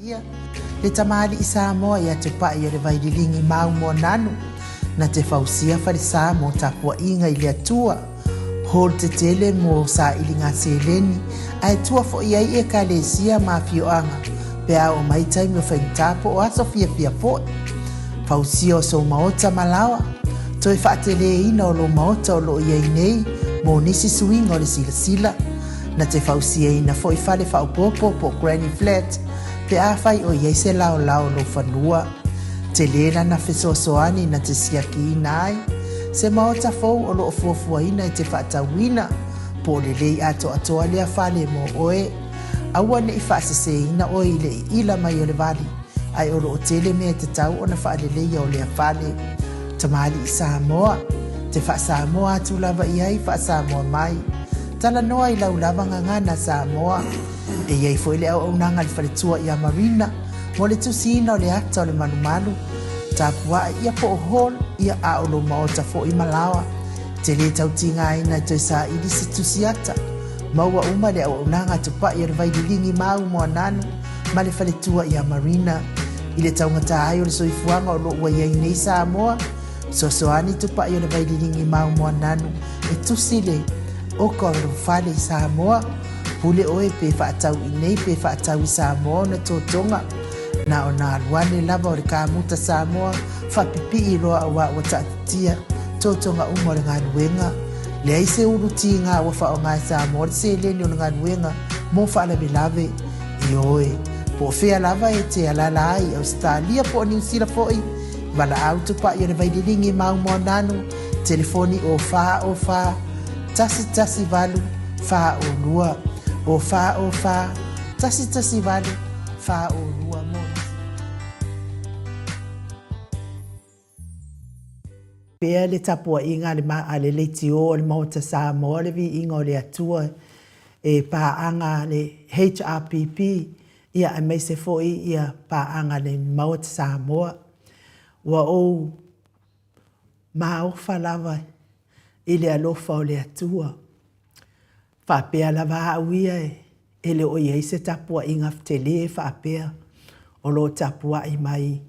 Ia le tamalii Samoa ia Tupai o le Vaililigi mau Moananu, na te fausia falesa mo tapuaiga i le Atua, hall tetele mo sailiga seleni, ae tua foi ai Ekalesia ma afioaga pe a oo mai taimi o faigata po o aso fiafia foi. Fausia o sou maota ma laoa, toe faateleina o lou maota o lo o i ai nei mo nisi suiga o le silasila. Na te fausiaina foi fale faaopoopo po o granny flat pe afai o i ai se laolao o lou fanua. Tele lana fesoasoani na te siakiina ai se maota fou o lo o fuafuaina e te faatauina po o lelei atoatoa lea fale mo oe. Aua ne i faaseseina oe i le iila mai o le vali, ae o lo o tele mea e tatau ona faaleleia o lea fale. Tamalii Samoa, te faa-Samoa atu lava i ai faa-Samoa mai. Talanoa i lau lava gagana Samoa. E i ai foi le auaunaga a le faletua ia Marina mo le tusiina o le ata o le malumalu, tapuae ia po o hall ia a o lou maota foi ma laoa. Te lē tau tigaina e toe saili se tusi ata. Maua uma le auaunaga a Tupai o le Vaililigi Mau Moananu ma le faletua ia Marina. I le taugata ai o le soifuaga o lo o ua i ai nei Samoa, Fesoasoani Tupai o le Vaililigi Mau Moananu e tusi le oka o lou fale i Samoa. Pule oe pe faatau i nei pe faatau i Samoa ona totoga. Na ona alu ane lava o le kamuta Samoa faapipii loa auā ua taatitia totoga uma o le galuega. Leai se ulu tiga ua faaaoga e Samoa le seleni o le galuega mo faalavelave. Ioe, po o fea lava e te alaala ai i Ausetalia po o Niu Sila foi, valaau tupai o le Vaililigi Mau Moananu, telefoni o 4 o 4 1 1 8 4 o 2, o 4 o 4 1 1 8 4 o 2 mo nisi. Pea le tapuaiga a le a le leitio o le Maota Samoa le viiga o le Atua e paaga a le HRPP ia aemaise foi ia paaga a le Maota Samoa. Ua ou maofa lava i le alofa o le Atua. Faapea lava au ia e le o i ai se tapuaiga tele faapea o lo o tapuai mai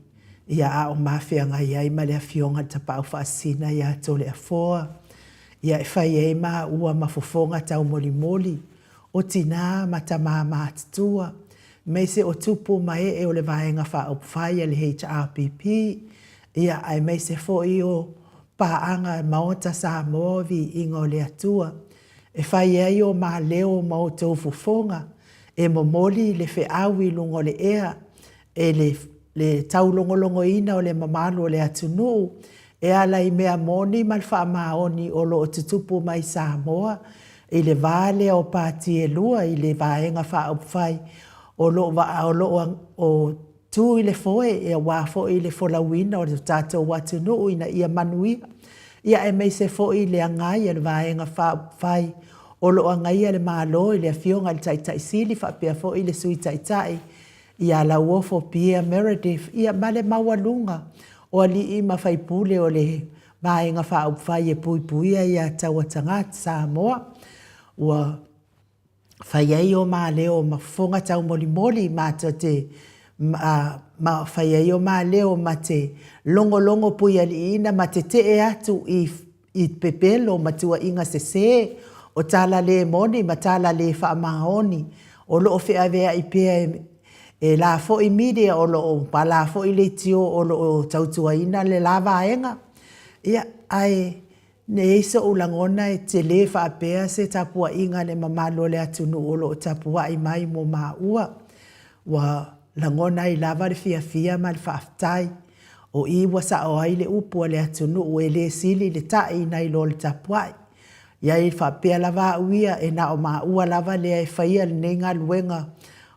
ia a o mafeagai ai ma le Afioga i le Tapaau Faasisina ia Toleafoa, ia e fai ai maua ma fofoga taumolimoli o tinā ma tamā matutua, aemaise o tupu ma ee o le Vaega Faaupufai a le HRPP, ia aemaise foi o paaga Maota Samoa Viiga o le Atua, e fai ai o ma leo ma outou fofoga, e momoli le feau i luga o le ea, e le le taulogologoina o le mamalu o le atunuu, e ala i mea moni ma le faamaoni o lo o tutupu mai i Samoa i le va lea o pati e lua i le Vaega Faaupufai o lo o lo o tu i le foe aua foi le folauina o le tatou atunuu ina ia manuia, ia aemaise foi le agai a le Vaega Faaupufai o lo o agaia le Malo i le Afioga i le Taitai Sili faapea foi le Sui Taitai ia Lauofo Pierre Meredith ia ma le maualuga o alii ma faipule o le Vaega Faaupufai e Puipuia ia Tauatagata Samoa. Ua fai ai o ma leo ma fofoga taumolimoli matou te ma fai ai o ma leo ma te logologo puialiiina ma tetee atu i i pepelo ma tuuaiga sesē, o tala lē moni ma tala lē faamaoni, o lo o feaveai pea e la foi media o lo o ma la foi leitio o lo o tautuaina le la vaega. Ia, ae ne i ai soʻu lagona e tele faapea se tapuaiga a le mamalu o le atunuu o lo o tapuai mai mo maua. Ua lagona ai lava le fiafia ma le faafetai. O i ua sao ai le upu a le atunuu e le sili le taʻi nai lo le tapuai. Ia e faapea lava au ia e na o maua lava lea e faia lenei galuega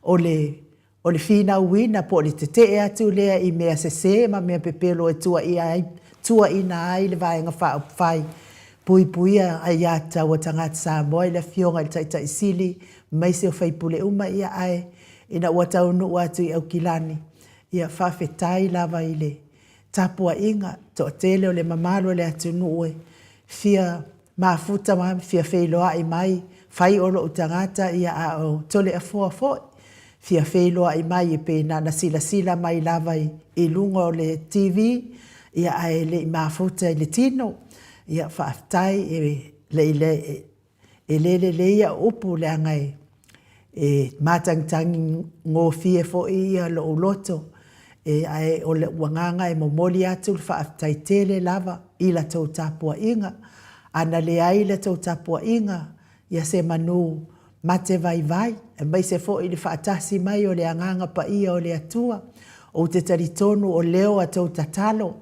o le o le finauina po o le tetee atu lea i mea sese ma mea pepelo e tuuaia ai tuuaina ai le Vaega Faaupufai Puipuia Aiatatau a Tagata Samoa i le Afioga i le Taitai Sili aemaise o faipule uma ia ae ina ua taunuu atu i Aukilani Ia faafetai lava i le tapuaiga toatele o le mamalu o le atunuu e fia mafuta ma fia feiloai mai, fai o lou tagata ia a o Toleafoa foi. fia feiloai mai e pei na ona silasila mai lava i luga o le TV ia ae le i mafuta i le tino. Ia faafetai e le lelei au upu leaga e matagitagi gofie foi lou loto ae o lou agaga e momoli atu le faafetai tele lava i la tou tapuaiga. A na leai la tou tapuaiga, ia se manu mate vaivai, aemaise foi le faatasi mai o le Agaga Paia o le Atua. Ou te talitonu o leo a tou tatalo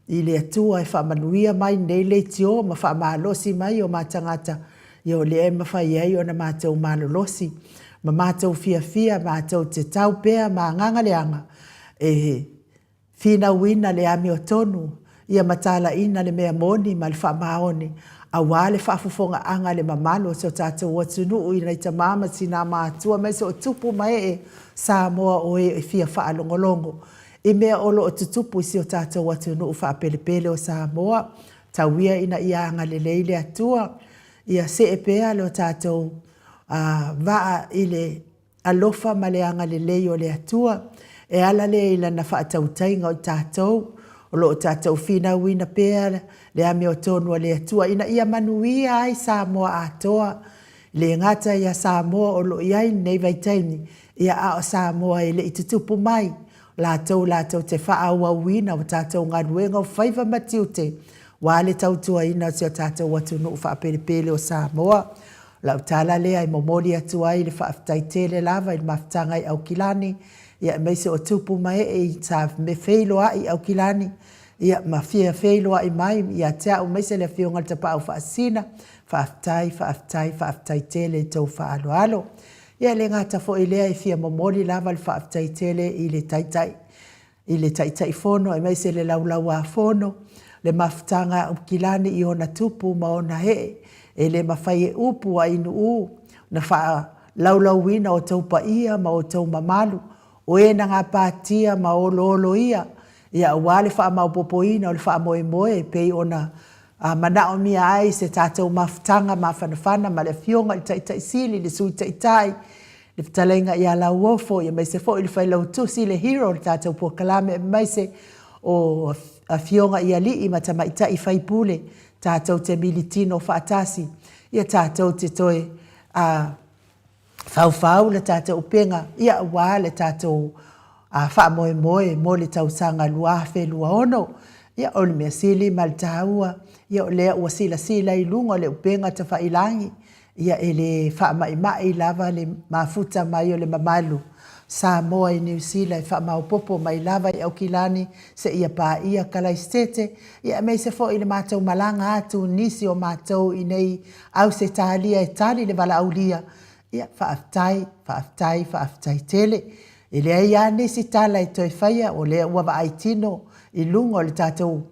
i le Atua e faamanuia mai lenei leitio ma faamalosi mai o ma tagata, ia o lea e mafai ai ona matou malolosi ma matou fiafia matou te tau pea ma agaga leaga e finauina le amiotonu ia ma talaiina le mea moni ma le faamaoni aua le faafofogaaga a le mamalu o si o tatou atunuu i nai tama ma tina matutua aemaise o tupu ma ee Samoa o e fia faalogologo i mea o lo o tutupu i si o tatou atunuu faapelepele o Samoa. Tau ia ina ia agalelei le Atua ia see pea lo tatou vaa i le alofa ma le agalelei o le Atua, e ala lea i Lana faatautaiga o i tatou, o lo o tatou finauina pea le amiotonu a le Atua ina ia manuia ai Samoa atoa, e le gata ia Samoa o lo o i ai i lenei vaitaimi, ia a o Samoa e le i tutupu mai, o latou latou te faaauauina o tatou galuega o faiva ma tiute aua le tautuaina o si o tatou atunuu faapelepele o Samoa. O lau tala lea e momoli atu ai le faafetai tele lava i le mafutaga i Aukilani, ia aemaise o tupu ma ee i sa feiloai i Aukilani, ia ma fia feiloai mai ia te au aemaise le Afioga i le Tapaau Faasisina, faafetai, faafetai, faafetai tele i tou faaaloalo. Ia e le gata foi i lea e fia momoli lava le faafetai tele i le Taitai i le Taitaifono aemaise le Laulau-a-Fono, le mafutaga a Aukilani i ona tupu ma ona ee, e le mafai e upu a inuū ona faalaulauina outou paia ma outou mamalu, o e na gapatia ma olooloia, ia aua le faamaopoopoina o le faamoemoe e pei ona manaomia ai se tatou mafutaga mafanafana ma le Afioga i le Taitai Sili, le Sui Taitai, le fetalaiga ia Lauofo, aemaise foi le Failautusi, le hero o le tatou polokalame, aemaise o afioga i alii ma tamaitai faipule, tatou te militino faatasi, ia tatou te toe faufau le tatou upega, ia aua le tatou faamoemoe mo le tausaga 2026. Ia o le mea sili ma le taua, ia o lea ua silasila i luga o le upega tafailagi, Ia e le faamaimai lava le mafuta mai o le mamalu Samoa i Niu Sila e faamaopopo mai lava i Aukilani seia paia Kalaisitete, ia aemaise foi le matou malaga atu nisi o matou i nei Ausetalia e tali le valaaulia. Ia faafetai, faafetai, faafetai tele. E leai lava nisi tala e toe faia o lea ua vaai tino i luga o le tatou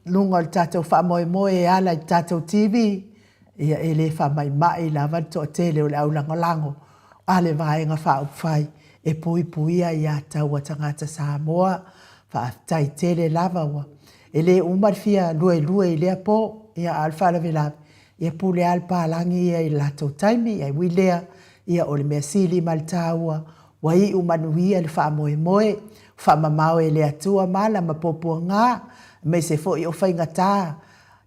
luga o le tatou faamoemoe e ala i le tatou TV, ia e le faamaimai lava le toatele o le aulagolago a le Vaega Faaupufai e puipuia ia taua tagata Samoa. Faafetai tele lava ua e le uma le fia luelue i lea po, ia a o le faalavelave, ia pule lava le palagi ia i le latou taimi, ae ui lea, ia o le mea sili ma le taua, Ua iu manuia le faamoemoe, faamamao e le Atua mala ma puapuaga, aemaise foi o faigata,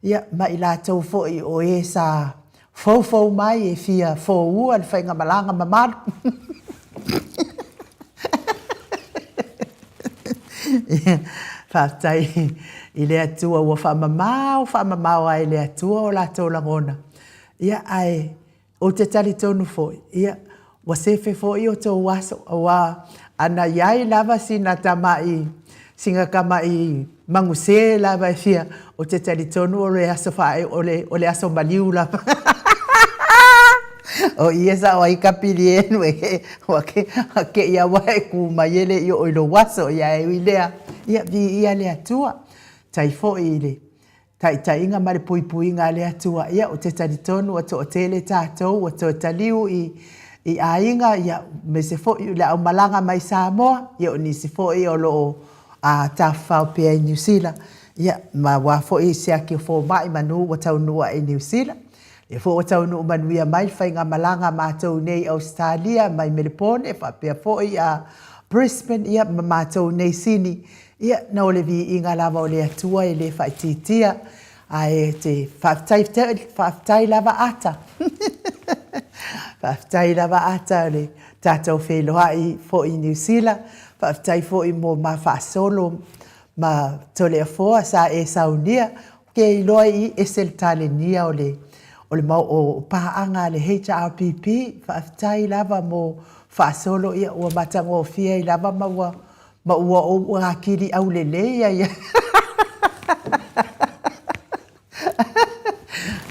ia, ma i latou foi o e sa foufou mai e fia foua le faigamalaga mamalu. Faafetai i le Atua ua faamamao, faamamao lava e le Atua o latou lagona, ia, ae Ou te talitonu foi, ia, ua sefe foi o tou aso, aua a na i ai lava sina tama'i, sina tama'i maguse lava e fia, ou te talitonu o le aso faaeu, o le, o le aso maliu lava. O i e sao ai ka pili enu e ke, ua ke, ua keia ua e kū mai e le i oo i lou aso, ia e ui lea, ia, viia le Atua. Tai foi i le taitaiga ma le puipuiga a le Atua, ia, ou te talitonu ua toatele tatou ua toe taliu i, i aiga, ia, aemaise foi o le aumalaga mai Samoa, ia, o nisi foi o lo o a, tafafao pea i Niu Sila, ia, ma aua foi se aki o fomai manu ua taunuu ae i Niu Sila. Lea foi ua taunuu manuia mai le faigamalaga a matou nei i Ausetalia mai Melepone faapea foi a Brisbane ia ma matou nei Sini. Ia na o le viiga lava o le Atua e le faaitiitia. Ae te faafetai faafetai lava Ata. Faafetai lava Ata o le tatou feiloai foi i Niu Sila. Faafetai foi mo ma faasolo ma Toleafoa sa e saunia. Ou te iloa i ese le talenia o le o le mau o paaga a le HRPP. Faafetai lava mo faasolo ia ua matagofie ai lava ma ua Ma ua ou atili aulelei ai.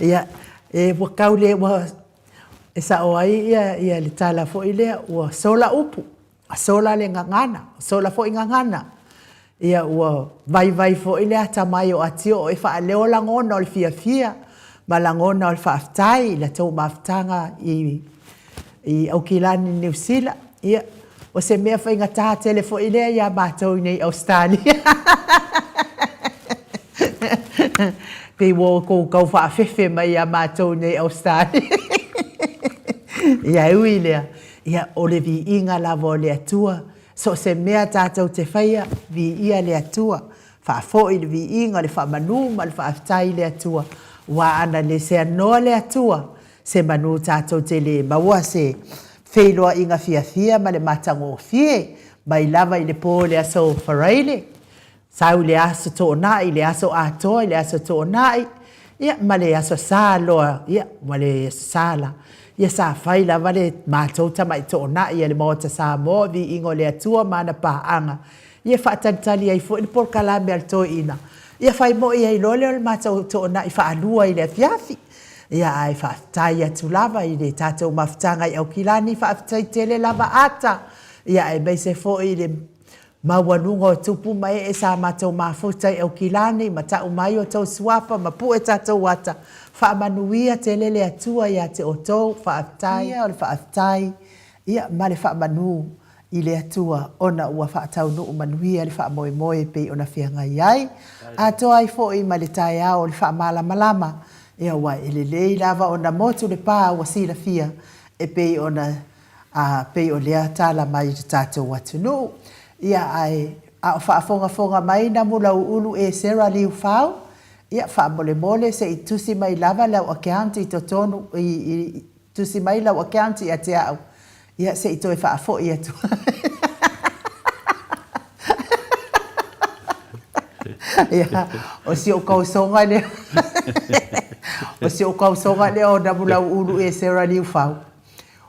Ia, e ua tau le, ua, e sao ai ia, ia le tala foi lea, ua sola upu, sola le gagana, sola foi gagana. Ia, ua vaivai foi le atamai o Atio e faaleo lagona o le fiafia ma lagona o le faafetai i la tou mafutaga i i Aukilani Niu Sila, ia, o se mea faigata tele foi lea ia matou i nei Ausetalia. Pei ua outou tau faafefe mai ia matou i nei Ausetalia. Ia, e ui i lea, ia, o le viiga lava o le Atua, so o se mea tatou te faia, viia le Atua, faafoi le viiga, le faamanu ma le faafetai i le Atua, aua ana le seanoa le Atua, Se manu tatou te le maua se feiloaiga fiafia ma le matagofie mai lava i le po i le aso Faraile, sau i le aso Toonai, i le aso atoa i le aso Toonai, ia ma le aso Sa loa, ia ma le aso Sa la. Ia sa fai lava le matou tamai Toonai a le Maota Samoa, viiga o le Atua ma ana paaga, ia faatalitali ai foi le polokalame a le toeaina, ia fai moi ai loa lea o le matou Toonai faalua i le afiafi. Ia ae faafetai atu lava i le tatou mafutaga i Aukilani, faafetai tele lava Ata, ia aemaise foi i le maualuga o tupu ma ee sa matou mafuta i Aukilani ma tau mai o tou suafa ma pue tatou ata, faamanuia tele le Atua ia te outou, faafetai. Ia o le faafetai ia ma le faamanu i le Atua ona ua faataunuu manuia le faamoemoe e pei ona feagai ai, atoa ai foi ma le taeao o le faamalamalama, ia aua e lelei lava ona motu le pa ua silafia e pei ona a pei o lea tala mai i le tatou atunuu. Ia ae a o faafogafoga mai Namulauulu e Sarah Liufau, ia faamolemole se i tusi mai lava lau account i totonu i i Tusi mai lau account ia te au, ia se i toe faafoi atu ai. Ia, o si ou kausoga lea, o si ou kausoga lea o Namulauulu e Sarah Liufau.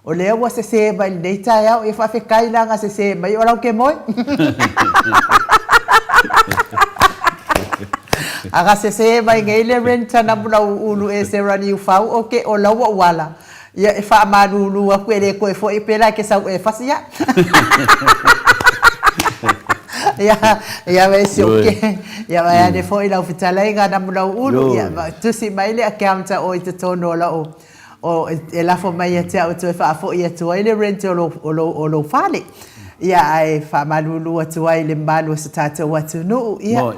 O lea ua sese mai lenei taeao, ia faafetai la na sese mai o lau ke moe. A na sese mai nei le rent a Namulauulu e Sarah Liufau, ok, o lau ua ou ala, ia e faamalulu atu e le toe foi pela e ke sau e fasi ia. Ia, ia e si o ke, ia vai ane foi lau fetalaiga Namulauulu, ia tusi mai le account a oe i totonu o lau O, e lafo mai ia te au e toe faafoi atu ai le rent o lou, o lou, o lou fale. Ia, ae faamalulu atu ai i le mamalu o so tatou atunuu, ia,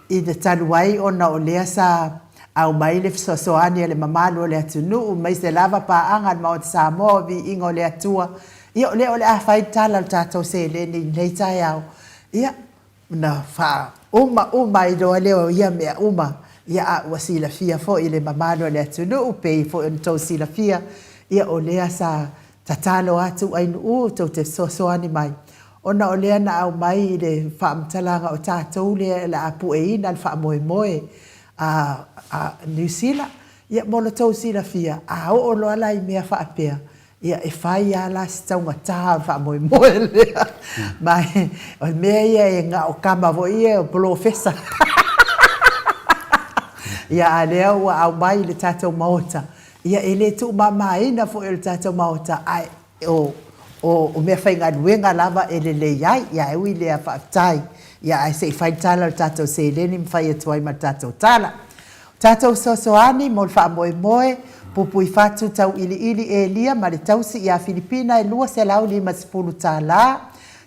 i le talu ai ona o lea sa aumai le fesoasoani a le mamalu o le atunuu, aemaise lava paaga a le Maota Samoa o Viiga o le Atua, ia, o lea o le a fai le tala o le tatou seleni i lenei taeao. Ia, Ona faauma uma ai loa lea o ia mea uma, ia a ua silafia foi e le mamalu o le atunuu, pei foi ona tou silafia, ia o lea sa tatalo atu Ainuu tou te fesoasoani mai, ona o lea na aumai i le faamatalaga o tatou lea o le a pueina le faamoemoe a a Niu Sila. Ia mo lo tou silafia, a oo loa la i mea faapea, Ia, e fai lava la si taugata o le faamoemoe lea. Ma o le mea ia e na o tama foi ia o polofesa. Ia, a lea ua aumai i le tatou Maota, ia e le tuumamaina foi e le tatou Maota, ae o, o meafaigaluega lava e lelei ai. Ia, ae ui i lea, faafetai. Ia, ae se i fai le tala o le tatou seleni ma fai atu ai ma le tatou tala. Tatou fesoasoani mo le faamoemoe, pupui fatu tauiliili Elia ma le tausi ia Filipina e $250.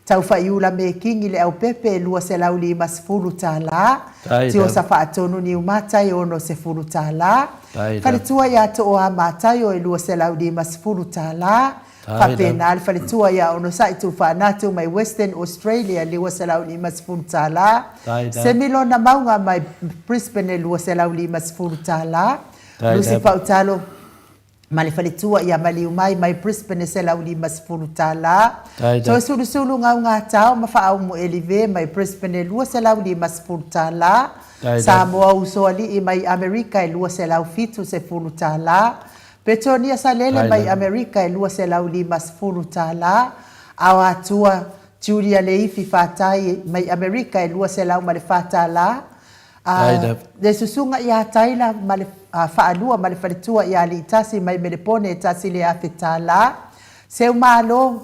Taufaiula Mekingi Leaupepe e $250, Tiosa Faatonu Niumata e $60, Faletua ia Tooa Mataio e $250, Faapena le faletua ia Onosai Tuufaanatu mai Western Australia e $250, Semilona Mauga mai Brisbane e $250, Lucy Pautalo ma le faletua ia Maliumai mai Brisbane e $150, Toesulusulu Gaugatao ma Faaumu Elive mai Brisbane e $250, Samoa Usoalii mai Amerika e $270, Petonia Salele mai Amerika e $250, Aoatua Julia Leifi Fatai mai Amerika e $204, A le susuga ia Taila ma le faalua ma le faletua ia Aliitasi mai Melepone e $1,000. Seumalo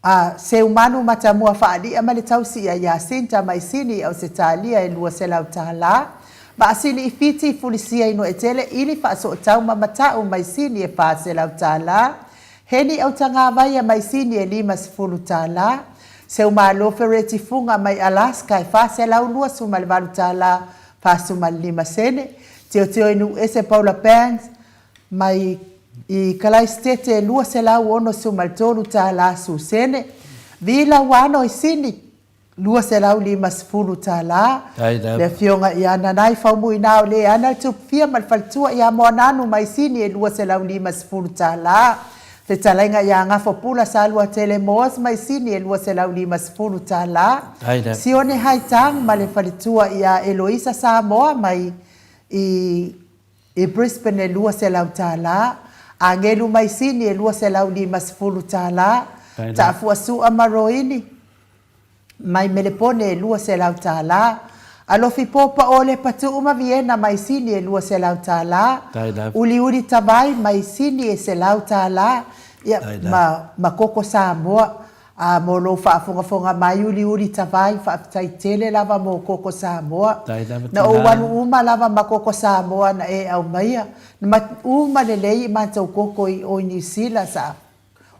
a Seumanu Matamua Faalia ma le tausi ia Jacinta mai Sini i Ausetalia e $200. Vaasili i Fiti Fulisia i Nuaetele Ili Faasootau ma Matau mai Sini e $400. Heni Autagavaia mai Sini e $50. Seumalo Fereti Fuga mai Alaska e $428 45 sene. Teoteo i Nuuese Paula Bangs mai i Kalaisitete e $263 su sene. Vi Lauano i Sini $250. Le Afioga ia Nanai Faumuina o Leana le Tupufia ma le Faletua ia Moananu mai Sini e $250. Fetalaiga ia Gafopula Saluatele Moores mai Sini e $250. Sione Haitang ma le Faletua ia Eloisa Samoa mai i i Brisbane e $200, Agelu mai Sini e $250, Taafuasua ma Roini mai Melepone e $200, Alofi Popa o Lepatuu ma Viena mai Sini e $200, Uliuli Tavai mai Sini e $100, ia, ma, ma Koko Samoa. A mo lou faafogafoga mai Uliuli Tavai, faafetai tele lava mo Koko Samoa. Na ou alu uma lava ma Koko Samoa na e aumaia, na ma uma lelei i matou koko i o i Niu Sila sa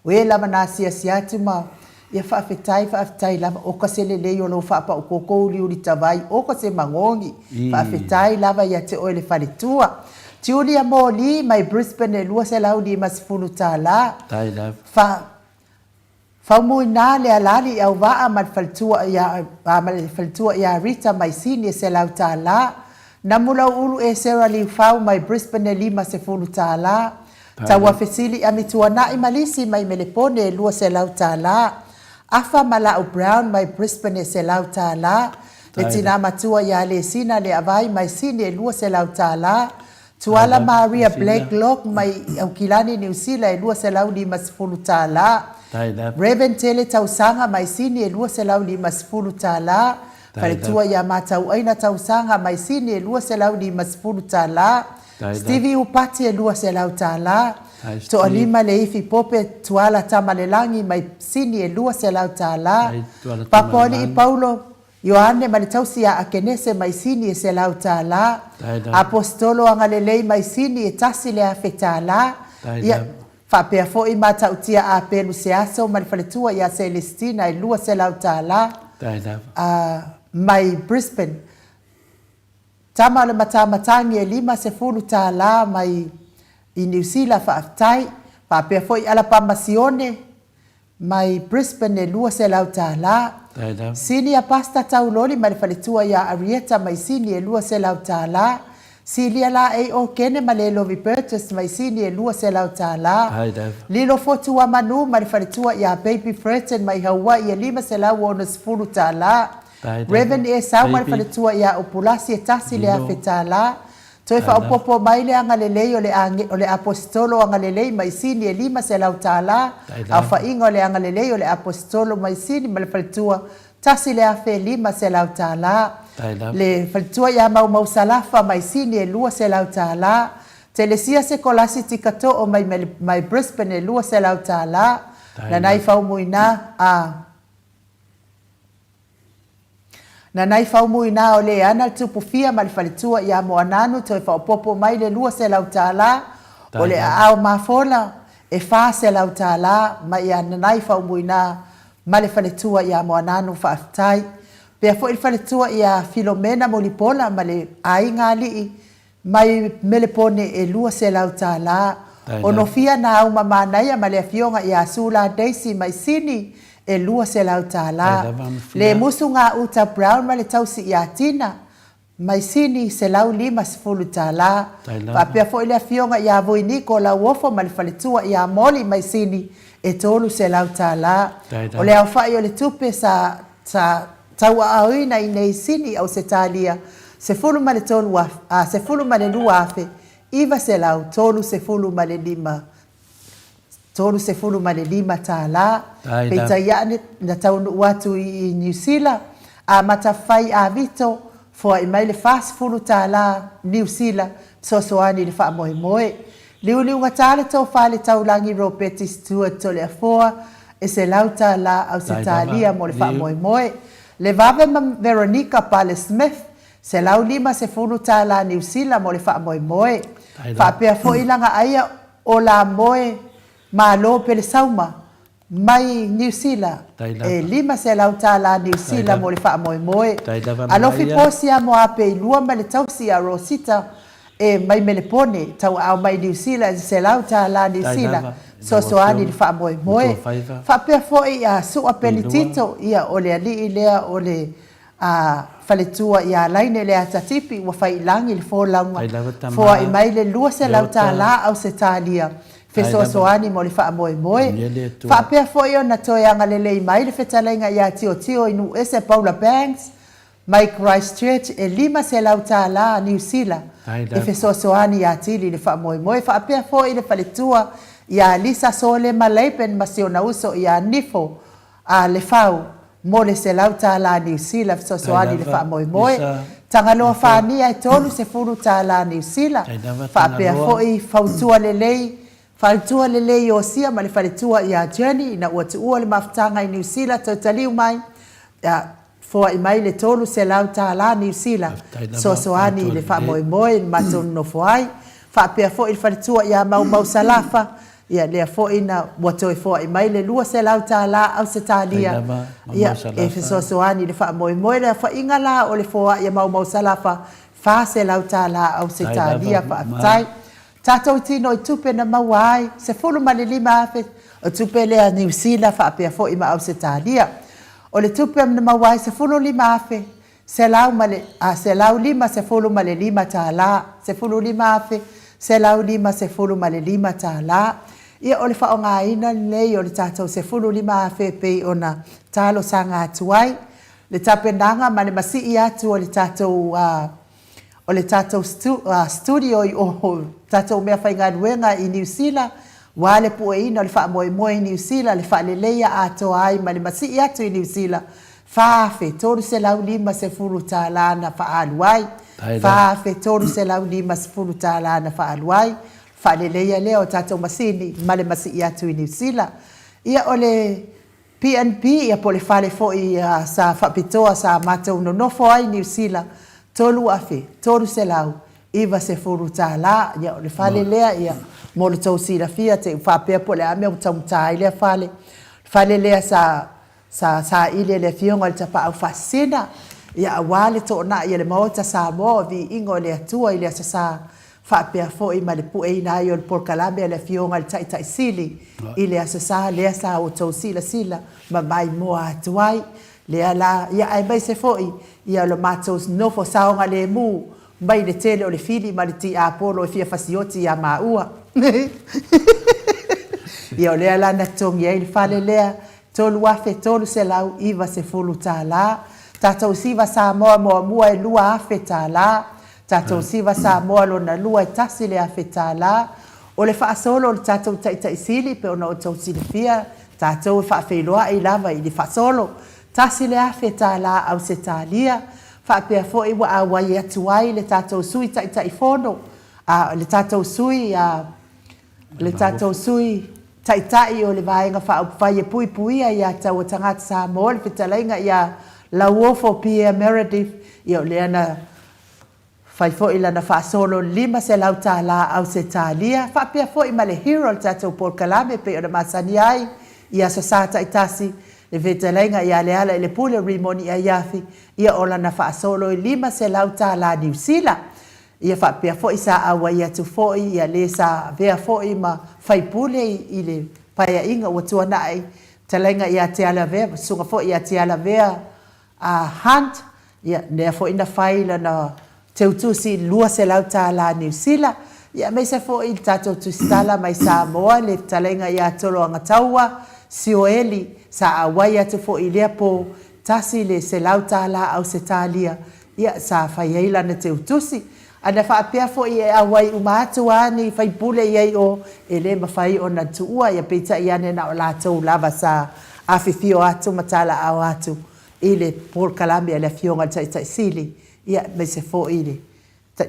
O e lava na asiasi atu ma ia faafetai, faafetai lava, oka se lelei o lou faapaukoko uliuli tavai, oka se magogi, faafetai lava ia te oe le faletua. Julia Moli mai Brisbane e $250. Fa, Faumuina le alali i Auvaa ma le faletua ia, ma le faletua ia Rita mai Sini e $100. Namulauulu Esera Liufau mai Brisbane e $50. Tauafesili Amituanai ma Lisi mai Melepone e $200. Afa ma Lau Brown mai Brisbane e $100. Le tina matua ia Lesina Leavai mai Sini e $200. Tuala Maria Blacklock mai Aukilani Niu Sila e $250. Reverend Tele Tausaga mai Sini e $250. Faletua ia Matauaina Tausaga mai Sini e $250. Stevie Upati e $200. Toalima Leifi Pope Tuala Tamalelagi mai Sini e $200. Papoalii Paulo Ioane ma le tausi ia Akenese mai Sini e $100. Aposetolo Agalelei mai Sini e $1,000. Ia, faapea foi Matautia Apelu Seaso ma le faletua ia Celestina e $200 mai Brisbane. Tama o le Matamatangi e $50 mai i Niu Sila, faafetai. Faapea foi Alapama Sione mai Brisbane e $200. Sinia Pasta Tauloli mai le faletua ia Arieta mai Sini e $200. Silia Laei Okene ma Lelovi Burgess mai Sini e $200. Lilo Fotu Amanu mai le faletua ia Baby Furton mai Hawaii e $560. Rev. Esau ma le faletua ia Upulasi e $1,000. Toe faaopoopo mai le agalelei o le o le Aposetolo agalelei mai Sini e $500, aofaiga o le agalelei o le Aposetolo mai Sini ma le faletua $1,500. Le faletua ia Maumau Salafa mai Sini e $200. Telesia Sekolasi Tikatoo mai mai Brisbane e $200. Nanai Faumuina a. Nanai Faumuina o Leana le Tupufia ma le faletua ia Moananu toe faaopoopo mai le $200, o le aao mafola e $400 mai ia Nanai Faumuina ma le faletua ia Moananu faafetai. Pea foi le faletua ia Filomena Mulipola ma le aiga alii mai Melepone e $200. O Nofia Nauma Manaia ma le afioga ia Sula Daisy mai Sini e $200. Le Musu Gauta Brown ma le tausi ia Tina mai Sini $150. Faapea foi le afioga ia Vuiniko Lauofo ma le faletua ia Molly mai Sini e $300. O le aofai o le tupe sa sa tauaaoina i nei Sini Ausetalia, 13 a, 12,935 35 tala, peitai ane na taunuu atu i Niu Sila, amata fai a Vito, foai mai le 40 tala Niu Sila fesoasoani i le faamoemoe. Liuliugata le tofa i le taulagi Ropeti Stewart Toleafoa e 100 tala Ausetalia mo le faamoemoe. Le vave ma Veronica Pale Smith, 150 tala Niu Sila mo le faamoemoe. Faapea foi Lagaaia O la moe malo pelesauma mai Niu Sila e 500 tala Niu Sila mo le faamoemoe. Alofi posi a Moape i lua ma le tausi a Rosita e mai Melepone tauaao mai Niu Sila e 100 tala Niu Sila fesoasoani i le faamoemoe. Faapea foi a Sua Penitito ia o le alii lea o le A faletua ia Laine Leatatipi ua fai i lagi le folauga, foai mai le 200 tala Ausetalia fesoasoani mo le faamoemoe. Faapea foi ona toe agalelei mai le fetalaiga ia Tiotio i Nuuese Paula Banks mai Christchurch e 500 tala Niu Sila e fesoasoani ia Tili i le faamoemoe. Faapea foi le faletua ia Lisa Solema Laban ma si ona uso ia Nifo a Lefau mo le $100 Niu Sila fesoasoani i le faamoemoe, Tagaloa Fania e $30 Niu Sila, faapea foi fautua lelei Fautua lelei Iosia ma le faletua ia Journey ina ua tuua le mafutaga i Niu Sila toe taliu mai, foai mai le $300 Niu Sila fesoasoani i le faamoemoe i le matou nonofo ai, faapea foi le faletua ia Maumau Salafa Ia, lea foi na ua toe foai mai le $200 Ausetalia, ia, e fesoasoani i le faamoemoe. Le aofaiga la o le foai a Maumau Salafa, $400 Ausetalia. Faafetai. Tatou tino i tupe na maua ai, 15,000 o tupe lea Niu Sila faapea foi ma Ausetalia. O le tupe na maua ai, 15,000 $155. $15,155. Ia, o le faaaogaina lenei o le tatou 15,000 e pei ona talosaga atu ai le tapenaga ma le masii atu o le tatou o le tatou studio i o tatou meafaigaluega i Niu Sila, aua le pueina o le faamoemoe i Niu Sila, le faaleleia atoa ai ma le masii atu i Niu Sila $4,350 na faaalu ai, $4,350 na faaalu ai, faaleleia lea o tatou masini ma le masii atu i Niu Sila. Ia o le PNP ia po o le fale foi sa faapitoa sa matou nonofo ai i Niu Sila, $3,390. Ia o le fale lea ia mo le tou silafia te i ua faapea po o le a mea ua taugata ai lea fale. O le fale lea sa Sa saili e le Afioga i le Tapaau Faasisina, ia aua le toonai a le Maota Samoa o Viiga o le Atua i le Aso Sa, faapea foi ma le pueina ai o le polokalame a le Afioga i le Taitai Sili i le Aso Sa, lea sa outou silasila ma maimoa atu ai. Lea la, ia aemaise foi ia lo matou nofo saogalemu mai le tele o le fili ma le tiapolo e fia fasioti ia maua. Ia o lea la na totogi ai le fale lea, $3,390. Tatou Siva Samoa muamua e $2,000. Tatou Siva Samoa lona lua e $1,000. O le faasolo o le tatou Taitai Sili pei ona outou silafia, tatou e faafeiloai lava i le faasolo, $1,000 Ausetalia. Faapea foi ua auai atu ai le tatou Sui Taitaifono, a, le tatou Sui, a, le tatou Sui Taitai o le Vaega Faaupufai e Puipuia ia Taua Tagata Samoa, le fetalaiga ia Lauofo Pierre Meredith, ia o lea na fai foi lana faasolo $500 Ausetalia, faapea foi ma le hero o le tatou polokalame e pei ona masani ai i Aso Sa taitasi. Le fetalaiga ia Lealailepule Rimoni Aiafi, ia o lana faasolo i $500 Niu Sila. Ia faapea foi sa auai atu foi ia le sa avea foi ma faipule i le Paeaiga ua tuanai, fetalaiga ia Tialavea, susuga foi ia Tialavea Hunt, ia lea foi na fai lana teutusi i le $200 Niu Sila, ia aemaise foi le tatou tusitala mai Samoa le fetalaiga ia Toloagataua Sioeli sa auai atu foi i lea po $100 Ausetalia, ia sa fai ai lana teutusi. A na faapea foi e auai uma atu a ni faipule i ai i o, e le mafai ona tuua, ia peitai ane na o latou lava sa afifio atu ma talaaao atu i le polokalame a le Afioga i le Taitai Sili, ia aemaise foi le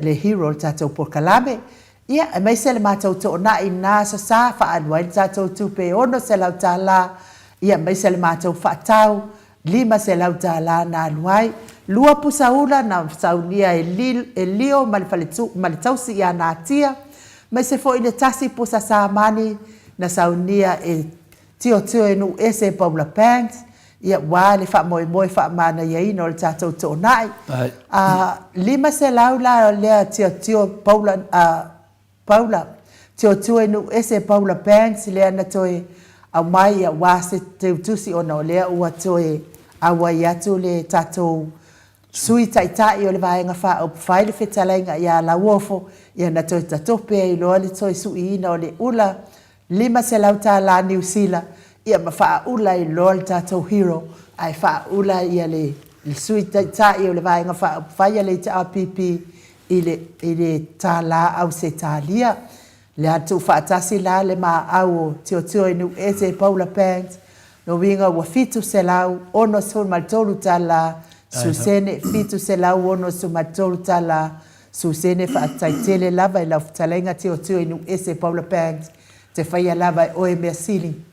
le hero o le tatou polokalame. Ia, aemaise le matou toonai i lena Aso Sa, faaalu ai le tatou tupe e $600, ia aemaise le matou faatau $500 na alu ai. Lua pusa ula na saunia e Leo ma le faletu ma le tausi ia Natia, aemaise foi le tasi pusa samani na saunia e Tiotioenuuese Paula Banks, ia ua le faamoemoe faamanaiaina o le tatou toonai. A 500 la lea Tiotio Paula a Paula, Tiotioenuuese Paula Banks lea na toe aumai aua se teutusi ona o lea ua toe auai atu le tatou Sui Taitai o le Vaega Faaupufai le fetalaiga ia Lauofo, ia na toe tatope ai loa le toe suiina o le ula $500 Niu Sila, ia ma faaula ai loa le tatou hero, ae faaula ia le Sui Taitai o le Vaega Faaupufai a le HRPP i le i le tālā Ausetalia. Le tuufaatasi la le maau o Tiotioinuuese Paula Banks, lona uiga ua $763, susene, $763, susene. Faafetai tele lava i lau fetalaiga Tiotioinuuese Paula Banks, te faia lava e oe mea sili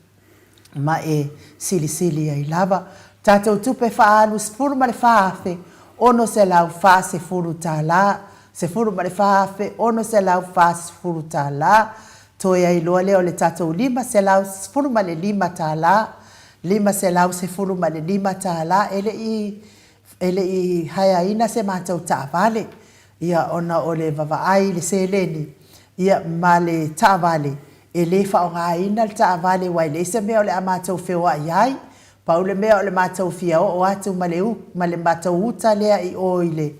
ma e silisili ai lava. Tatou tupe faaalu $14,640, $14,640, toe ai loa lea o le tatou $515, $515, e le i e le i haeaina se matou taavale, ia ona o le vavaai i le seleni, ia ma le taavale, e le faaaogaina le taavale aua e leai se mea o le a matou feoai ai. Pau le mea o le matou fia oo atu ma le ma le matou uta lea i o i le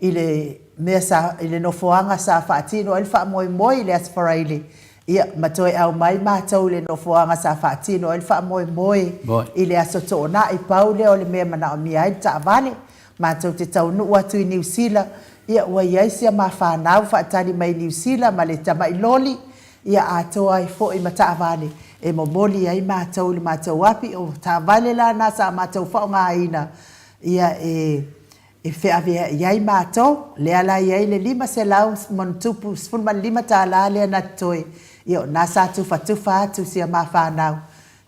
i le mea sa i le nofoaga sa faatino ai le faamoemoe i le Aso Faraile, ia ma toe aumai matou i le nofoaga sa faatino ai le faamoemoe i le Aso Toonai. Pau lea o le mea e manaomia ai le taavale. Matou te taunuu atu i Niu Sila, ia ua i ai sia ma fanau faatali mai i Niu Sila ma le tamai loli, ia atoa ai foi ma taavale e momoli ai matou i le matou api. O taavale la na sa matou faaaogaina, ia e e feaveai ai matou, lea la e i ai le $515 lea na totoe, ia o na sa tufatufa atu i si a ma fanau,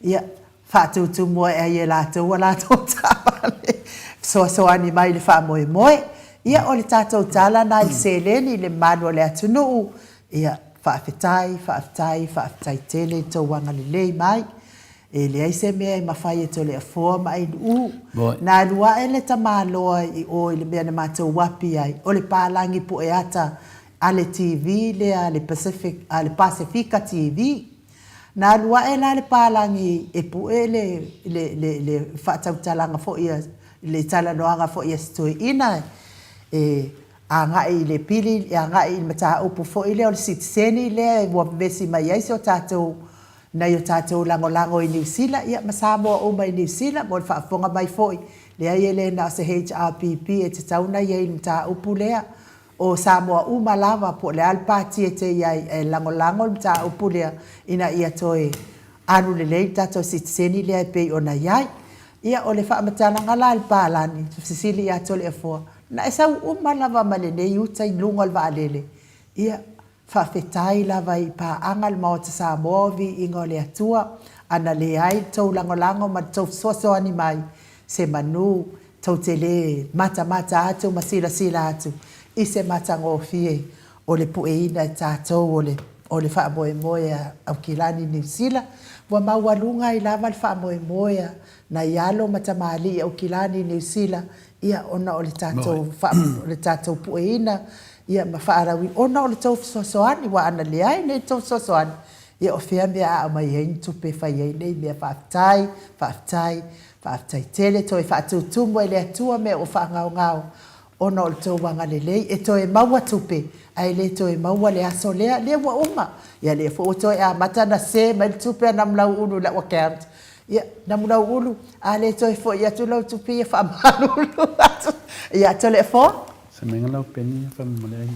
ia faatutumu ae ai e latou a latou taavale e fesoasoani mai i le faamoemoe. Ia o le tatou tala na i le seleni i le mamalu o le atunuu, ia faafetai, faafetai, faafetai tele i le tou agalelei mai. E leai se mea e mafai e Toleafoa ma Ailuuu. Na alu ae le tamaloa i o i le mea na matou api ai, o le palagi pueata a le TV lea a le Pacific, a le Pasefika TV. Na alu ae la le palagi e pue le, le, le, le faatautalaga foi a, le talanoaga foi a si toeaina e agai i le pili, e agai i le mataupu foi lea o le sitiseni lea ua vevesi mai ai si o tatou nai o tatou lagolago i Niu Sila, ia ma Samoa uma i Niu Sila mo le faafofoga mai foi. Leai e le na o se HRPP e tatau ona i ai i le mataupu lea. O Samoa uma lava, po o le a le pati e te i ai, ae lagolago le mataupu lea ina ia toe alu lelei le tatou sitiseni lea e pei ona i ai. Ia, o le faamatalaga la a le palani, fesili ia Toleafoa, na e sau uma lava ma lenei uta i luga o le vaalele? Ia, Faafetai lava i paaga le Maota Samoa o Viiga o le Atua, a na leai le tou lagolago ma le tou fesoasoani mai, se manu tou te le matamata atu ma silasila atu i se matagofie o le pueina e tatou o le. o le faamoemoe a Aukilani Niu Sila, ua maualuga ai lava le faamoemoe a nai alo ma tamalii Aukilani Niu Sila, ia, ona o le tatou, o le tatou pueina, ia, ma faalauina, ona o le tou fesoasoani, aua ana leai nei le tou fesoasoani, ia, o fea mea a aumai ai ni tupe e fai ai nei mea? Faafetai, faafetai, faafetai tele. Toe faatutumu e le Atua mea ua faagaogao ona o le tou agalelei e toe maua tupe ae le toe maua le aso lea, lea ua uma. Ia lea foi ua toe amata ona se mai le tupe a Namulauulu i lau account. Ia, Namulauulu, a le toe foi atu lau tupe ia faamalulu atu ia Toleafoa. Semega lau peni faamolemole ai.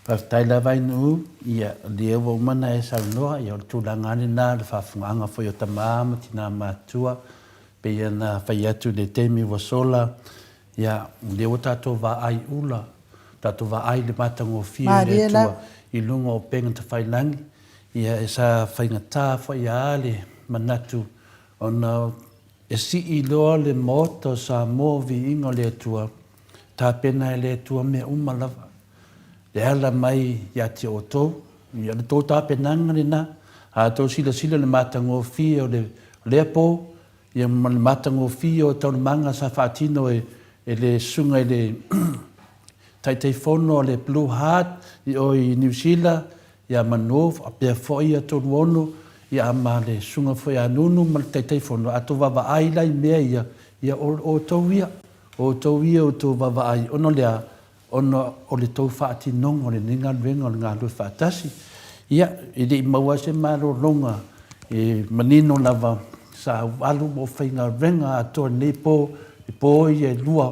Faafetai lava Ainuu, ia o lea ua uma ona e saunoa, ia o le tulaga lava lena o le faafofogaaga foi o tama ma tina matutua, pei ona fai atu i le taimi ua sola, ia o lea ua tatou vaai ula, tatou vaai i le matagofie o le Atua i luga o upega tafailagi, ia e sa faigata foi lava le manatu ona e sii loa le Maota o Samoa o Viiga o le Atua, Tapena e le Atua mea uma lava, le ala mai ia te outou. Ia, o le tou tapenaga lena. A outou silasila i le matagofie o lea po, ia ma le matagofie o taualumaga sa faatino e le susuga i le Taitaifono a le Blue Heart i o i Niu Sila, ia Manu, faapea foi ia Toluono, ia ma le susuga foi ia Nunu ma le Taitaifono, a outou vaavaai la i mea ia, ia o outou ia. O outou ia outou vaavaai ona o le a? Ona o le tou faatinoga o lenei galuega o le galulue faatasi. Ia, e le i maua ai se malologa e manino lava sa ou alu ma ou faigaluega atoa i lenei po, i po ia e lua,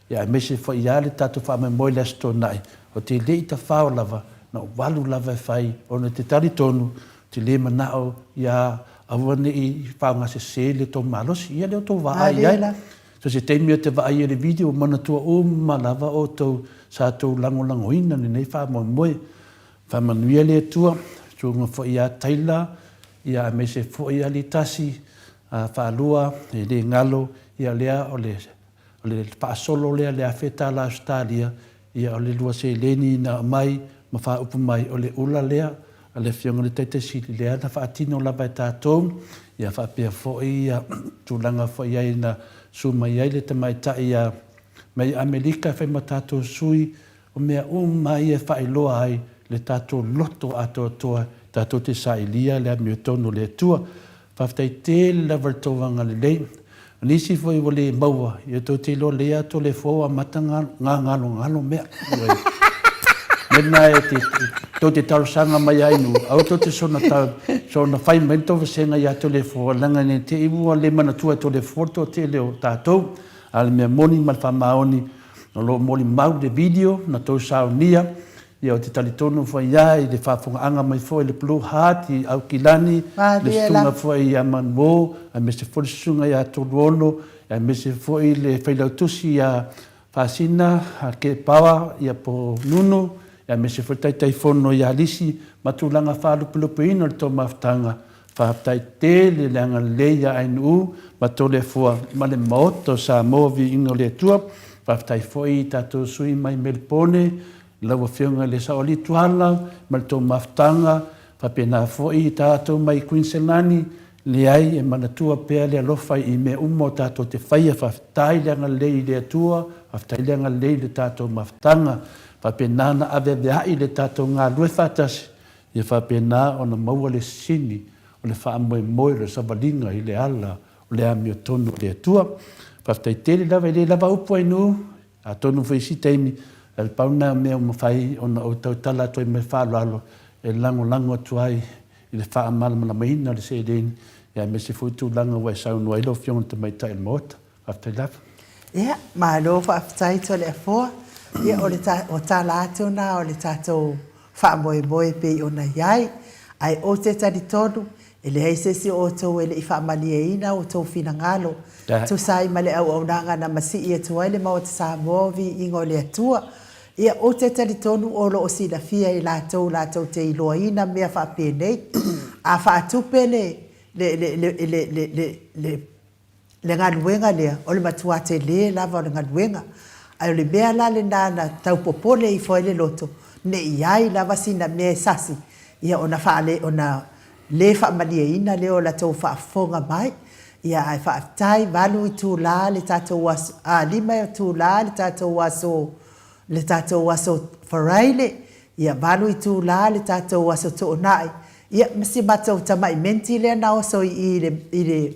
ia aemaise foi lava le tatou faamoemoe i le Aso Toonai, ou te le i tafao lava, na ou alu lava e fai, ona ou te talitonu, ou te le manao ia aua ne i faaaogasese le tou malosi. Ia lea ua outou vaai i ai. So se taimi ou te vaai ai i le video, manatua uma lava outou sa outou lagolagoina lenei faamoemoe. Faamanuia le Atua, susuga foi ia Taylor, ia aemaise foi ia Litasi, faalua, e le galo, ia lea o le O le faasolo lea le $1000 Ausetalia, ia o le lua seleni na aumai ma faaupu mai, o le ula lea a le Afioga i le Taitai Sili lea na faatino lava e tatou, ia faapea foi ia tulaga foi i ai na susu mai ai le tamaitai ia mai Amerika e fai ma tatou sui O mea uma ia e faailoa ai le tatou loto atoatoa tatou te sailia le amiotonu o le Atua. Faafetai tele lava i le tou agalelei. O nisi foi ua le maua, ia tou te iloa lelei atu o le fua ua amata gagalogalo mea. Ioe. Mea lena e te, tou te talosaga mai ai nu, aua tou te soona tau, soona fai mai le tou vasega ia Toleafoa, leaga ne i te i ua le manatua e Toleafoa le toatele o tatou. A o le mea moni ma le faamaoni, O lo o molimau le video na tou saunia, ia ou te talitonu foi ia i le faafogaaga mai foi le Blue Heart i Aukilani, le susuga foi ia Manuo, aemaise foi le susuga ia Toluono, aemaise foi le failautusi ia Faasina Kepaoa ia po Nunu, aemaise foi le Taitaifono ia Lisi ma tulaga faalupelupeina o le tou mafutaga. Faafetai tele le agalelei ia Ainuu ma Toleafoa ma le Maota o Samoa Viiga o le Atua. Faafetai foi i tatou sui mai Melipone, lau Afioga i le Saoalii Tuala ma le tou mafutaga, faapena foi i tatou mai Kuiniselani, leai e manatua pea le alofa i mea uma o tatou te faia. Faafetai le agalelei i le Atua, faafetai le agalelei i le tatou mafutaga. Faapena ona aveaveai le tatou galulue faatasi Ia faapena ona maua le sini o le faamoemoe o le savaliga i le ala o le amiotonu o le Atua. Faafetai tele lava, e le lava upu Ainuu, atonu foi i isi taimi, ae le pau lena o mea ua mafai ona ou tautala atu ai ma le faaaloalo e lagolago atu ai i le faamalamalamaina o le seleni, aemaise foi tulaga ua e saunoa ai lau Afioga i le Tamaitai o le Maota. Faafetai lava. Ia, malo faafetai Toleafoa. Ia, o le o tala atu na o le tatou faamoemoe e pei ona i ai. Ae ou te talitonu, e leai se isi o outou e le i faamalieina outou finagalo, tusa ai ma le auaunaga na masii atu ai le Maota Samoa o Viiga o le Atua. Ia, ou te talitonu o lo o silafia e latou latou te iloaina mea faapenei. A faatupe le, le, le, le, le, le, le, le le galuega lea, o le matua tele lava o le galuega. Ae o le mea la lena na tau popole ifo ai le loto, Ne i ai lava sina mea e sasi, ia ona faale, ona le faamalieina lea o latou faafofoga mai. Ia ae faafetai, valu itula le tatou aso, a, lima itula le tatou aso, le tatou aso Faraile, ia valu itula le tatou aso Toonai, ia ma si matou tamai menti lea na oso i i i le, i le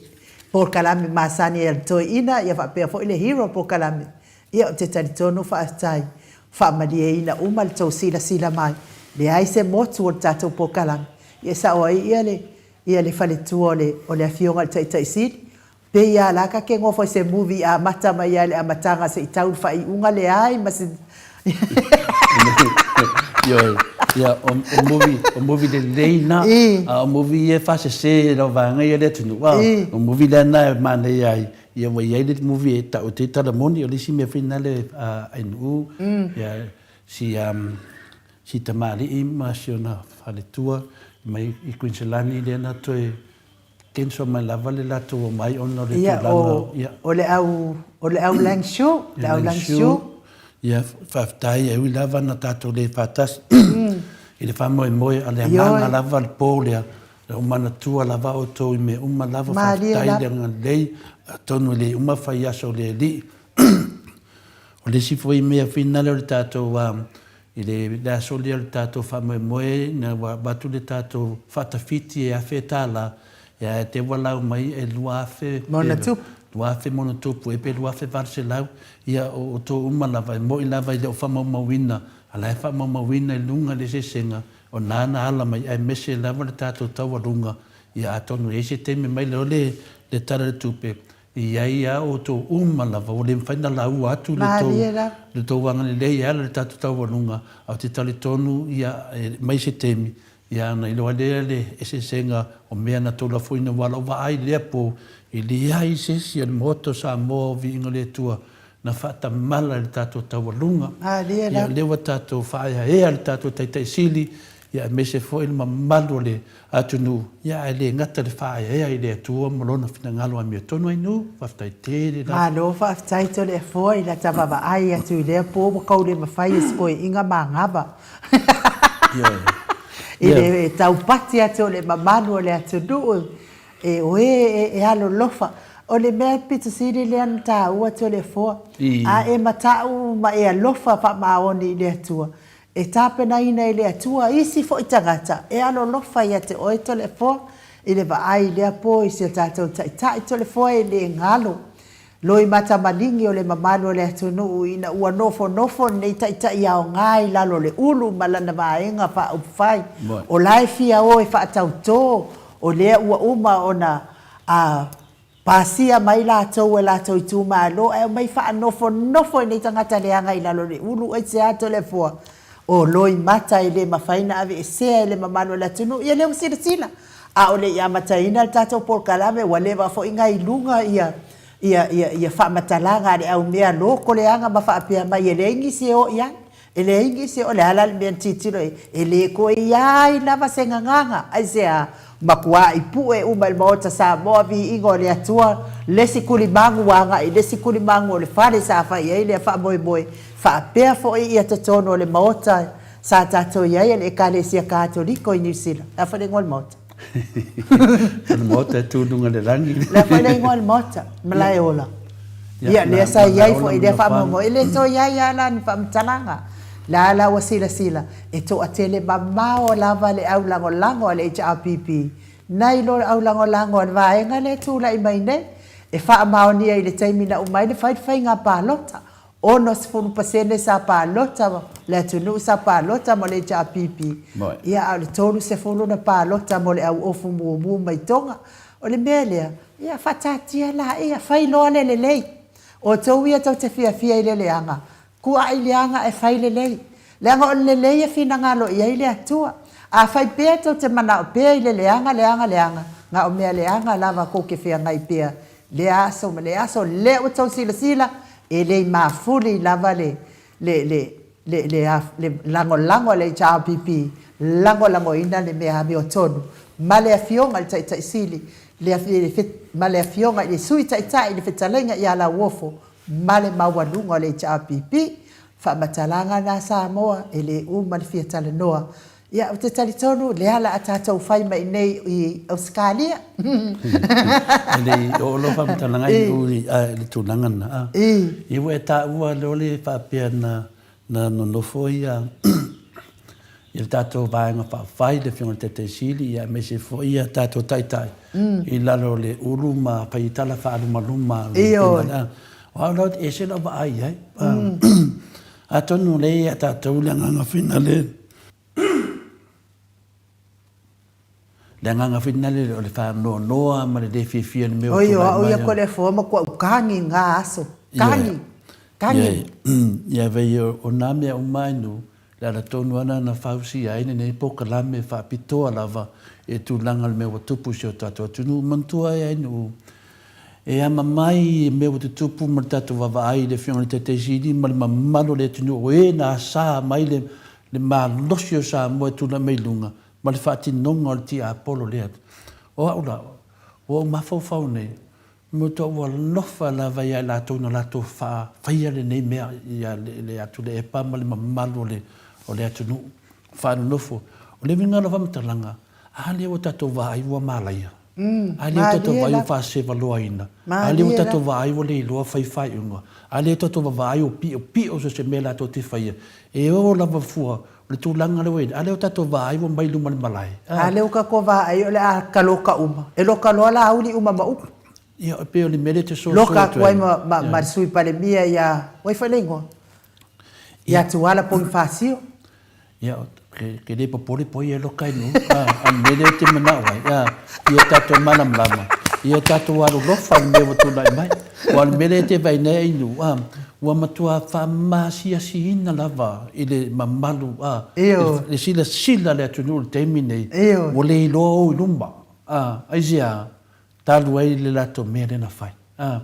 polokalame masani a le toeaina, ia faapea foi le hero polokalame. Ia, ou te talitonu faafetai, faamalieina uma le tou silasila mai, leai se motu o le tatou polokalame. Ia e sao ai ia le, ia le faletua o le, o le Afioga i le Taitai Sili, pei lava la ta te nofo i se movie amata mai lava i le amataga se i tau i le faaiuga, leai ma se Ioe, ia, o, o movie, o movie lelei na, a o movie ia e faasese i lau vaega ia i le atunuu, a, o movie lea na e manaia ai, Ia ua i ai le movie e tau te tala moni, o le isi mea foi nale a Ainuu, ia si si tamalii ma si ona faletua mai i Kuiniselani lea na toe cancel mai lava le latou omai ona o le tulaga ia. O le au o le au Lang Shu, le au Lang Shu. Ia faafetai e ui lava na tatou le faatasi i le faamoemoe a le agaga lava le po lea Na ou manatua lava outou i mea uma lava, faafetai le agalelei, atonu e le uma fai aso o le Alii. O le isi foi mea finale o le tatou, i le aso lea o le tatou faamoemoe ina ua avatu le tatou faatafiti e $1,000, ia ae te ua lau mai e 2000 ma ona tupu ea pe 2800, ia o outou uma lava, e moi lava e le o faamaumauina, a la e faamaumauina i luga le eseesega O na na ala mai aemaise lava le tatou taualuga, ia atonu e i ai se taimi mai lea o le le Tala o le Tupe, e i ai a outou uma lava ua le mafai ona laua atu le tou le tou agalelei e ala i le tatou taualuga, ae ou te talitonu ia e mai se taimi ia ona iloa ai lea le eseesega o mea na tou lafoina aua o lau vaai i lea po e leai se isi o le Maota o Samoa o Viiga o le Atua na faatamala i le tatou taualuga. Ia o lea ua tatou faaeaea le tatou Taitai Sili, ia aemaise foi le mamalu o le atunuu, ia ae le gata le faaeaea i le Atua ma Lona finagalo amiotonu Ainuu. Faafetai tele lava. Malo faafetai Toleafoa i lata vaavaai atu i lea po ua kou le mafai e se toeaiga manava i le taupati atu o le mamalu o le atunuu E o e e alolofa. O le mea pito sili lea na taua Toleafoa, a e mataʻu ma e alofa faamaoni i le Atua, e tapenaina e le Atua isi foi tagata e alolofa ia te oe Toleafoa, i le vaai i lea po i si o tatou Taitai Toleafoa e le galo. Loimata maligi o le mamalu o le atunuu ina ua nofonofo lenei taitai aoga i lalo o le ulu ma lana vaega faaupufai o la e fia o e faatautō o lea ua uma ona a pasia mai latou e latou itumalo ae omai faanofonofo i nei tagata leaga i lalo o le ulu aisea Toleafoa o Loimata e le mafai na aveesea e le mamalu o le atunuu ia lea ua silasila A o le i amataina le tatou polokalame, ua leva foi na i luga ia, ia, ia, ia faamatalaga a le au mea lokoleaga ma faapea mai, e leai nisi e o i ai. E leai nisi e o, o le a la le mea na tilotilo i ai? E le toe i ai lava se gagaga. Aisea? Matuai pue uma i le Maota Samoa, viiga o le Atua, le isi tulimagu ua agai i le isi tulimagu o le fale sa fai i ai lea faamoemoe, faapea foi ia totonu o le Maota Sa tatou i ai a le Ekalesia Katoliko i Niu Sila. Le a foi le igoa o le maota? O le maota e tu i luga o le lagi. Le a foi le igoa o le maota? Malaeola. Ia, lea sa i ai foi lea faamoemoe. E le toe i ai lava la ni faamatalaga. La la ua silasila, e toatele mamao lava le au lagolago a le HRPP nai lo le au lagolago a le vaega lea e tulai mai nei, e faamaonia i le taimi na uma ai le fai le faiga palota. 60% sa palota, le atunuu sa palota mo le HRPP, ia a o le 30 na palota mo le au ofu mumu mai Toga. O le mea lea, ia faataatia laia, fai loa le lelei. O outou ia tou te fiafia i le leaga, kuai leaga ae fai lelei. Leaga o le lelei e finagalo i ai le Atua. A fai pea tou te manao pea i le leaga, leaga, leaga, na o mea leaga lava tou te feagai pea lea aso ma lea aso, lea ua tou silasila, e le i mafuli lava le, le, le, le, le, a, le lagolago a le HRPP, lagolagoina le mea amiotonu, ma le Afioga i le Taitai Sili, le, le, ma le Afioga i le Sui Taitai i le Fetalaiga ia Lauofo, ma le maualuga o le HRPP. Faamatalaga na Samoa e le uma le fia talanoa. Ia, ou te talitonu lea la a tatou fai mai nei i Ausetalia. E le i oo lau faamatalaga i i le tulaga lena. Ia ua e taua loa le faapea na na nonofo ia i le tatou Vaega Faaupufai, le Afioga i le Taitai Sili, ia aemaise foi ia tatou Taitai i lalo o le ulu ma fai ai tala faalumaluma a le Ioe. O au la, e ese lau vaai i ai. Atonu o lea e ia tatou le agaga finale, le agaga finale o le faanoanoa ma le le fiafia i le mea ua tulai mai. Oi, o au ia Toleafoa matuai kagi na aso. Kagi, kagi. Ia, vei o nā mea uma e nuu, le ala tonu lava na fausia ai lenei polokalame faapitoa lava i le tulaga o le mea ua tupu i si o tatou atunuu. Manatua ai nuu, e ama mai i mea ua tutupu ma le tatou vaavaai i le Afioga i le Taitai Sili ma le mamalu o le atunuu o e na asa mai le malosi o Samoa e tulai mai i luga ma le faatinoga o le tiapolo lea. O au la, ua ou mafaufau nei, Matua alofa lava ia i latou na latou faafaia lenei mea ia le Atuilaepa ma le mamalu o le atunuu faanonofo. O le uiga o lau faamatalaga, a lea ua tatou vaai ua malaia, a lea ua tatou vaai ua faasevaloaina, a lea ua tatou vaai ua le iloa fai faaiuga, a lea ua tatou vavaai ua piopio so o se mea latou te faia, e o lava fua o le tulaga lea ua i ai, a lea ua tatou vaai ua mai luma o le malae. A lea ua tatou vaai o le a taloka uma, e loka loa Laauli uma ma upu. Ia, e pei o le mea lea e te soso atu ai. Loka atu ai ma le Sui Palemia ia, o ai foi le igoa? Ia Tuala Ponifasio. Ia, ke le popole po ia loka i nuu, a, a le mea lea ou te manao ai, a, ia tatou malamalama, ia tatou alolofa i le mea ua tulai mai. Aua o le mea lea e te vaai nei i nuu, a, ua matua faamasiasiina lava i le mamalu, a, le silasila a le atunuu i le taimi nei, ua le iloa o i luma, a, aisea? Talu ai le latou mea lea na fai, a,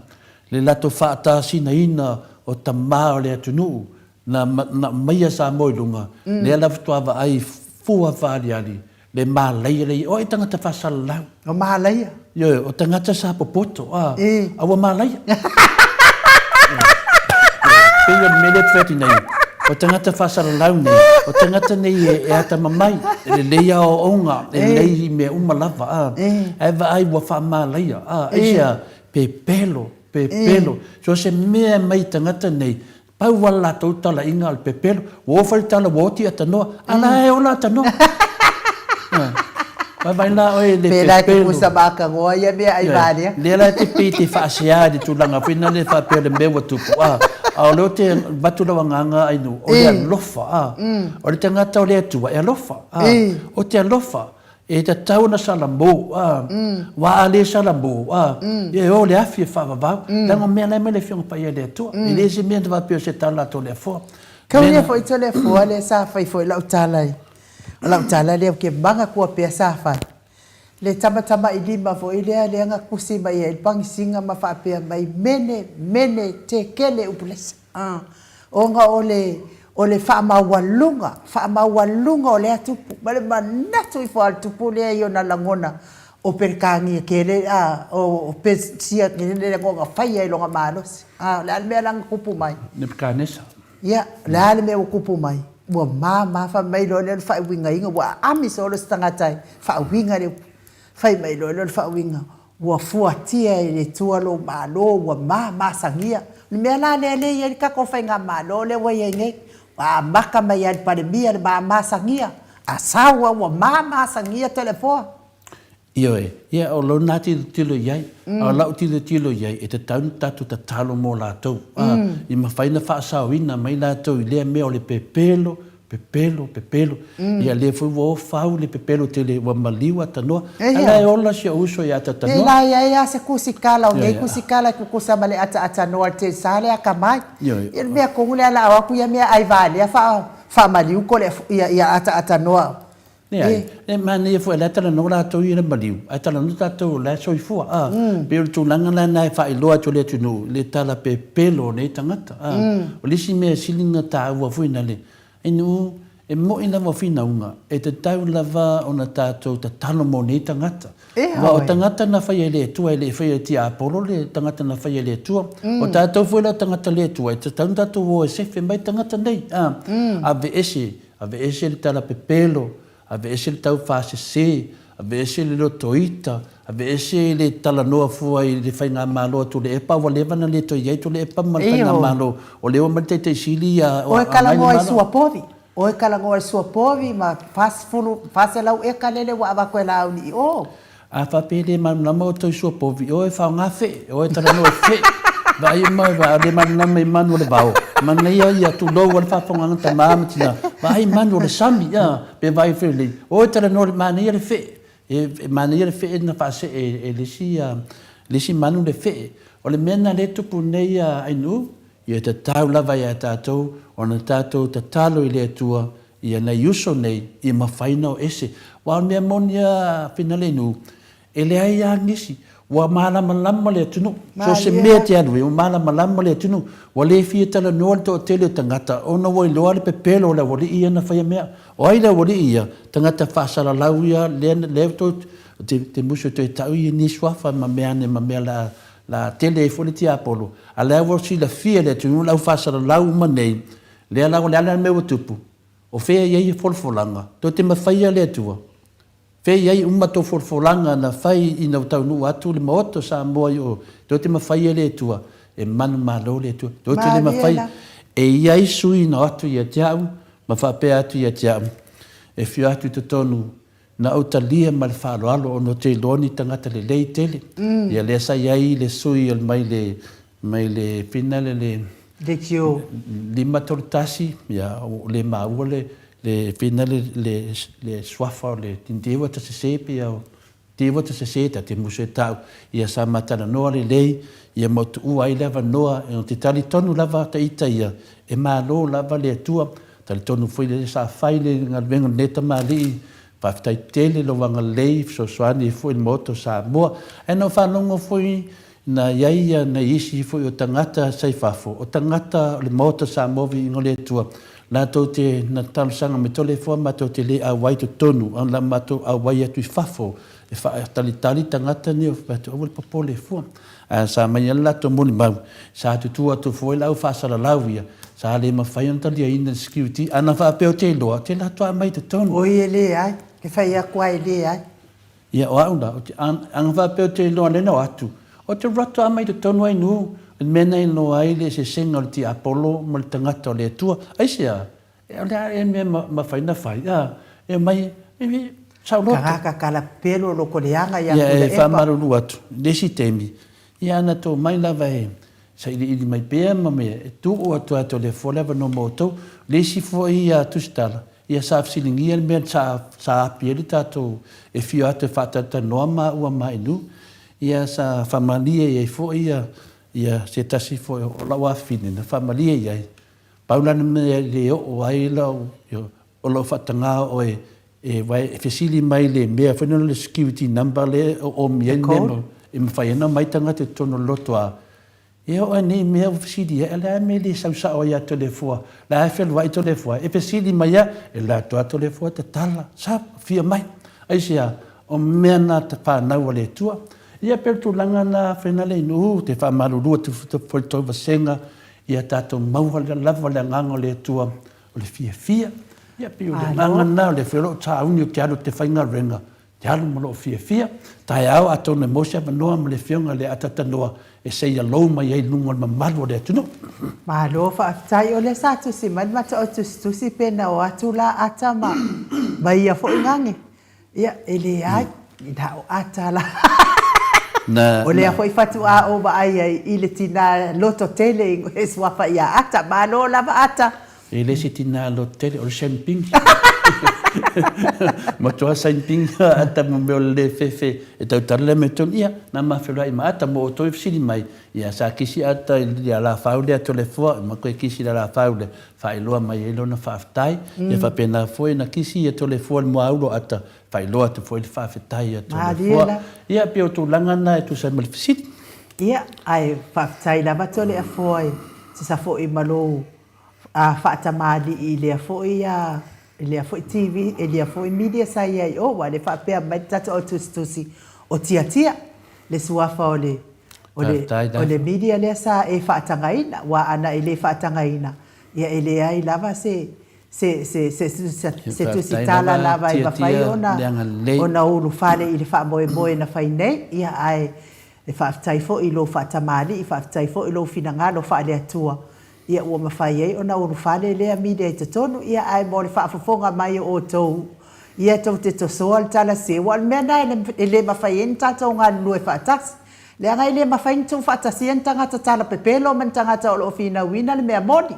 le latou faatasinaina o tama o le atunuu na, na aumaia Samoa i luga, lea la faatoa vaai fua faaaliali le malaia lea i ai. O ai tagata faasalalau? O malaia. Ioe, o tagata sa popoto, a, a ua malaia. Pei o le mea lea ou te fai atu nei, o tagata faasalalau nei, o tagata nei e atamamai, e lelei aoaoga, e lelei i mea uma lava, a, ae vaai ua faamalaia, a, aisea, pepelo, pepelo. So o se mea e aumai i tagata nei, Pau lava le latou talaiga o le pepelo. Ua oo foi le tala ua oti atanoa. A la e ola atanoa. Vaivai la oe i le pepelo. Pela e kukusa ma akanoa ia mea ai valea. Lea la e te pei te faasea i le tulaga foi na le faapea o le mea ua tupu. A o lea ou te avatu lau agaga Ainuu, o le alofa. A o le tagata o le Atua e alofa. A o te alofa. E tatau ona salamo, a, aua a le salamo, a, ia e o le afi e faavavau. Leaga o mea la e aumai le Afioga Paia a le Atua. E le se mea na faapea o se tala a Toleafoa. Kau ia foi Toleafoa lea sa fai foi lau tala i, o lau tala lea ou te manatua pea sa fai. Le tamatamailima foi lea lea na tusi mai ai le Pagisiga ma faapea mai, Mene, Mene, Tekele Upulesa. A, ona o le, o le faamaualuga, faamaualuga o lea tupu, ma le manatu ifo lava o le tupu lea i ona lagona o Peretania tele, a, o Pesia tele lea na faia i lona malosi. A, o le a le mea la na tupu mai? Nebukanesa. Ia, o le a le mea ua tupu mai? Ua mama, fai mai loa lea o le faauigaina, ua aami solo se tagata e faauiga le upu. Fai mai loa lea o le faauiga, Ua fuatia e le Atua lou Malo, ua mamasagia. O le mea la lea lea e i ai le tatou Faigamalo lea ua i ai nei, ua amata mai lava i le Palemia le mamasagia, a sau lava ua mamasagia Toleafoa. Ioe, ia o lou na tilotilo i ai, a o lau tilotilo i ai, e tatau ona tatou tatalo mo latou, a, i mafai ona faasaoina mai latou i lea mea o le pepelo, Pepelo, pepelo. Ia lea foi ua ofa au le pepelo tele ua maliu atanoa. A la e ola si ou uso ia Atatanoa. E lai ai a se kusikala, o nei kusikala e kukusa ma le ataatanoa le telsa le akamai. Ia le mea tonu lea la o atu ia mea ai valea fa faamaliu ko le ia ia ataatanoa. Leai, e manaia foi o la e talanoa latou i le maliu, ae talanoa tatou o la e soifua, a. Pei o le tulaga la lena e faailoa atu e le atunuu le tala pepelo o nei tagata, a. O le isi mea e sili ona taua foi na le, ainu, E moʻi lava o finauga, e tatau lava ona tatou tatalo mo nei tagata. Aua o tagata na faia e le Atua, e le i faia e tiapolo le tagata na faia e le Atua. O tatou foi la o tagata le Atua, e tatau ona tatou o e sefe mai tagata nei. A, aveese, aveese le tala pepelo, aveese le taufaasese, aveese le loto ita, aveese le talanoa fua i le faigamalo a Tuilaepa, ua leva ona le toe i ai Tuilaepa ma le faigamalo, o lea ua omai le Taitaisili ia Oe agai le kalanoa i Malo. Suapovi, oe kalanoa i Suapovi ma 40, 400 eka lele ua avatu e Laauli i o. A faapea e le malamalama outou i Suapovi, oe faoga fe'e, oe talanoa i fe'e, vaai uma, a le malamalama i manu o le vao, manaia ia tulou a le faafofogaaga tama ma tina, vaai manu o le sami, a, pe vaai foi lelei, oe talanoa i le manaia le fe'e, E manaia le fee na faasee e le isi, le isi manu le fee. O le mea lena lea e tupu nei ia Ainuu, ia tatau lava ia tatou ona tatou tatalo i le Atua ia nai uso nei ia mafai ona o ese. Aua o le mea moni a Finaleinuu, e leai lava nisi, ua malamalama le atunuu. So o se mea e te alu ai, ua malamalama le atunuu. Ua le fia talanoa le toatele o tagata ona ua iloa le pepelo o le aualii ia na faia mea. O ai le aualii ia? Tagata faasalalau ia lea lea tou te te musu e toe tau i ni suafa ma mea ane ma mea la la tele ai foi le tiapolo. A lea ua silafia e le atunuu le au faasalalau uma nei, lea la o le a le mea ua tupu? O fea e i ai folafolaga? Tou te mafaia le Atua? Fea i ai uma tou folafolaga na fai ina ua taunuu atu le Maota o Samoa i o, tou te mafaia le Atua, e manumalo le Atua. Tou te le mafai e i ai sui na o atu ia te au ma faapea atu ia te au, e afio atu i totonu, na ou talia ma le faaaloalo ona ou te iloa ni tagata lelei tele. Ia lea sa i ai le sui o le mai le mai le fina le le Leitio. 531, ia ua le maua le le fina le le le suafa o le tindiu ata sese pia o tiu ata sese ta te musu e tau ia sa ma talanoa lelei ia ma tuua ai le avanoa e te talitonu lava ta ita ia e malo lava le Atua talitonu foi le sa fai le galuega o lenei tamalii faafetai tele lou agalelei fesoasoani ai foi i le Maota o Samoa ae na ou faalogo foi Na i ai ia nai isi foi o tagata sa i fafo, o tagata o le Maota Samoa Viiga o le Atua, latou te na talosaga mai Toleafoa matou te le auai i totonu, a na matou auai atu i fafo e faatalitali tagata nei o fai atu aua le popole fua. Ae sa aumai lava le latou molimau, sa tutu atu foi le au faasalalau ia, sa le mafai ona taliaina e le security, a na faapea ou te iloa, te alu atu lava aumai i totonu. Oi e leai, e fai atu lava e leai. Ia, o au la, ou te, ana faapea ou te iloa lena o atu, ou te alu atu lava mai totonu ai nuu, i le mea na iloa ai le eseesega o le tiapolo ma le tagata o le Atua. Aisea? E, o le a ea le mea ma, mafai ona fai? A, e omai, e, e, saoloto. Tagata tala pepelo loko leaga ia Ia, e Tuilaepa. faamalulu atu, i le isi taimi, ia ana tou mai lava e sailiili mai pea ma mea, e tuu atu lava Toleafoa le avanoa mo outou. O le isi foi ia Tusitala, Ia sa fesiligia le mea sa sa api ai le tatou e fia atu e faatalatalanoa maua ma Inu. Ia sa faamalie i ai foi ia ia se tasi foi o lau afafine na faamalie i ai. Pau la le mea e le oo ai lau o lou faataga oe e e fesili mai le mea foi lea o le security number lea e oomi ai le mea e mafai ai ona omai tagata i totonu o le loto a Ia o nei mea ua fesili ai, a le a mea e le sau sao ai ia Toleafoa, la e feluai Toleafoa, e fesili mai a, e alu atu a Toleafoa tatala, sa, fia mai. Aisea? O mea na ta fanau a le Atua. Ia pei o le tulaga na Fenaleinuu, te faamalulu atu foi le tou vasega, ia tatou maua lava le agaga o le Atua, o le fiafia. Ia pei o le agaga na, o lea foi o loo sauni ou te alu ou te faigaluega, Te alu ma lou fiafia. Taeao atonu e maua se avanoa ma le Afioga i le Atatanoa e seia lou mai ai i luga o le mamalu o le atunuu. Malo faafetai o lea sa tusi mai le mataoi tusitusi pe na o atu la ata ma ma ia foi gage ia e leai na o ata la Na o lea foi faatoa ou vaai ai i le tina loto tele e suafa ia ata malo lava ata. E le se tina loto tele, o le Shane Ping. Matua Shane Ping ata mo mea o le le fefe e tautala lea mea tonu. Ia, na ma feloai ma ata mo outou i fesili mai. Ia, sa kisi ata i le alafau lea Toleafoa, ma koe kisi i le alafau lea, faailoa mai ai lona faafetai. Ia faapena foi na kisi ia Toleafoa i le muaulu o ata, faailoa atu foi le faafetai ia Toleafoa. Ia, pei o tulaga na e tusa ai ma le fesili. Ia, ae faafetai lava Toleafoa e tusa foi ma lou faatamalii i lea foi. I lea foi TV, e lea foi media sa i ai i o, aua o lea e faapea mai le tatou au tusitusi o Tiatia, le suafa o le, o le, o le media lea sa e faatagaina, aua ana e le faatagaina, ia e leai lava se, se, se, se, se tusitala lava e mafai ona, ona ulufale i le faamoemoe na fai nei, ia ae e faafetai foi i lou faatamalii, faafetai foi i lou finagalo faale-Atua, ia ua mafai ai ona ulufale lea media i totonu, ia ae mo le faafofoga mai o outou, ia tou te tosoa le tala sese, aua o le mea lena e le mafai ai ona tatou galulue faatasi, leaga e le mafai ona tuufaatasia ni tagata talapepelo ma ni tagata o lo o finauina le mea moni.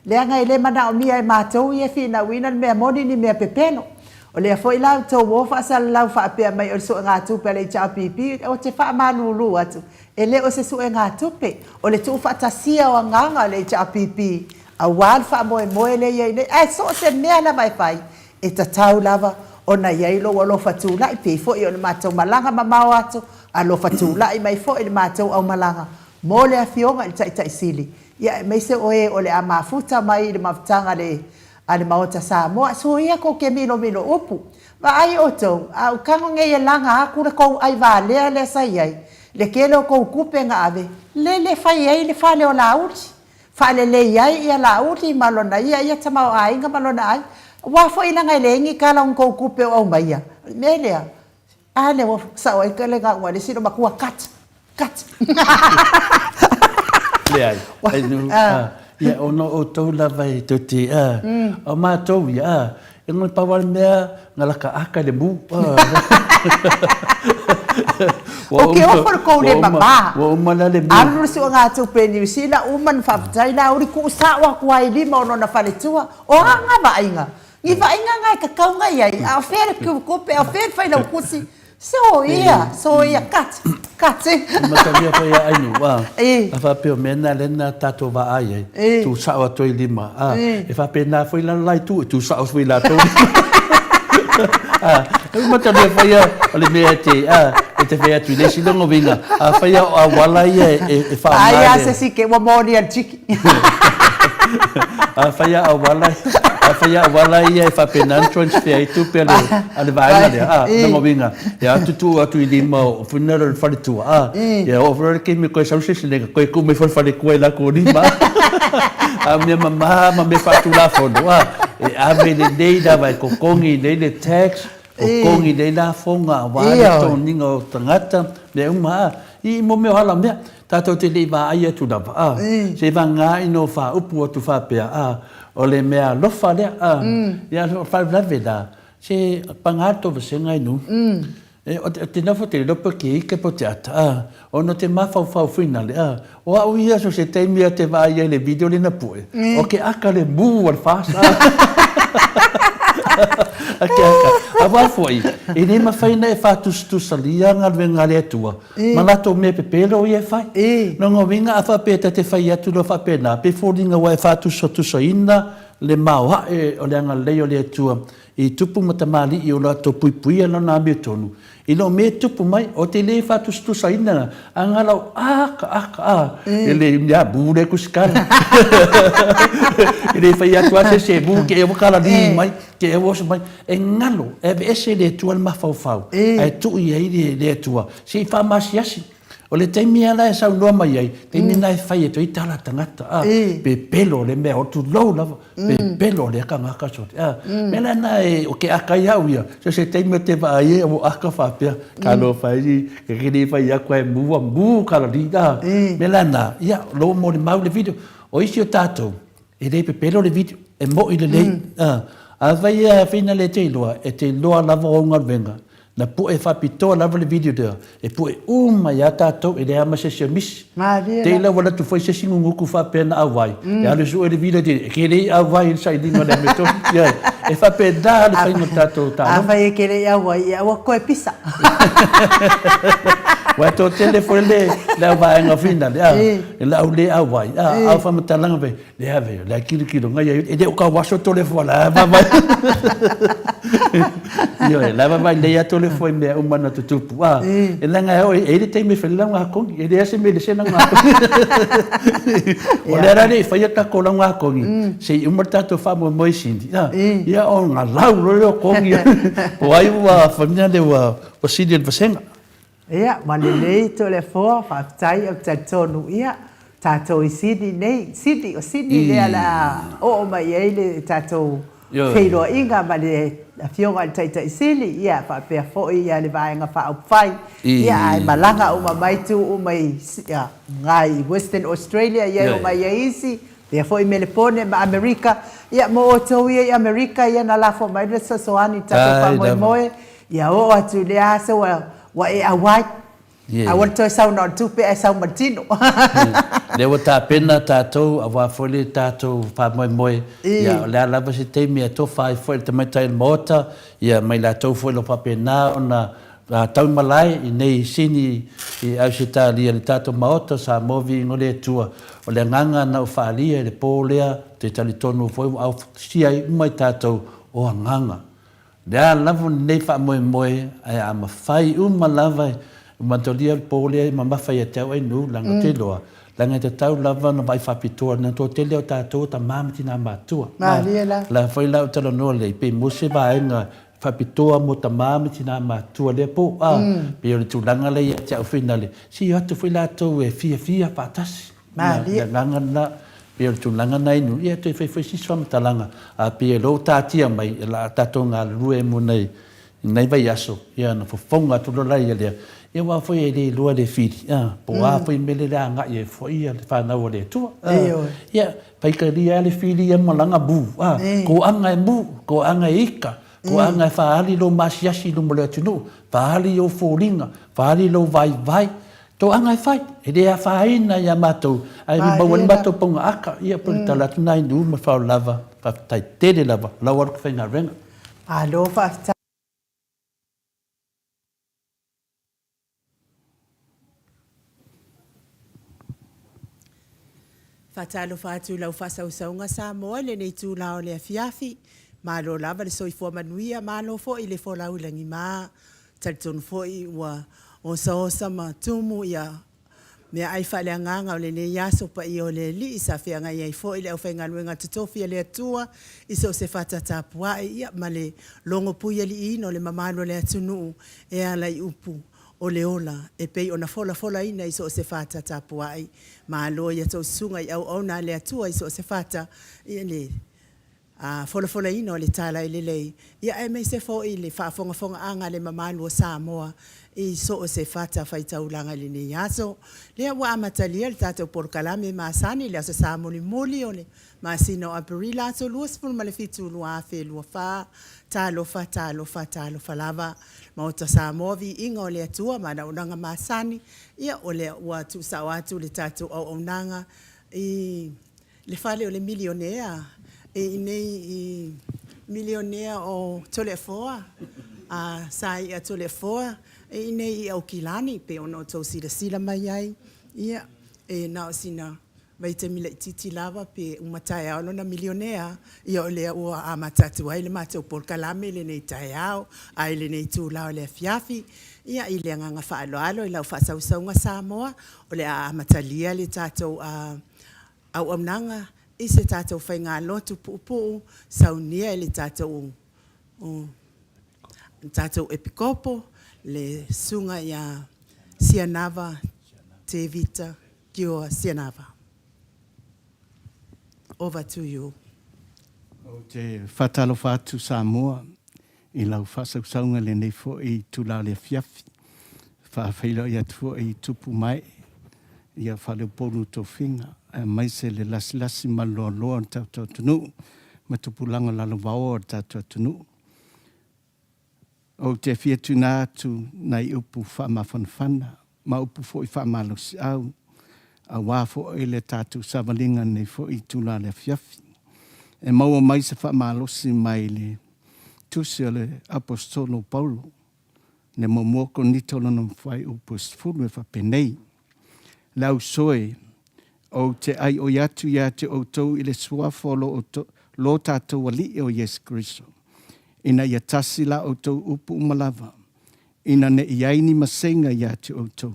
Leaga e le manaomia e matou ia e finauina le mea moni ni mea pepelo. O lea foi la outou o faasalalau faapea mai o le suegatupe a le HRPP, ou te faamalulu atu, e le o se suegatupe, o le tuufaatasia o agaga o le HRPP aua le faamoemoe lea e i ai nei. Ae so o se mea lava e fai, e tatau lava ona i ai lou alofa tulai, pei foi o le matou malaga mamao atu, alofa tulai mai foi le matou aumalaga mo le Afioga i le Taitai Sili, Ia aemaise o e o le a mafuta mai i le mafutaga a le Maota Samoa. Soia kou ke milomilo upu. Vaai outou, a ou tago nei e laga aku le kou ai valea lea sa i ai, le tele o kou tupe na ave, le le fai ai le fale o Laauli, faalelei ai ia Laauli ma lona ia ia tamaoaiga ma lona aiga. Aua foi leaga e leai ni tala o ni kou tupe o aumaia. O le mea lea, A lea ua sao ai le galuega a le isi loomatua, cut, cut. Leai, ai nu, a, ia ona o outou lava e tou te, a, o matou ia, a, e ngoi pau lava le mea, na laka aka i le mu, a. O ke ofo le kou le mama. Ua uma la le mu. Alu le suegatupe i Niu Sila, uma na faafetai Laauli, tuu sao atu lava i lima o lona faletua. O a nga vaaiga? Ni vaaiga nga e tatau ona i ai, a o fea le tupe, a o fea le failautusi, soia, soia, cut, cut. E matalia foi a Ainu, a, a faapea o mea na lea na tatou vaai ai, tu sao atu ai lima, a, e faapena foi la le la itu, e tu sao foi latou lima. A, e matalia foi a, o le mea e te, a, e te fai atu i le isi logoviga, afai o auala ia e faaaoga Ai a se isi ke ua moni a le tiki. Afai a auala, afai a auala ia e faapena ona transfer ai tupe a le, a le vaega lea, a, lona uiga, e atu tuu atu i lima o funeral o le faletua, a, ia oo foi la le taimi e toe sau se seleselega, toe tuu mai foi le faletua i latou lima. A o mea mama ma mea faatulafono, a, e ave lelei lava e totogi lelei le tax, totogi lelei lafoga aua le totogina o tagata, mea uma, a, i mo mea o hala mea. Tatou te le i vaai atu lava, a, seivaga ina o faaupu atu faapea, a, o le mea alofa lea, a, ia, o le faalavelave la, se paga le tou vasega e nuu. E, o te nofo te iloa pe o te ika pe o te ata, a, ona o te mafaufau finale, a, o au ia so se taimi a te vaai ai i le video lea na pue, o ke aka le mū a le FAST, a, a ke aka. Aua foi, e le mafai ona e faatusatusalia galuega a le Atua, Ma latou mea pepelo ia e fai. Lona uiga a faapea ta te fai atu loa faapena, pe foliga ua e faatusatusaina le maoae o le agalelei o le Atua i tupu ma tamalii o latou puipuia lona amiotonu, i lou mea e tupu mai, ou te le faatusatusaina a na lau aka aka a, e le mea mu le kusikala. E le fai atu a se se mu ke e ua kala li mai. Ke e oso mai, e ngalo, e aveese e le Atua le mafaufau, ae tuu i ai le Atua, se i faamasiasi. O le taimi lava la e saunoa mai ai, taimi lena e fai atu ai tala a tagata, a, pepelo le mea, o tulou lava, pepelo lea tagata sole, a. Mea la lena e, o ke aka ai au ia, so se taimi ou te vaai ai, ua aka faapea, talofa e, ke le fai atu ae mu, ua mu kalali, a. Mea la lena, ia, o lou molimau le video. O isi o tatou, E le pepelo le video, e moʻi lelei. Afai e afina le te iloa, e te iloa lava ou galuega, na puʻe faapitoa lava le video lea, e puʻe uma ia tatou, e leai ma se isi o misi. Te ila ua alu atu foi se isi nunuku faapea na auai, e alu e sue le video e ke le i auai i le sailiga o le amiotonu. Ioe, e faapena le faiga o le tatou taaloga. Afai e ke le i auai, ia aua koe pisa. Ua e toatele foi le au vaega finale, a. E lau le auai, a, au whamatalaga ve, le ave, le a kilokilo ngai ai, e le o ka waso tole fua la, va vai. Ioe, la e vaavaai lelei atu le foe i mea uma na tutupu, a, e leaga e oo, e i ai le taimi e fai ai le laugatogi, e leai lava se mea e lese ai le laugatogi. O lea la e le i faia le tatou laugatogi, se i uma le tatou faamoemoe i Sini, a, ia ona lau loa lea o togi, po o ai ua fai mea lea ua sili e le vasega. Ia, ua lelei Toleafoa, faafetai, ou te talitonu, ia, tatou i Sydney nei, Sydney, o Sydney lea o le a oo mai i ai le tatou feiloaiga ma le Afioga i le Taitai Sili, ia, faapea foi le Vaega Faaupufai, ia, ae malaga uma mai tu uma i i Western Australia, ia e omai ai isi, faapea foi Melepone ma Amerika, ia, mo outou ia i Amerika, ia na lafo mai le fesoasoani i le tatou faamoemoe, Ia oo atu i lea aso ua e auai. Aua le toe sau na o le tupe ae sau ma le tino. Lea ua tapena tatou aua foi le tatou faamoemoe, ia o le a lava se taimi e atofa ai foi le tamaitai o le Maota, ia ma i latou foi o lo o faapena ona taumalae i nei sini i Ausetalia i le tatou Maota o Samoa Viiga o le Atua. O le agaga na ou faaalia i le po lea, ou te talitonu foi ua aufusia ai uma i tatou o agaga. Le a lava lenei faamoemoe, ae a mafai uma lava e matolia le po lea e mamafa ia te au Ainuu, leaga ou te iloa, leaga e tatau lava ona vaai faapitoa na toatele o tatou o tama ma tina matutua. Malie la. O la foi la ou talanoa lelei, pe maua se vaega faapitoa mo tama ma tina matutua lea po, a, pei o le tulaga lea ia te au finale, se i o atu foi latou e fiafia faatasi. Malie. Le agaga lena, pei o le tulaga lena i nuu, ia toe fai foi sisi faamatalaga, a pei o lea ua taatia mai, o le a tatou galulue mo nai nai vaiaso, ia ona fofoga atu loa laia lea, ia aua foi e le iloa le fili, a, po o a foi mea lea o le a agai ai foi le fanau a le Atua, a, ia, faitalia lava le fili ia ma lana mu, a, toaga e mu, toaga e ika, toaga e faaali lou maasiasi i luma o le atunuu, faaali ou foliga, faaali lou vaivai, Toaga e fai, e le afaina ia matou, ae maua ai le matou pauga aka, ia pei o le tala atu lena i nuu ma le faaaloalo lava, faafetai tele lava, o la ua alu atu faigaluega. Malo faafetai. Faatalofa atu i lau faasausauga Samoa i lenei itula o le afiafi. Malo lava le soifua manuia, malo foi le folau i lagima. Talitonu foi ua osaosa ma tumu ia meaai faaleagaga o lenei aso paia o le Alii sa feagai ai foi le aufaigaluega totofi a le Atua i so o se fata tapuai ia ma le logo puialiiina o le mamalu o le atunuu e ala i upu o le ola e pei ona folafolaina i so o se fata tapuai. Malo i a outou susuga i auauna a le Atua i so o se fata i le folafolaina o le tala lelei, ia aemaise foi le faafogafogaaga a le mamalu o Samoa i so o se fatafaitaulaga i lenei aso. Lea ua amatalia le tatou polokalame masani i le Aso Sa mulimuli o le masina o Aperila aso 27 2024. Talofa, talofa, talofa lava. Maota Samoa, viiga o le Atua ma ana auaunaga masani, ia o lea ua tuusao atu le tatou auaunaga i le fale o le milionea e i inei i milionea o Toleafoa, a Saia Toleafoa e i inei i Aukilani pei ona outou silasila mai ai, ia, e na o sina vaitaimi laitiiti lava pe uma taeao lona milionea, ia o lea ua amata atu ai le matou polokalame i lenei taeao, a i lenei itula o le afiafi. Ia, i le agaga faaaloalo i lau faasausauga Samoa, o le a amatalia le tatou auaunaga i se tatou faigalotu puupuu saunia e le tatou tatou Epikopo, le Susuga ia Sianava Tevita Kioa Sianava. Over to you. Ou te faatalofa atu Samoa i lau faasausauga i lenei foi itula o le afiafi. Faafeiloai atu foi i tupu ma ee ia faleupolu tofiga aemaise le lasilasi ma le loaloa o le tatou atunuu ma tupulaga lalovaoa o le tatou atunuu. Ou te fia tuuina atu nai upu faamafanafana ma upu foi faamalosiau aua foi le tatou savaliga nei foi itula o le afiafi. E maua mai se faamalosi mai le Tusi o le Aposetolo o Paulo, le muamua Korinito lona fuaiupu e 10 e faapenei, Le ausoe, ou te aioi atu ia te outou i le suafa o lo, lo tatou Alii o Iesu Keriso, Ina ia tasi la outou upu uma lava, ina ne i ai ni maseiga ia te outou,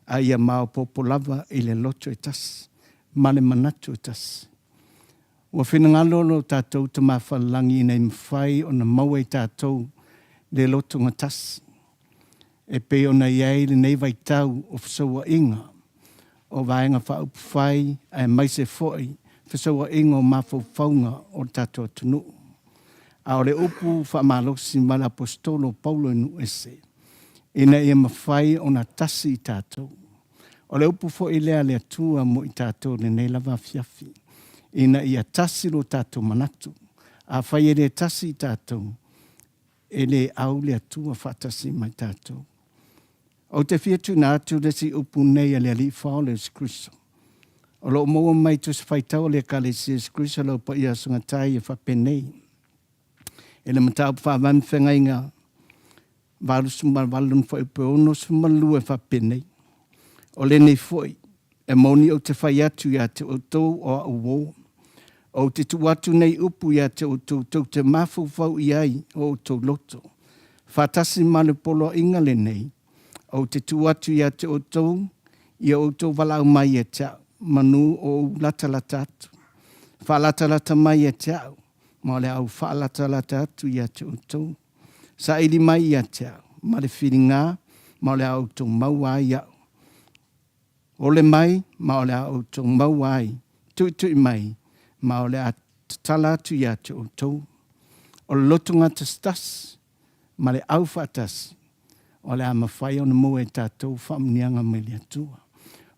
a ia maopoopo lava i le loto e tasi ma le manatu e tasi. Ua finagalo lo tatou Tama Falelagi ina ia mafai ona maua e tatou le loto gatasi, e pei ona i ai lenei vaitau o fesouaʻiga o Vaega Faaupufai aemaise foi fesouaʻiga o mafaufauga o le tatou atunuu. A o le upu faamalosi mai le Aposetolo o Paulo i nuu ese, ina ia mafai ona tasi i tatou. O le upu foi lea a le Atua mo i tatou i lenei lava afiafi, ina ia tasi lo tatou manatu. Afai e le tasi i tatou, e le au le Atua faatasi ma i tatou. Ou te fia tuuina atu le isi upu nei a le Alii Fao le Iesu Keriso. O lo o maua mai Tusi Faitau a le Ekalesia Iesu Keriso Lau Paia Asogatai e faapenei, I le mataupu faavae ma feagaiga 88 lona fuaiupu e 62 e faapenei, O lenei foi, e moni ou te fai atu ia te outou o au uō, ou te tuu atu nei upu ia te outou tou te mafaufau i ai o outou loto, faatasi ma le poloaiga lenei, ou te tuu atu ia te outou ia outou valaau mai ia te au, manu o ou latalata atu. Faalatalata mai ia te au, ma o le a ou faalatalata atu ia te outou. Saili mai ia te au, ma le filiga, ma o le a outou maua ai au. Ole mai, ma o le a outou maua ai, tuitui mai, ma o le a tatala atu ia te outou. O le lotogatasitasi ma le aufaatasi, o le a mafai ona maua e tatou faamuniaga mai le Atua.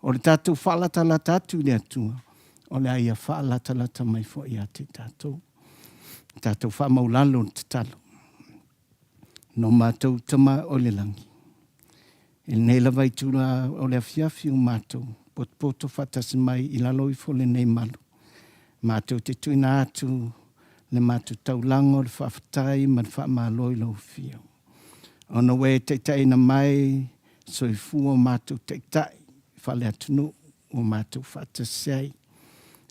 O le tatou faalatalata atu i le Atua, o le a ia faalatalata mai foi ia te tatou. Tatou faamaulalo le tatalo. No matou Tama o le lagi, I lenei lava itula o le afiafi o matou potopoto faatasi mai i lalo ifo o lenei malu, matou te tuuina atu le matou taulaga o le faafetai ma le faamalo i lau Afio, ona ua e taitaiina mai soifua o matou taitai faale-atunuu ua matou faatasi ai,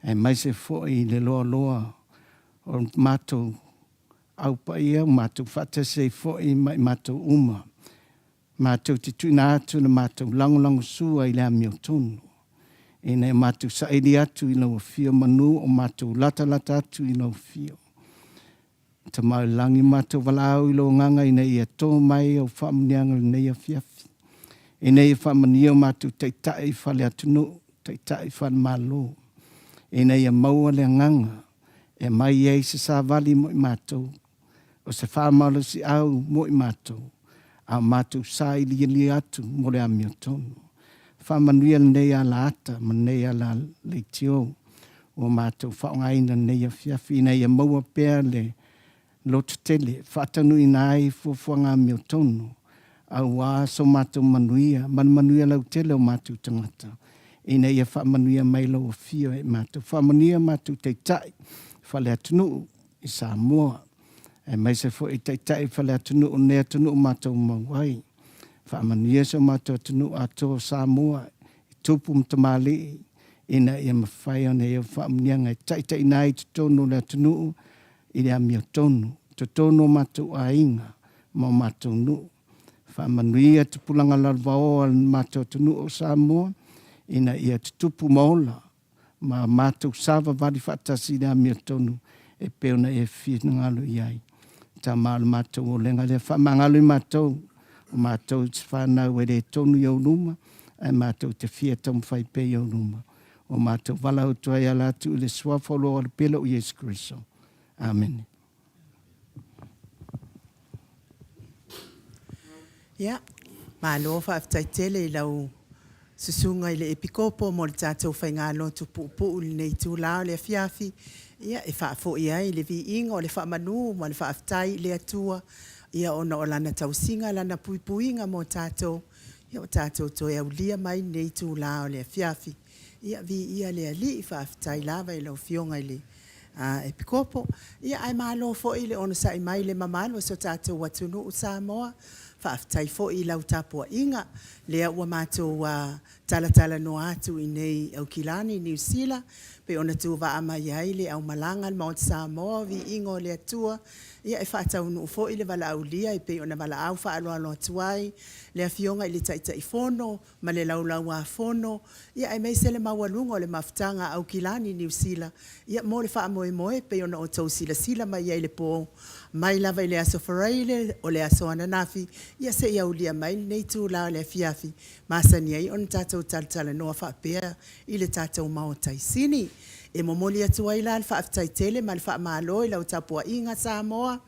aemaise foi le loaloa o matou au paia ua matou faatasi ai foi ma i matou uma. Matou te tuuina atu le matou lagolagosua i le amiotonu, ina ia matou saili atu i lau Afio manu o matou latalata atu i lau Afio. Tama o le Lagi, matou valaau i lou Agaga ina ia tō mai au faamuniaga i lenei afiafi, ina ia faamanuia o matou taitai faale-atunuu, taitai faale-Malo, ina ia maua le Agaga e aumai ai se savali mo i matou, o se faamalosiau mo i matou, a o matou sailiili atu mo le amiotonu. Faamanuia lenei alaata ma lenei ala leitio ua matou faaaogaina lenei afiafi ina ia maua pea le lototele, faataunuuina ai fuafuaga amiotonu aua so matou manuia ma le manuia lautele o matou tagata, ina ia faamanuia mai lau Afio e matou. Faamanuia matou taitai faale-atunuu i Samoa, aemaise foi taitai faale-atunuu o lenei atunuu matou mau ai. Faamanuia si o matou atunuu atoa o Samoa i tupu ma tamalii, ina ia mafai ona i ai faamuniaga e taitaiina ai i totonu o le atunuu i le amiotonu, totonu o matou aiga ma o matou nuu. Faamanuia tupulaga lalovaoa o le matou atunuu o Samoa ina ia tutupu ma ola ma matou savavali faatasi i le amiotonu e pei ona e finagalo i ai. Tama o le matou olega lea, faamagalo i matou, o matou te fanau e le tonu i ou luma, ae matou te fia taumafai pea i ou luma. O matou valaau atu ai ala atu i le Suafa o lou Alopele o Iesu Keriso. Amene. Ia, malo faafetai tele i lau susuga i le Epikopo mo le tatou faigalotu puupuu i lenei itula o le afiafi, ia, e faafoi ai le viiga o le faamanu ma le faafetai i le Atua, ia ona o Lana tausiga, Lana puipuiga mo tatou, ia ua tatou toe aulia mai lenei itula o le afiafi. Ia, viia le Alii, faafetai lava i lau Afioga i le Epikopo. Ia, ae malo foi le onosai mai i le mamalu o si o tatou atunuu o Samoa. Faafetai foi i lau tapuaiga, lea ua matou talatalanoa atu i inei i Aukilani, Niu Sila, pei ona tuvaa mai ai le aumalaga a le Maota Samoa, Viiga o le Atua, ia e faataunuu foi le valaaulia e pei ona valaau faaaloalo atu ai le Afioga i le Taitaifono ma le Laulau-a-Fono, aemaise le maualuga o le mafutaga a Aukilani Niu Sila mo le faamoemoe e pei ona outou silasila mai ai i le po, mai lava i le Aso Faraile, o le aso ananafi, ia seia aulia mai lenei itula o le afiafi e masani ai ona tatou talatalanoa faapea i le tatou Maota i Sini. E momoli atu ai la le faafetai tele ma le faamalo i lau tapuaiga Samoa,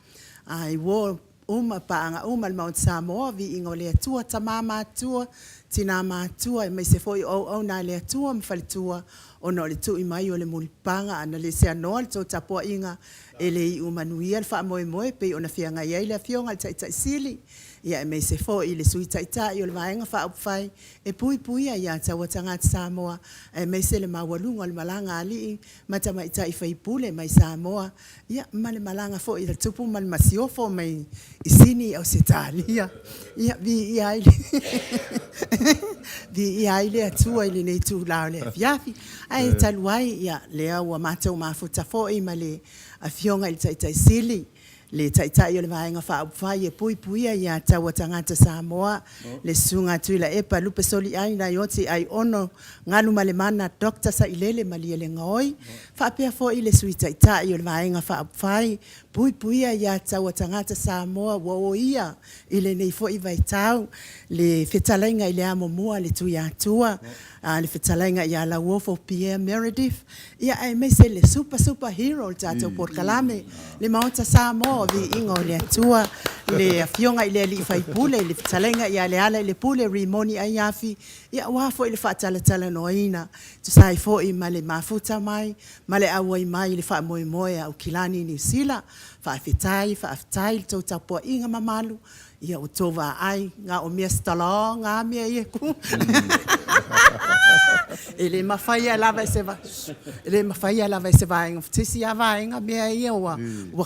i uo uma, paaga uma a le Maota Samoa, Viiga o le Atua, Tama ma Matutua, Tina ma Matua, aemaise foi o auauna a le Atua ma faletua, ona o le tui mai o le mulipapaga. Ana le seanoa la outou tapuaiga, e le iu manuia le faamoemoe e pei ona feagai ai le Afioga i le Taitai Sili, aemaise foi le Sui Taitai o le Vaega Faaupufai e Puipuia Aia Tatau a Tagata Samoa, aemaise le maualuga o le malaga a alii ma tamaitai sui usufono mai Samoa, ia ma le malaga foi a le Tupu ma le Masiofo mai Sini, Ausetalia. Ia, viia ai le Atua i lenei itula o le afiafi. Ae talu ai, o lea ua matou mafuta foi ma le Afioga i le Taitai Sili, le Taitai o le Vaega Faaupufai e Puipuia Aia Tatau a Tagata Samoa, le Susuga a Tuilaepa Lupesoliai Naioti Aiono Galumalemana Dr. Sailele Malielegaoi, faapea foi le Sui Taitai o le Vaega Faaupufai Puipuia Aia Tatau a Tagata Samoa ua oia i lenei foi vaitau, le fetalaiga i le Amomua a le Tuiatua, le fetalaiga ia Lauofo Pierre Meredith, aemaise le super super hero o le tatou polokalame, le Maota Samoa o Viiga o le Atua, le Afioga i le sui usufono le fetalaiga ia Lealailepule Rimoni Aiafi, aua foi le faatalatalanoaina e tusa ai foi ma le mafuta mai ma le auai mai i le faamoemoe a Aukilani Niu Sila. Faafetai, faafetai i le tou tapuaiga mamalu, ua outou vaai na o mea strong lava mea ia e tu. E le mafaia lava e se, e le mafaia lava e se vaega, se isi lava vaega mea ia ua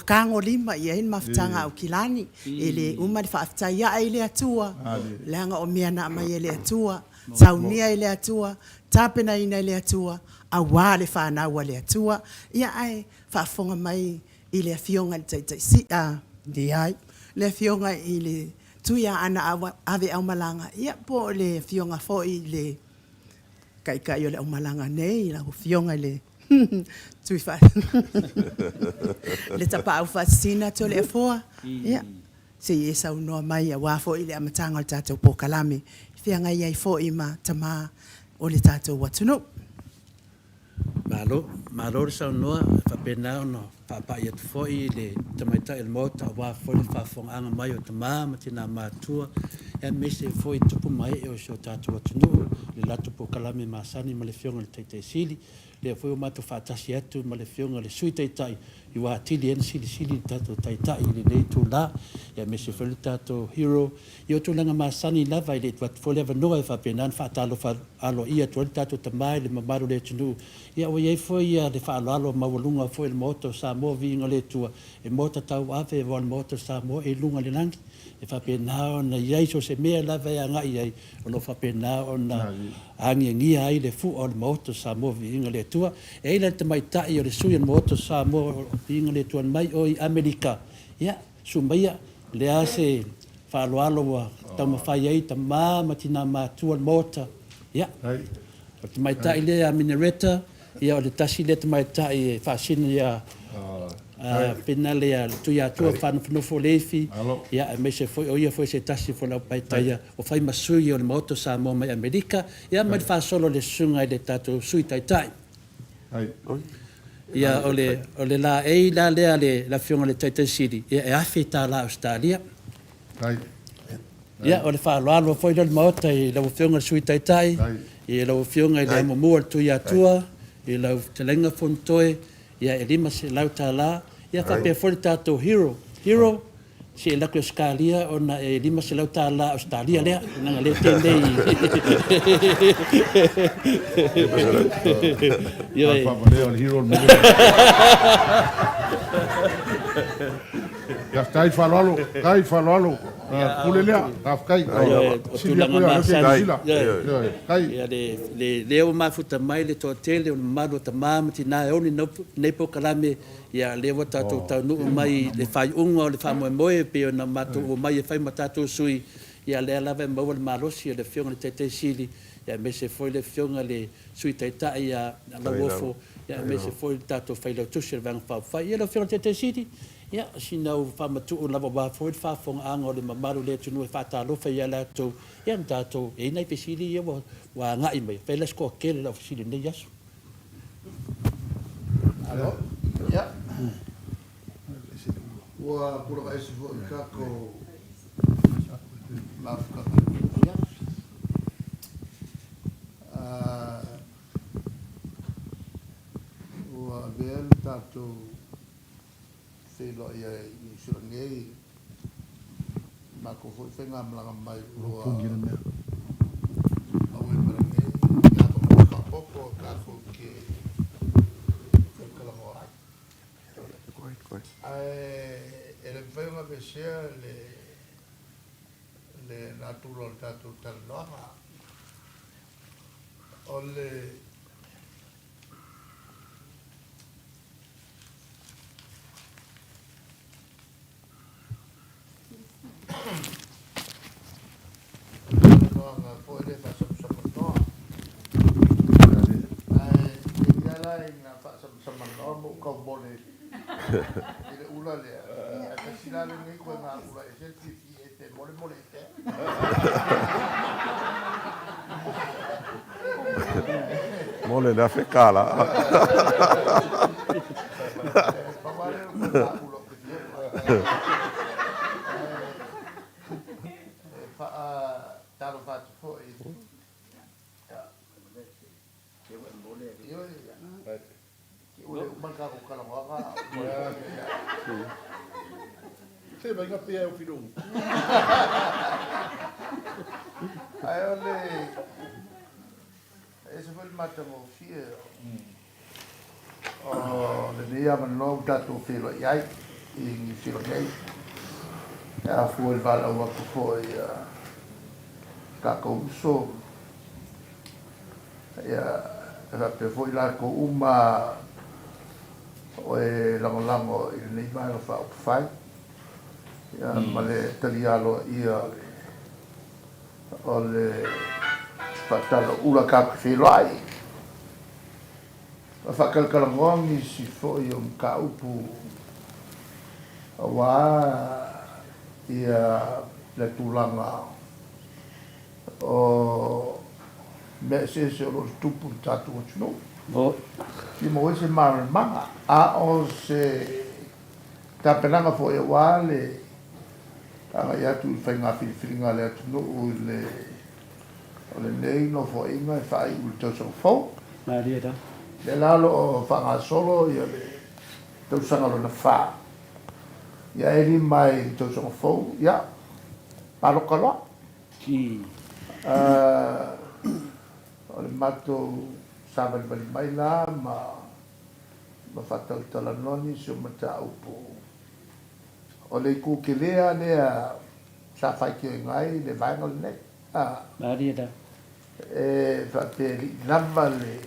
tagolima i ai le mafutaga a Aukilani. E le uma le faafetai ae i le Atua, leaga o mea na aumai e le Atua, saunia e le Atua, tapenaina e le Atua, aua le fanau a le Atua. Ia ae faafofoga mai i le Afioga i le Taitai, leai, le Afioga i le Tuiaana Aveaumalaga, ia po o le Afioga foi i le Taitai o le aumalaga nei, lau Afioga i le le Tapaau Faasisina Toleafoa, ia, se i e saunoa mai aua foi le amataga o le tatou polokalame, e feagai ai foi ma tama o le tatou atunuu. Malo, malo le saunoa, e faapena ona faapai atu foi i le tamaitai o le Maota aua foi le faafofogaaga mai o tama ma tina matutua, aemaise foi tupu ma ee o si o tatou atunuu i le latou polokalame masani ma le Afioga i le Taitai Sili. O lea foi ua matou faatasi atu ma le Afioga i le Sui Taitai ua atili ai ona silisili le tatou Taitai i lenei itula, aemaise foi le tatou hero i o tulaga masani lava, e le i tuu atu foi le avanoa e faapena ona faatalofa aloaia atu ai le tatou tama i le mamalu o le atunuu. Ia ua i ai foi le faaaloalo maualuga foi i le Maota o Samoa, viiga o le Atua, e maota tauave aua o le Maota o Samoa e i luga i le lagi. E faapena ona i ai so o se mea lava e agai i ai, o lo o faapena ona agiagia ai le fua o le Maota o Samoa, viiga o le Atua. E i ai la le tamaitai o le sui o le Maota o Samoa, viiga o le Atua, mai o i Amerika, ia, susu maia, o le a se faaaloalo ua taumafai ai tama ma tina matutua o le Maota, ia, o le tamaitai lea ia Minareta, ia o le tasi lea tamaitai e faasino ia Finale ia le Tuiatua Faanofonofo Leifi, ia aemaise foi o ia foi se tasi foi o le aupaitaia ua fai ma sui o le Maota o Samoa mai Amerika, ia ma le faasolo i le susuga i le tatou Sui Taitai. Ia o le o le laei la lea a le Afioga i le Taitai Sili, ia e $1,000 Ausetalia. Ia, o le faaaloalo foi lea o le Maota i lau Afioga i le Sui Taitai, i lau Afioga i le Amomua o le Tuiatua, i lau Fetalaiga Fonotoe, ia e $500, ia faapea foi le tatou Hero. Hero, se i alu atu i Ausetalia ona e $500 Ausetalia lea, leaga o lea e tele i... Ioe. Faafetai faaaloalo, faafetai faaaloalo. Pule lea, faafetai. O tulaga masani, ia lea ua mafuta mai le toatele o le mamalu o tama ma tina e onu nei polokalame, ia lea ua tatou taunuu mai i le faaiuga o le faamoemoe e pei ona matou omai e fai ma tatou sui, ia lea lava e maua le malosi o le Afioga i le Taitai Sili, aemaise foi le Afioga i le Sui Taitai ia Lauofo, aemaise foi le tatou Failautusi o le Vaega Faaupufai. Ia lau Afioga i le Taitai Sili, ia sina au faamatuu lava aua foi le faafofogaaga o le mamalu o le atunuu e faatalofa ia latou, ia ma tatou, e i ai nai fesili ia ua agai mai, fai la se toatele o lau fesili i lenei aso. Malo. Ia, ua tulaga ese foi i tatou mafutaga i lenei afiafi. Ua avea le tatou feiloai ai i Niu Sila nei i le matou foi faigamalaga mai ua Nowema nei i avanoa faaopoopo tatou te talatalanoa ai. Ae e le mafai ona aveesea le le natura o le tatou talanoaga. O le talanoaga foi lea faasamsamanoa. Ae pei lava la ina faasamsamanoa ma ou taumole i le ula lea, ae tasi la lenei ituaiga ula e ese le fiafia e pe mole mole ai pea. Mole le $1000. Pau lava lea o le ituaiga ula ou te fia Ae faatalofa atu foi Ae o le e ese foi le matagofie o lenei avanoa ua tatou feiloai ai i Niu Sila nei, e afua i le valaau atu foi a tatou uso Ia, e faapea foi latou uma o e lagolago i lenei Vaega Faaupufai, ia, ma le talia aloaia o le faatalaula tatou te feiloai ma faatalatalanoa nisi foi o mataupu aua ia le tulaga O mea eseese o lo o tutupu i le tatou atunuu. Fia maua ai se malamalamaga, a o se tapenaga foi aua le agai atu i le faiga filifiliga a le atunuu i le o lenei nofoaiga e faaiu i le tausaga fou. Malie la. Lea la o lo o faagasolo le tausaga lona fa. Ia e lima i le tausaga fou, ia, palota loa. O le matou savalivali mai la ma ma faatalatalanoa nisi o mataupu. O le itu tele lava lea sa faitioina ai le vaega lenei. Malie la. E faapea e le i lava le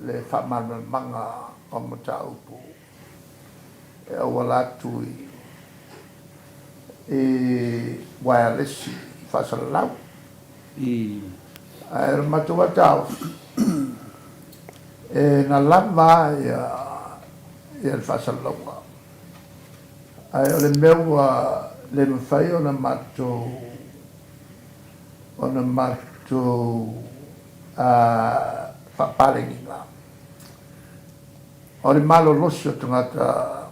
le faamalamalamaga o mataupu e auala atu i uaealesi faasalalau. Ae o le matou lava taofi, e na lava lava le faasalalauga, ae o le mea ua le mafai ona matou ona matou faapaleniga, o le malolosi o tagata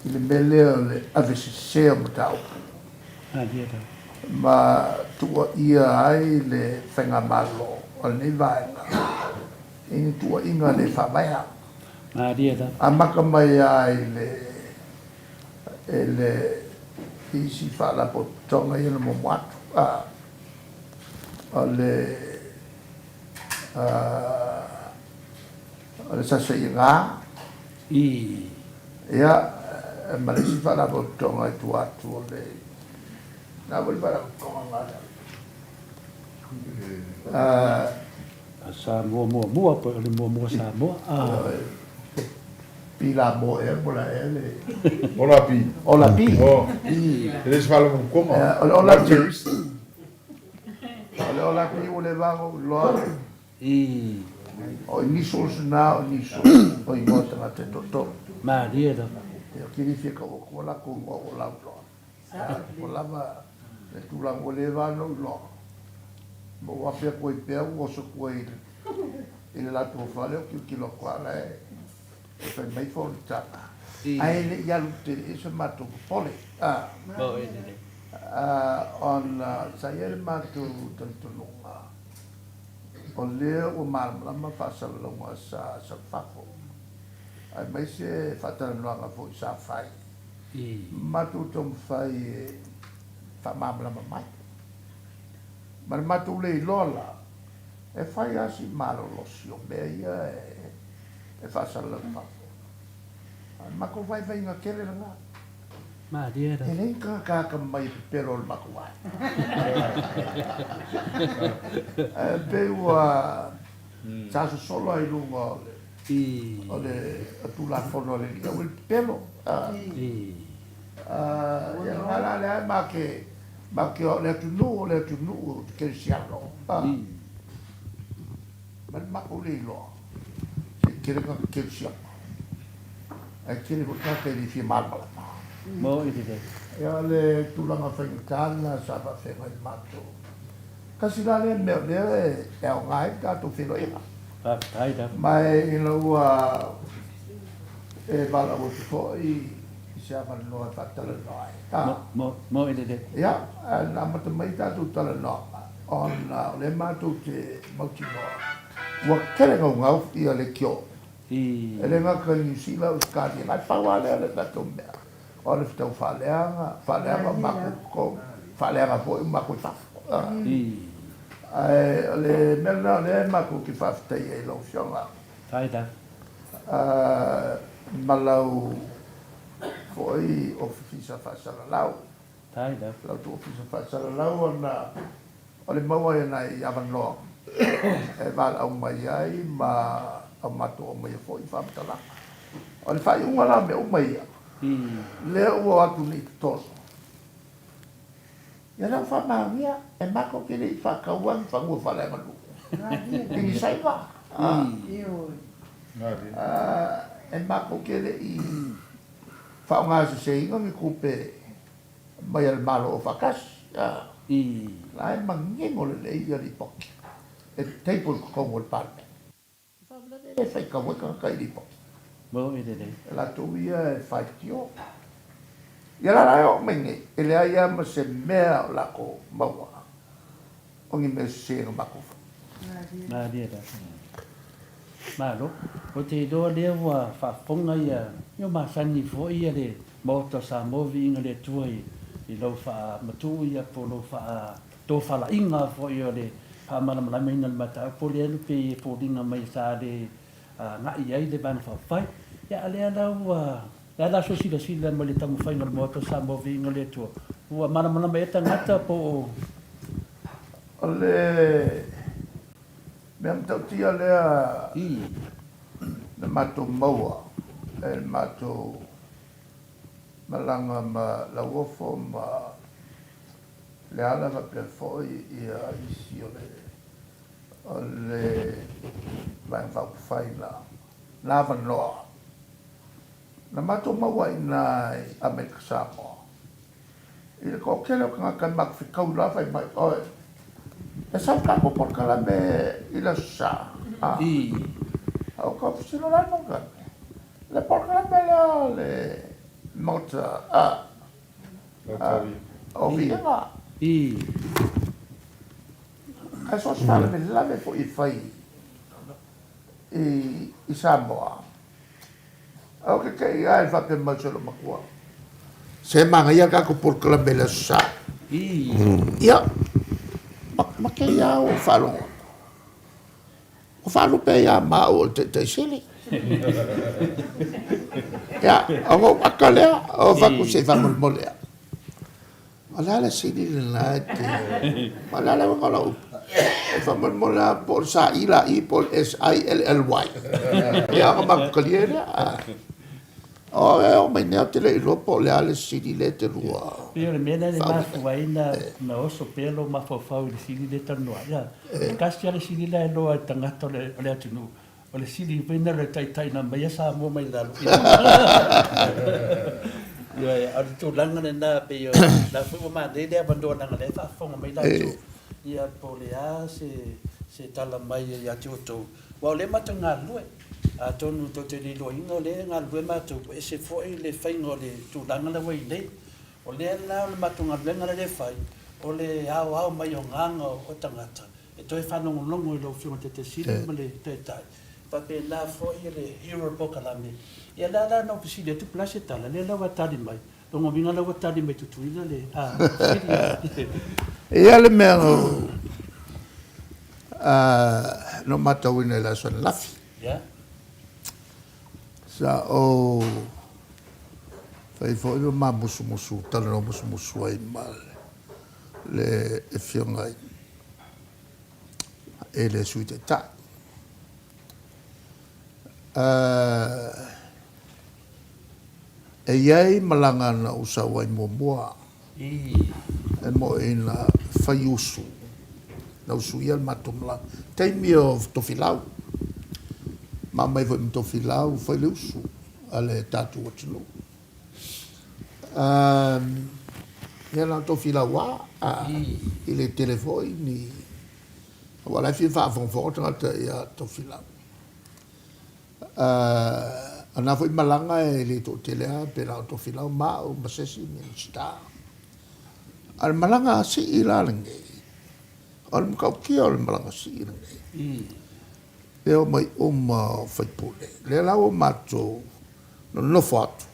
i le mea lea o le avesese o mataupu ma tuuaia ai le faigamalo o lenei vaega i ni tuuaiga le faavaea. Amata mai lava i le i le isi faalapotopotoga ia na muamua atu, o le o le SSIG, ia, Ma le isi faalapotopotoga i tua atu o le na foi faalapotopotoga na le Samoa muamua po o le muamua Samoa. Pila mo ea po la ea le Ola pi. Ola pi. Oh. E le se faalapotopotoga. O le ola pi. O le ola pi ua leva ona ou iloa. I. O initials na o initials o igoa tagata e toatolu. Malie lava. Ia kilifi e kau atu lakou igoa ua lauiloa. Ua lava le tulaga ua leva ona ou iloa. Ma ou afe atu ai pea ou oso atu ai i le latou fale ou tilotilo atu lava la e fai mai fonotaga. Ae le i alu tele i ai so matou popole. Ona sa i ai le matou talitonuga. O lea ua malamalama faasalalauga sa sau fafo, aemaise faatalanoaga foi sa fai, matou taumafai e faamalamalama mai. Ma le matou le iloa la, e fai lava si malolosi o mea ia e faasalalau i fafo. A o le matou vaivaiga tele lena. Malie la. E leai ni tagata atamamai e pepelo o le matou aiga. Ae pei ua sa sosolo ai i luga o le o le Tulafono a le Alii aua le pepelo. Ia lena la lea ma ke ma ke o le atunuu o le atunuu kerisiano. Ma le matou le iloa, se tele tagata kerisiano. Ae tele foi tagata e le fia malamalama. Moni lelei. Ia o le tulaga faigata lena sa faafeagai matou. Tasi la lea mea o lea e aoga ai le tatou feiloaiga. Faafetai lava. Ma ina ua e valaau atu foi i se avanoa e faatalanoa ai. Moni lelei. Ia, na amata mai tatou talanoaga ona o lea matou te mautinoa ua tele naunau ia leitio. E le gata i Niu Sila, Ausetalia, na pau lava lea o le tatou mea, o le fetau faaleaga, faaleaga o matou i totonu, faaleaga foi o matou i fafo. Ae o le mea lena o lea matou te faafetai ai i lau Afioga ma lau foi Ofisa Faasalalau, lau tou Ofisa Faasalalau ona O le maua ai o nai avanoa e valaau mai ai ma o matou aumaia foi faamatalaga. O le faaiuga la o mea uma ia, lea ua o atu nei i totonu, ia lea ua faamaonia, e matou te le i faataua ni fanua faaleaganuu i ni Saina. E matou te le i faaaogaseseina ni tupe mai a le Malo Aufaatasi, a la e manino lelei ia lipoti e table i totonu o le Palemene. O le faalavelave e le faitau ai tagata i lipoti. Moni lelei. E latou ia e faitio. Ia la la e oo mai nei, e leai lava ma se mea o latou maua o ni mea sese na matou fai. Malie la. Malo. Ou te iloa lea ua faafofoga ia, ua masani foi ia le Maota o Samoa viiga le Atua i lau faamatuu ia po o lau faatofalaiga foi o le faamalamalamaina o le mataupu lea pei e foliga mai sa le agai ai le Vaega Faaupufai. Ia a lea la ua, le a la sou silasila mai le taumafaiga o le Maota o Samoa viiga le Atua, ua malamalama ea tagata po o. O le mea matautia lea na matou maua e le matou malaga ma Lauofo ma Leala faapea foi ia isi o le o le Vaega Faaupufai na na avanoa na matou maua i ina i Amerika Samoa. I le toatele o tagata e matou fetaui loa fai mai, Oe, e sau le tatou polokalame i le Aso Sa, a? Ou tau fesili, O le a le polokalame? Le polokalame lea o le Maota, a? O Viiga. Ae so o se faalavelave foi e fai i Samoa. Ae ou te tei lava i le faapea mai o si loomatua, Se manaia le tatou polokalame i le Aso Sa. Ia, ma kei lava ua ou faalogo atu, ua faalupe ai lava ma au o le Taitaisili. Ia, ona ou ata lea, ou fai atu, se i faamolemole lava. O le a le sili lena e te... O le a le uiga o lau upu? E faamolemole lava po o le S-I-L-I po o le S-I-L-L-Y. Ia ona matou talia lea. O e oo mai nei ou te le iloa po o le a le sili lea e te lua. Pei o le mea lea e mafua ai na oso pea lou mafaufau i le sili lea e talanoa ai. Ia, e tasi lava le sili la e iloa e tagata o le atunuu, O le sili foi lena o le taitai na aumaia Samoa mai lalo i Ioe, a o le tulaga lena pei o la foi ua manaia le avanoa leaga o lea e faafofoga mai latou, ia po o le a se se tala mai ia te outou, aua o lea matou te galulue. Atonu tou te le iloaina o lea e galulue matou, ua ese foi le faiga o le tulaga la ua i ai nei. O lea la o le matou galuega lea e fai, o le aoao mai o agaga o tagata E toe faalogologo i lau Afioga i le Taitai Sili ma le Taitai, faapena foi le hero o le polokalame. Ia lea la na ou fesili atu po o le a se tala, lea la ua tali mai. Lona uiga la ua tali mai Tutuila le fesili. E i ai le mea na ou matauina i le aso ananafi. Sa ou fai foi ma ma musumusu, talanoa musumusu ai ma le Afioga i le Sui Taitai. E i ai malaga na ou sau ai muamua, e moi na fai usu, na usuia le matou malaga, taimi o Tofilau, ma aumai foi ma Tofilau fai le usu a le tatou atunuu. Ia na o Tofilau lava, e le tele foi ni, aua o la e fia faafogafoga tagata ia Tofilau. O na foi malaga e le toatele lava, pe na o Tofilau ma au ma se isi Minisita. A o le malaga sii la lenei, o le matautia o le malaga sii lenei, e omai uma sui usufono. Lea la ua matou nonofo atu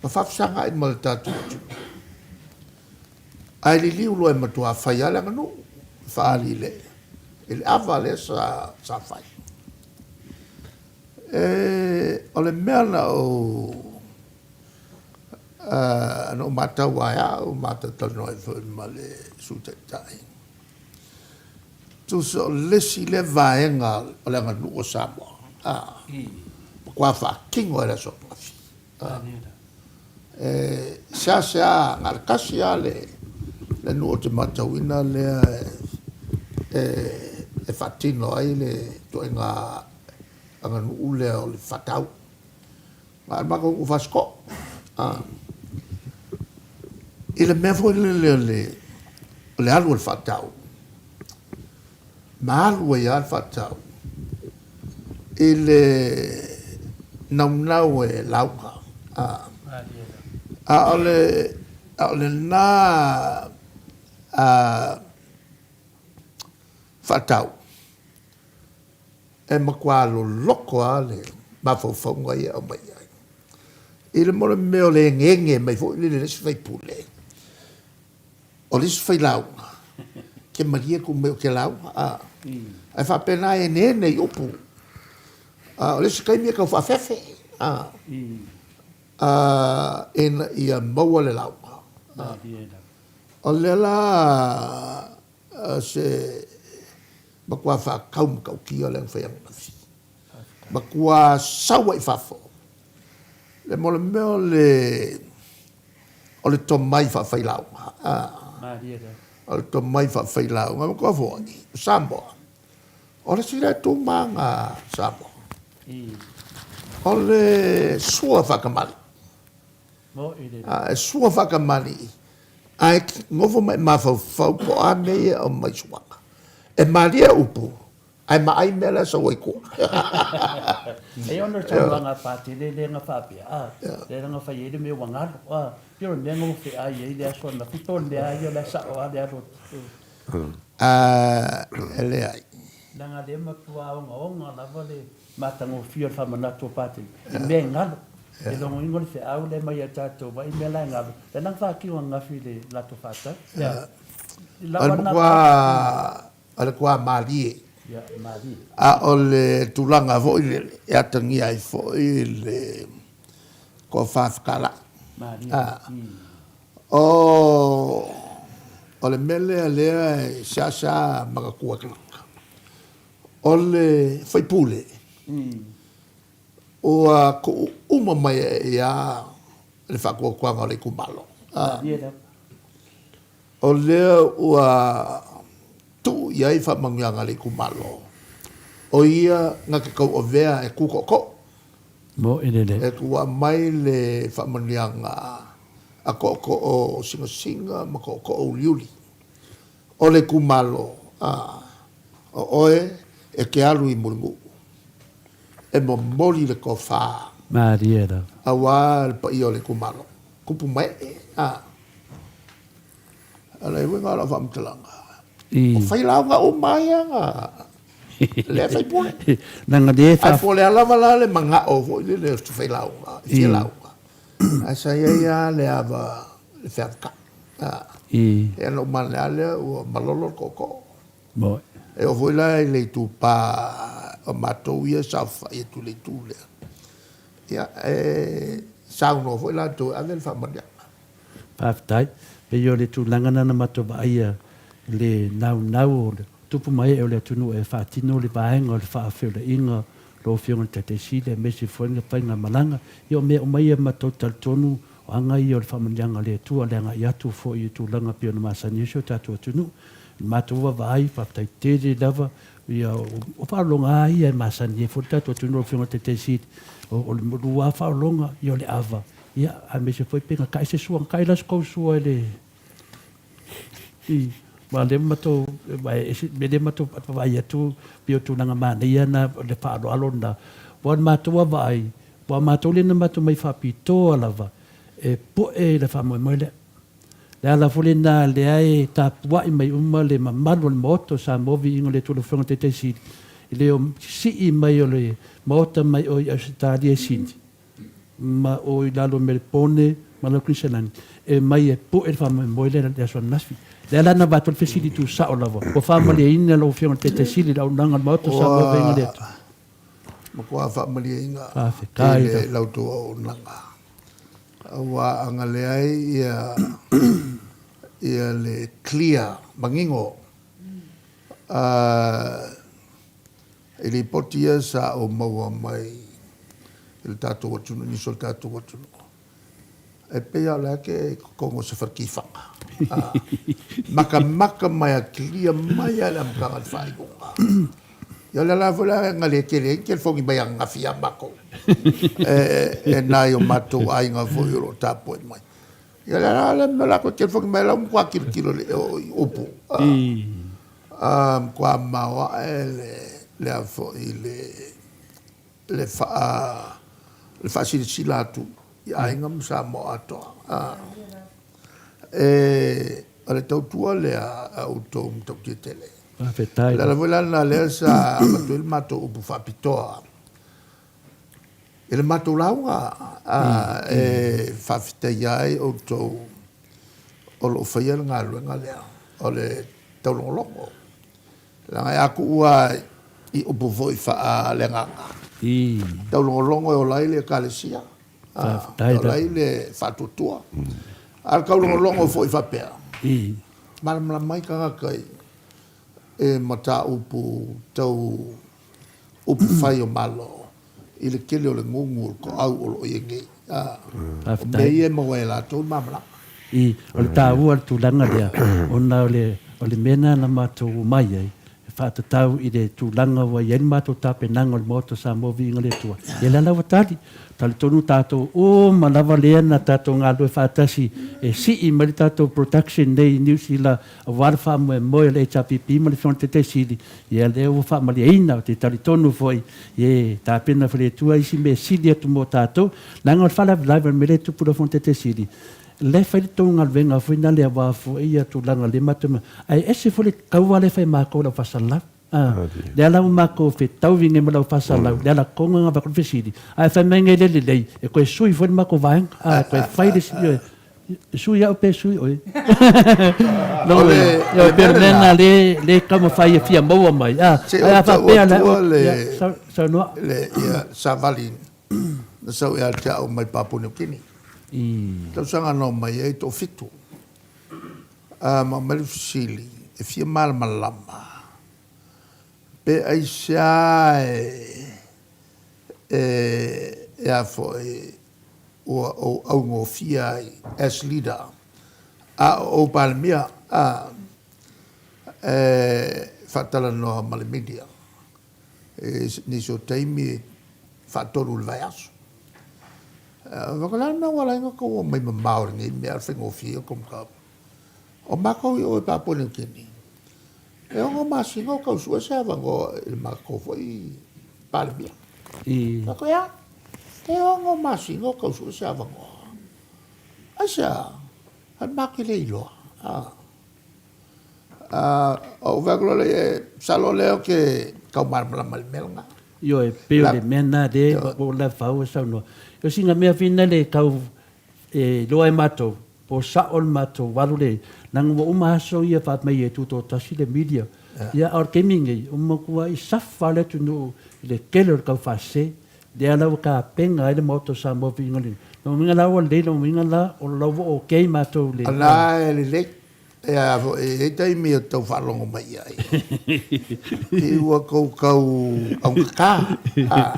ma faafesagai ma le tatou atunuu. Ae liliu loa e matua fai lava le aganuu, e faaali i le, i le ava lea sa, sa fai. E, o le mea na ou, na ou matau ai au, matou talanoa ai foi ma le Sui Taitai, Tusa o le isi lea vaega o le aganuu a Samoa, a, matua faatino ai le aso ananafi. E seasea, na o le tasi lava le, le nuu ou te matauina lea e, e faatino ai le ituaiga aganuu lea o le faatau. Na o le matou nuu o Fasitoo. I le mea foi lele o le, o le alu o le faatau, ma alu ai lava le faatau i le naunau e lauga. A o le, a o lena faatau, E matua loloko lava le mafaufauga ia e aumai ai. I le mea o le egeege mai foi lele e le isi faipule, o le isi failauga, ke malie atu mai ou te lauga, a. Ae faapena e eneene i upu. A o le isi taimi e tau faafefe, a, a, ina ia maua le lauga. O lea la se matua faatau matautia lea na fai ananafi. Matua sau ai i fafo le mo le mea o le o le tomai faafailauga. O le tomai faafailauga. Manatua foi, o Samoa, o le isi lea tu ma aga Samoa. O le sua faakamali. E sua faakamali'i, ae nofo ma e mafaufau po o a mea ia e aumai i suaga. E malie upu, ae maai mea la e sau ai tua. E ono le saunoaga a Patele lea na faapea, a, lea na fai ai le mea ua galo, a, pei o le mea na ou feai ai le aso ananafi, po o le mea lava ia o la e sao lava le alu atu. E leai. Leaga lea e matua ogaoga lava le matagofie o le faamanatu o Patele, i mea e galo. E logoina le feau lea mai ia tatou, vaai i mea la e galo. Lea la na faatino ananafi i le latou faatau. O le matua malie. A o le tulaga foi lele e atagia ai foi le tofa fetalai. O le mea lea lea e seasea manatua e tagata, o le faipule ua tuu uma mai e ia le faatuatuaga o le itumalo. O lea ua tuu i ai faamanuiaga a le itumalo, o ia na te tauavea e tu tootoo. E tuu mai le faamanuiaga a tootoo sinasina ma tootoo uliuli o le itumalo, o oe e te alu i Mulinuu e momoli le tofa aua le paia o le itumalo, tupu ma ee. O le uiga o lau faamatalaga, o failauga uma ia na lea faipule. Ae po o le a lava la le manao foi lele o se failauga e fia lauga, ae sa i ai lava le ava le feavatai. Ia ona uma ane lava lea ua malolo le tootoo. E oo foi la i le itupa o matou ia e saofafai atu i le itu lea, ia e saunoa foi latou e ave le faamanuiaga. Faafetai. Pei o le tulaga lena na matou vaaia i le naunau o tupu ma ee o le atunuu e faatino le vaega o le faafeulaiga o lau Afioga i le Taitai Sili aemaise foi le faigamalaga. Ia o mea uma ia matou te talitonu o aga ia o le faamanuiaga a le Atua le agai atu foi i tulaga pei ona masani ai si o tatou atunuu. I le matou vaavaai, faafetai tele lava ia o faaologa lava ia e masani ai foi le tatou atunuu lau Afioga i le Taitai Sili. O le lua lava faaologa, ia o le ava Ia, aemaise foi pe gatae se sua, gatae la se tou sua i le, i, aua o lea ua matou, aua e ese, mea lea matou vaai atu, pei o tulaga manaia na, o le faaaloalo lena. Aua o le matou lava vaai, aua o matou lea na matou omai faapitoa lava e poe i le faamoemoe lea. Le ala foi lena lea e tapuai mai uma le mamalu o le Maota o Samoa, viiga o le Atua i lau Afioga i le Taitai Sili, i le sii mai o le Maota mai o i Ausetalia i Sini, ma o i lalo o Melepone ma lalo o Kiniselani, e mai e poe le faamoemoe lea i le aso ananafi. Lea la na avatu ai le fesili tuusao lava, ua faamalieina lau Afioga i le Taitai Sili i le auaunaga a le Maota o Samoa Vaega le Atua? Ua matua faamalieina i le la outou auaunaga, aua a na leai ia le clear, manino, I lipoti ia sa ou maua mai i le tatou atunuu, nisi o le tatou atunuu, e pei lava o la e te i totonu o se fale tifaga. Matamata mai a kilia mai lava i le amataga i le faaiuga. Ia o le ala foi lea na le tele ai ni telefoni mai ananafi ia matou e nai o matou aiga foi o lo o tapuai mai. Ia o le ala lea mea o latou telefoni mai, o la ua matua tilotilo i upu. A matua maoae le foi le le faa le faasilasila atu i aiga ma Samoa atoa. E o le tautua lea a outou matautia tele. Faafetai. O le ala foi la lena lea sa avatu ai le matou upu faapitoa i le matou lauga e faafetaia ai outou o lo o faia le galuega lea o le taulogologo. Leaga e a tuu lava i upu foi faaleagaga, taulogologo e ola ai le Ekalesia, e ola ai le faatuatua. A o le taulogologo foi faapea, malamalama ai tagata i mataupu tau upufai o Malo i le tele o le gugu o le toau o lo o i ai nei. O mea ia e maua ai e latou le malamalama. I, o le taua o le tulaga lea, ona o le, o le mea lena na matou omai ai, e faatatau i le tulaga ua i ai le matou tapenaga o le Maota o Samoa Viiga le Atua. Ia lea la ua tali, talitonu tatou uma lava lea na tatou galulue faatasi e sii mai le tatou production nei i Niu Sila aua le faamoemoe o le HRPP ma le Afioga i le Taitai Sili, ia lea ua faamalieina, ou te talitonu foi, e tapena foi le Atua isi mea e sili atu mo tatou, leaga o le faalavelave o le mea lea e tupu i le Afioga i le Taitai Sili, o la e fai le tou galuega foi na lea aua foi ia tulaga lea matou te ae ese foi le taua lea e fai e matou le au faasalallau. A, lea la ua matou fetaui nei ma le au faasalallau, le ala tonu lena avatu le fesili, ae fai mai nei le lelei, e toe sui foi le matou vaega, a, e toe fai le isi, ioe. Sui au pe sui oe. O le mea lena le le taumafai e fia maua mai. A, ae a faapea le saunoa. Le ia savali na sau ia te au mai Papua New Guinea. Tausaga na omai ai toafitu. A, ma aumai le fesili e fia malamalama pe aisea e e a foi ua ou augofie ai as leader a o ou Palemia a e faatalanoa ma le media i nisi o taimi e faatolu i le vaiaso. Fai atu, o le a le mea ua ala ai ona tou omai mamao i lenei mea a o le faigofie ia o le tou mataupu. O matou i o i Papua New Guinea, e ono masina o tau sue se avanoa i le matou foi Palemia. Fai atu, e a? E ono masina o tau sue se avanoa. Aisea? Fai matou te le iloa. Ou fai atu loa lea, masalo o lea ou te tau malamalama i le mea lena. Ioe, pei o le mea lena lea ua ou lavafau e saunoa. O sina mea foi lena e tau iloa e matou, po o sao le matou alu lea, leaga ua uma aso ia fai mai e tutoatasi le media. Ia, a o le taimi lenei, ua matuai safa lava le atunuu i le tele o le taufaasese. Lea la ua tapena ai le Maota o Samoa i viiga lena. Lona uiga la ua lelei, lona uiga la o la ua okay matou i le. O la e lelei. E a foi, e i ai taimi e tau faalogo mai i ai. Pei ua tou tau augata, a.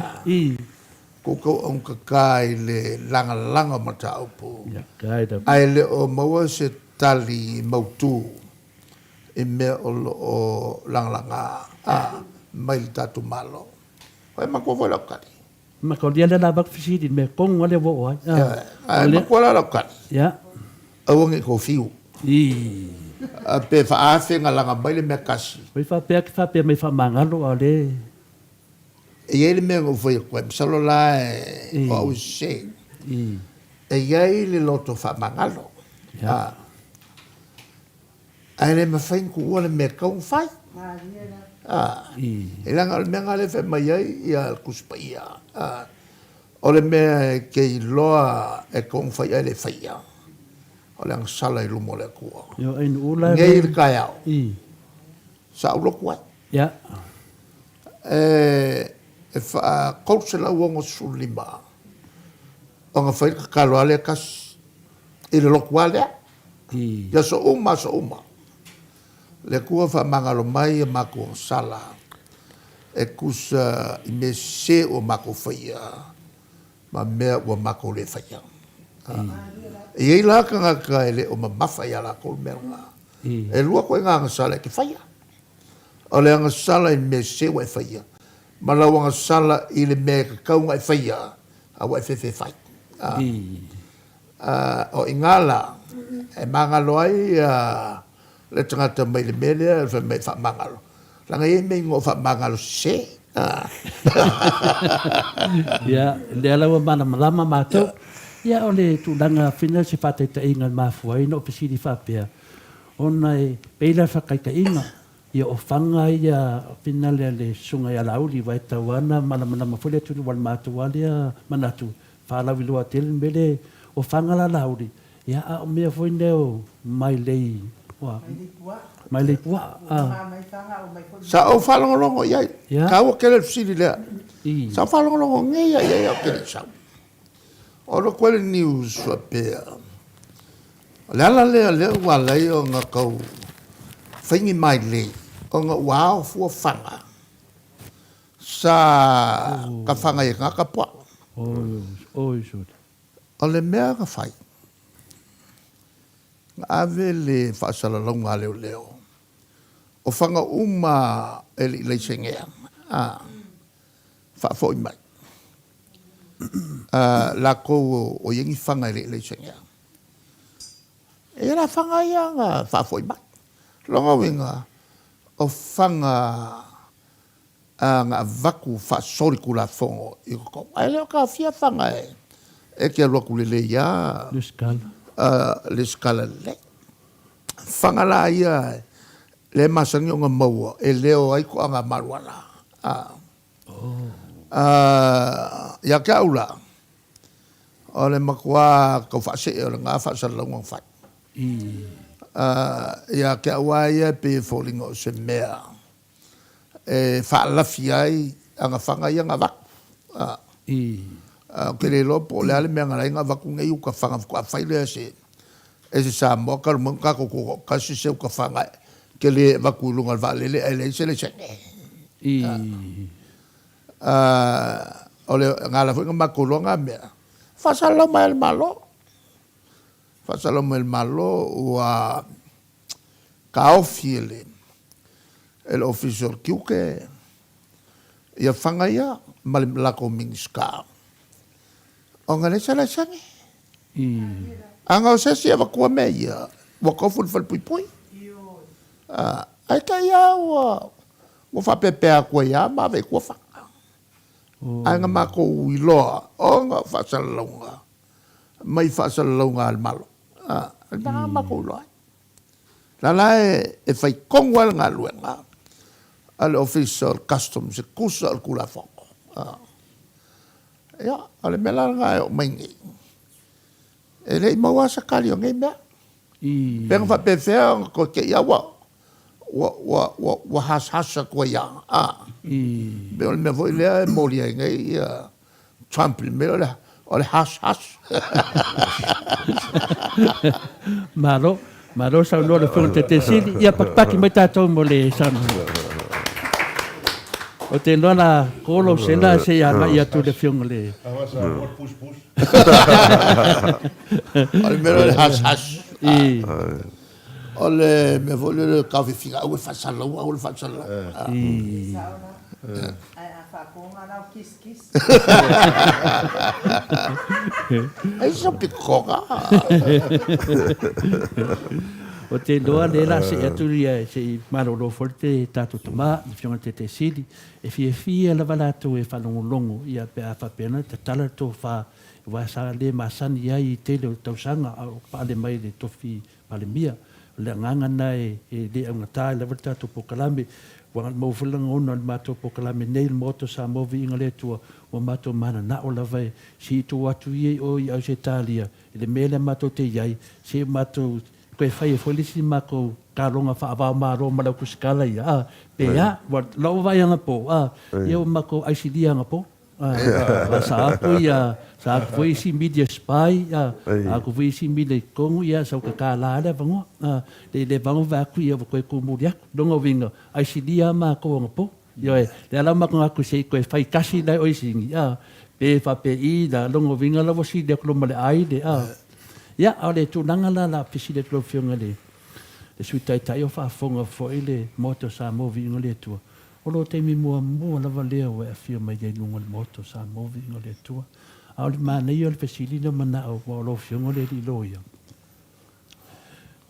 Tou tau augata i le lagalaga o mataupu, ae le o maua se tali mautu i mea o lo o lagalaga, a, mai le tatou Malo. E matua foi lau tali. Matua lea la avatu fesili i le mea tonu lava lea ua oo ai. Ae matua la lau tali. Aua ne i tou fiu. Pe faaafe na laga mai le mea tasi. Oi faapea ake faapea mai faamagalo a o lea. E i ai le mea na ou fai atu ai, masalo la o au e sese. E i ai le loto faamagalo. Ae le mafai ona tuua le mea e tatau ona fai. E leaga o le mea lena lea e fai mai ai le Tusi Paia, o le mea e te iloa e tatau ona fai ae le faia, o le agasala i luma o le Atua. Nei i le taeao, sa ou lotu ai. E 365 ona fai le tatalo lava lea e tasi i le lotu lava lea. I aso uma aso uma, le Atua faamagalo mai a matou agasala e tusa i mea sese ua matou faia ma mea ua matou le faia. E i ai la tagata e le o mamafa ia latou le mea lena. E lua ituaiga agasala e te faia. O le agasala i le mea sese ua e faia, ma lau agasala i le mea e tatau ona e faia a ua e fefe e fai. O i ina la e magalo ai le tagata mai le mea lea fai mai e faamagalo, leaga e i ai mea igoa o faamagalo sese. Ia, lea la ua malamalama matou. Ia, o le tulaga foi lea o se faataitaiga e mafua ai ona ou fesili faapea, ona e pei la le faataitaiga, ia o fana ia finale a le Susuga ia Laauli, aua e tatau lava ona malamalama foi le atunuu aua o le matou lava lea manatu, faalauiloa tele le mea lea, o fana la Laauli, ia a o mea foi nei o mailei, mailei puaa. Sa ou faalogologo i ai, taua tele le fesili lea, sa ou faalogologo nei lava i ai a o te le i sau. O alu atu ai le news faapea, o le ala lea lea ua ala ai ona tau fai ni mailei, ona ua ao fua fana sa ka fana i e tagata puaa. O le mea na fai, na ave le faasalalauga a leoleo, o fana uma e le i laisenea, faafoi mai. Latou o i ai ni fana e le i laisenea. E i ai la fana ia na faafoi mai. Lona uiga, o fana na avatu faasolitulafono i totonu, ae le o taofia fana e te alu atu lelei lava lesitala lelei. Fana la ia lea e masani ona maua e leo ai toaga maluala. Ia te au la, O le matua tau faasee o lena faasalalauga na fai. Ia te au lava ia e pei e foliga o se mea e faalafi ai agafaga ia na avatu. Ou te le iloa po o le a le mea na ala ai ona avatu nei uta faga faatoa fai lea e se Samoa talu mai ona tatou tutoatasi se uta faga tele e avatu i luga o le vaalele ae leai se laisene. O le na ala foi na matou iloa na mea, faasalalau mai e le Malo, faasalalau mai e le Malo ua taofi e le e le Ofisa o le Tiute ia faga ia ma le latou Minisita ona e leai se laisene. Ana o se isi e avatua mea ia, ua tofu i le falepuipui. Ae te i lava ua Ua faapeapea atu ai lava ma ave i tua faga. Ae na matou iloa ona o faasalalauga mai faasalalauga a le Malo. O le mea lena na matou iloa ai. O la la e fai tonu lava le galuega a le Ofisa o le Customs e tusa o le Tulafono. Ia, o le mea la lena e oo mai nei, e le i maua lava se tali o nei mea. Pe na faapefea ona toe te i a ua hasahasa atu ai lava, a. Pei o le mea foi lea e moli ai nei Trump i le mea lea o le hush hush. Malo, malo saunoa le Afioga i le Taitai Sili. Ia patipati mai tatou mo le saunoaga. Ou te iloa la ko lou sela se i agai atu i le Afioga i le... O le mea lea o le hush hush. O le mea foi lea o le taofifiga, aua le faasalalau, aua le faasalalau. E sao la. Ae a faatoga la o kiss kiss. Ai se pikoga. Ou te iloa lea o le a see atu ia se i malolo foi le tatou tama, le Afioga i le Taitai Sili. E fiafia lava latou e faalogologo ia pe a faapea na tatala le tofa aua sa le masani ai i tele o tausaga a o pale mai le tofi Palemia. O le agaga lena e le augata ai lava le tatou polokalame. Ua maua foi le lagona o le matou polokalame nei i le Maota o Samoa Viiga le Atua, ua matou mananao lava e siitu atu ia i o i Ausetalia i le mea lea matou te i ai, se i matou toe fai ai foi le isi matou taloga faava-o-Malo ma le autusikala ia, a, pe a, ua lau vaai anapo, a, ia ua matou aisilia anapo. A, sa aku ia, sa aku foi isi media spy, a, aku foi isi media i totonu, ia, sa uka kālā le avanoa, a, le le vago vae atu ia ua toe tumuli atu. Lona uiga, aisilia lava matou anapo. Ioe, lea la ua matou manatu se i toe fai tasi la e oisini, a, pe faapei la, lona uiga la ua sili atu loa ma le ai le, a. Ia, a o le tulaga la o le a fesili atu i lau Afioga i le Sui Taitai o faafofoga foi le Maota o Samoa Viiga o le Atua, O lou taimi muamua lava lea ua e afio mai ai i luga o le Maota o Samoa Viiga o le Atua. A o le manaia o le fesili lea manao aua o lau Afioga le alii loia.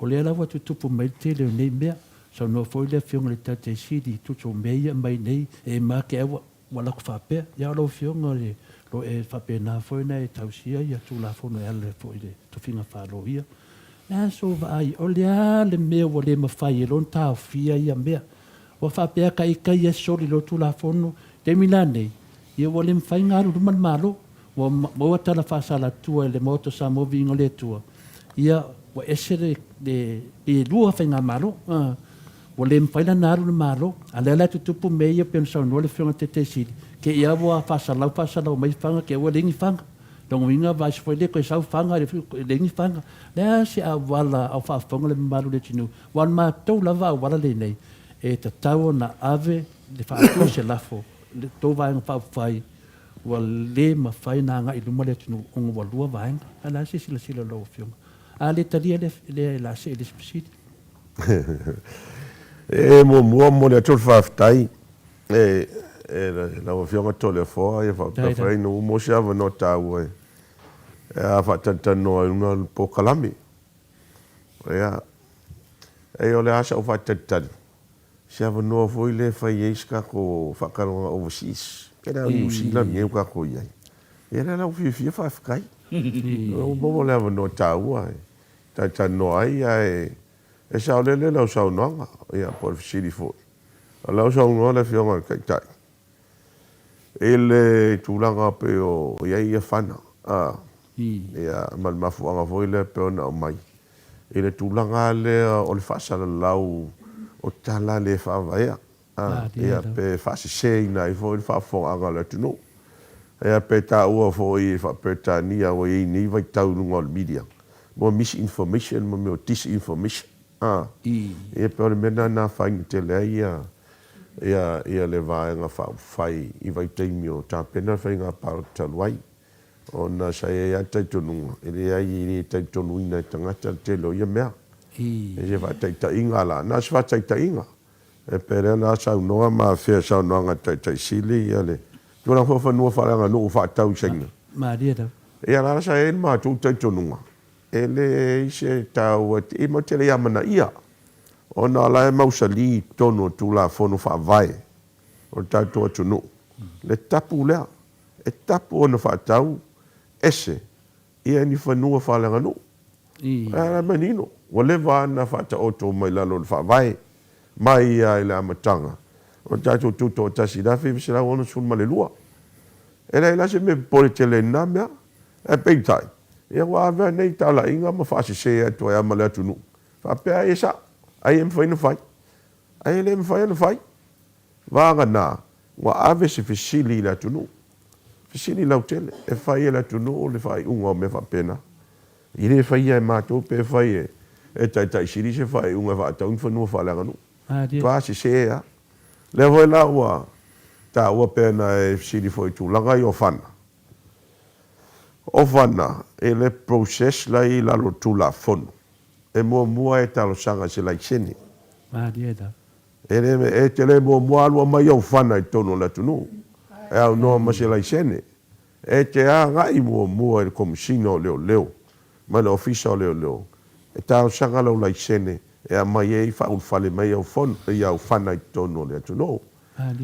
O lea la ua tutupu mai le tele o nei mea. Saunoa foi le Afioga i le Taitai Sili i tusa o mea ia e aumai nei, e ma te au ua alu atu faapea. Ia o lau Afioga o lo o e faapena foi ona e tausia ia Tulafono e ala foi i le tofiga faa-loia. Le a sou vaai, o le a le mea ua le mafai e lona taofia ia mea? Ua faapea ka ita ia soli loa Tulafono, taimi la nei, ia ua le mafai ona alu i luma le Malo. Ua maua tala faasalatua e le Maota o Samoa Viiga o le Atua, ia ua ese le, le, pei e lua Faigamalo. Ua le mafai la ona alu le Malo. A o lea la e tutupu mea ia pei ona saunoa le Afioga i le Taitai Sili, te i lava ua faasalau faasalau mai faga, te i ua leai ni faga. Lona uiga vaiaso foi lea toe sau faga, leai ni faga. O le a se auala a o faafofoga le mamalu o le atunuu Aua o le matou lava auala lenei, e tatau ona ave le faatu se lafo i le tou Vaega Faaupufai, ua le mafai ona agai i luma le atunuu ona ua lua vaega. Ae o le a se silasila a lau Afioga? A le talia lea, o le a see i le isi fesili. E muamua momoli atu le faafetai i lau Afioga Toleafoa faapea foi ina ua maua se avanoa taua e faatalatalanoa ai i luga o le polokalame. Ia, e o le a sau faatalitali, se avanoa foi lea e fai ai se tatou faatalanoaga overseas, pei la o Niu Sila lenei ua tatou i ai. Ia lea la ua fiafia faafetai. Ua maua le avanoa taua e talatalanoa ai, ae e saolele lau saunoaga, ia po o le fesili foi. O la ua saunoa le Afioga i le Taitai i le tulaga pei o i ai ia fana, a. Ia, ma le mafuaaga foi lea pei ona aumai i le tulaga lea o le faasalalau o tala le faavaea, ia, pe faaseseina ai foi le faafofogaaga a le atunuu. Ia, pe taua foi e faa-Peretania ua i ai nei vaitau i luga o le media, mo misinformation ma mea o disinformation. Ia, pei o le mea lena na afaina tele ai ia le Vaega Faaupufai i vaitaimi o tapena le faiga palota talu ai. Ona sa i ai lava le talitonuga, e leai e le talitonuina e tagata le tele o ia mea. I se faataitaiga la, na o se faataitaiga, e pei o lea la saunoa ma afea i saunoaga a le Taitai Sili ia le tulaga foi o fanua faaleaganuu faatau i Saina. Malie lava. Ia la sa i ai le matou talitonuga, e leai se taua, e matou te le i amanaia, ona o la e mausali i totonu o Tulafono Faavae o le tatou atunuu le tapu lea. E tapu ona faatau ese ia ni fanua faaleaganuu. O la e manino, ua leva ona faataoto mai lalo o le Faavae mai lava i le amataga o le tatou Tutoatasi i le 1962. E leai la se mea e popole tele ai i lena mea. Ae peitai, ia ua ave lava nei talaiga ma faasese atu ai lava ma le atunuu, faapea ai e sao, ai e mafai ona fai, ai e le mafai ona fai. Vagana, ua ave se fesili i le atunuu, fesili lautele, e fai e le atunuu le faaiuga o mea faapena. E le faia e matou pe fai e Taitai Sili se faaiuga e faatau ni fanua faaleaganuu. Matua sese lava. O lea foi la ua taua pea na e fesili foi i tulaga ia o fana. O fana, i le process la e i lalo o le Tulafono, e muamua e talosaga i se laisene. E le, e te le muamua alu aumai ou fana i totonu o le atunuu e aunoa ma se laisene. E te agai muamua i le Komesina o Leoleo ma le Ofisa o Leoleo e talosaga lau laisene e aumai ai faaulufale mai au fono, au fana i totonu o le atunuu.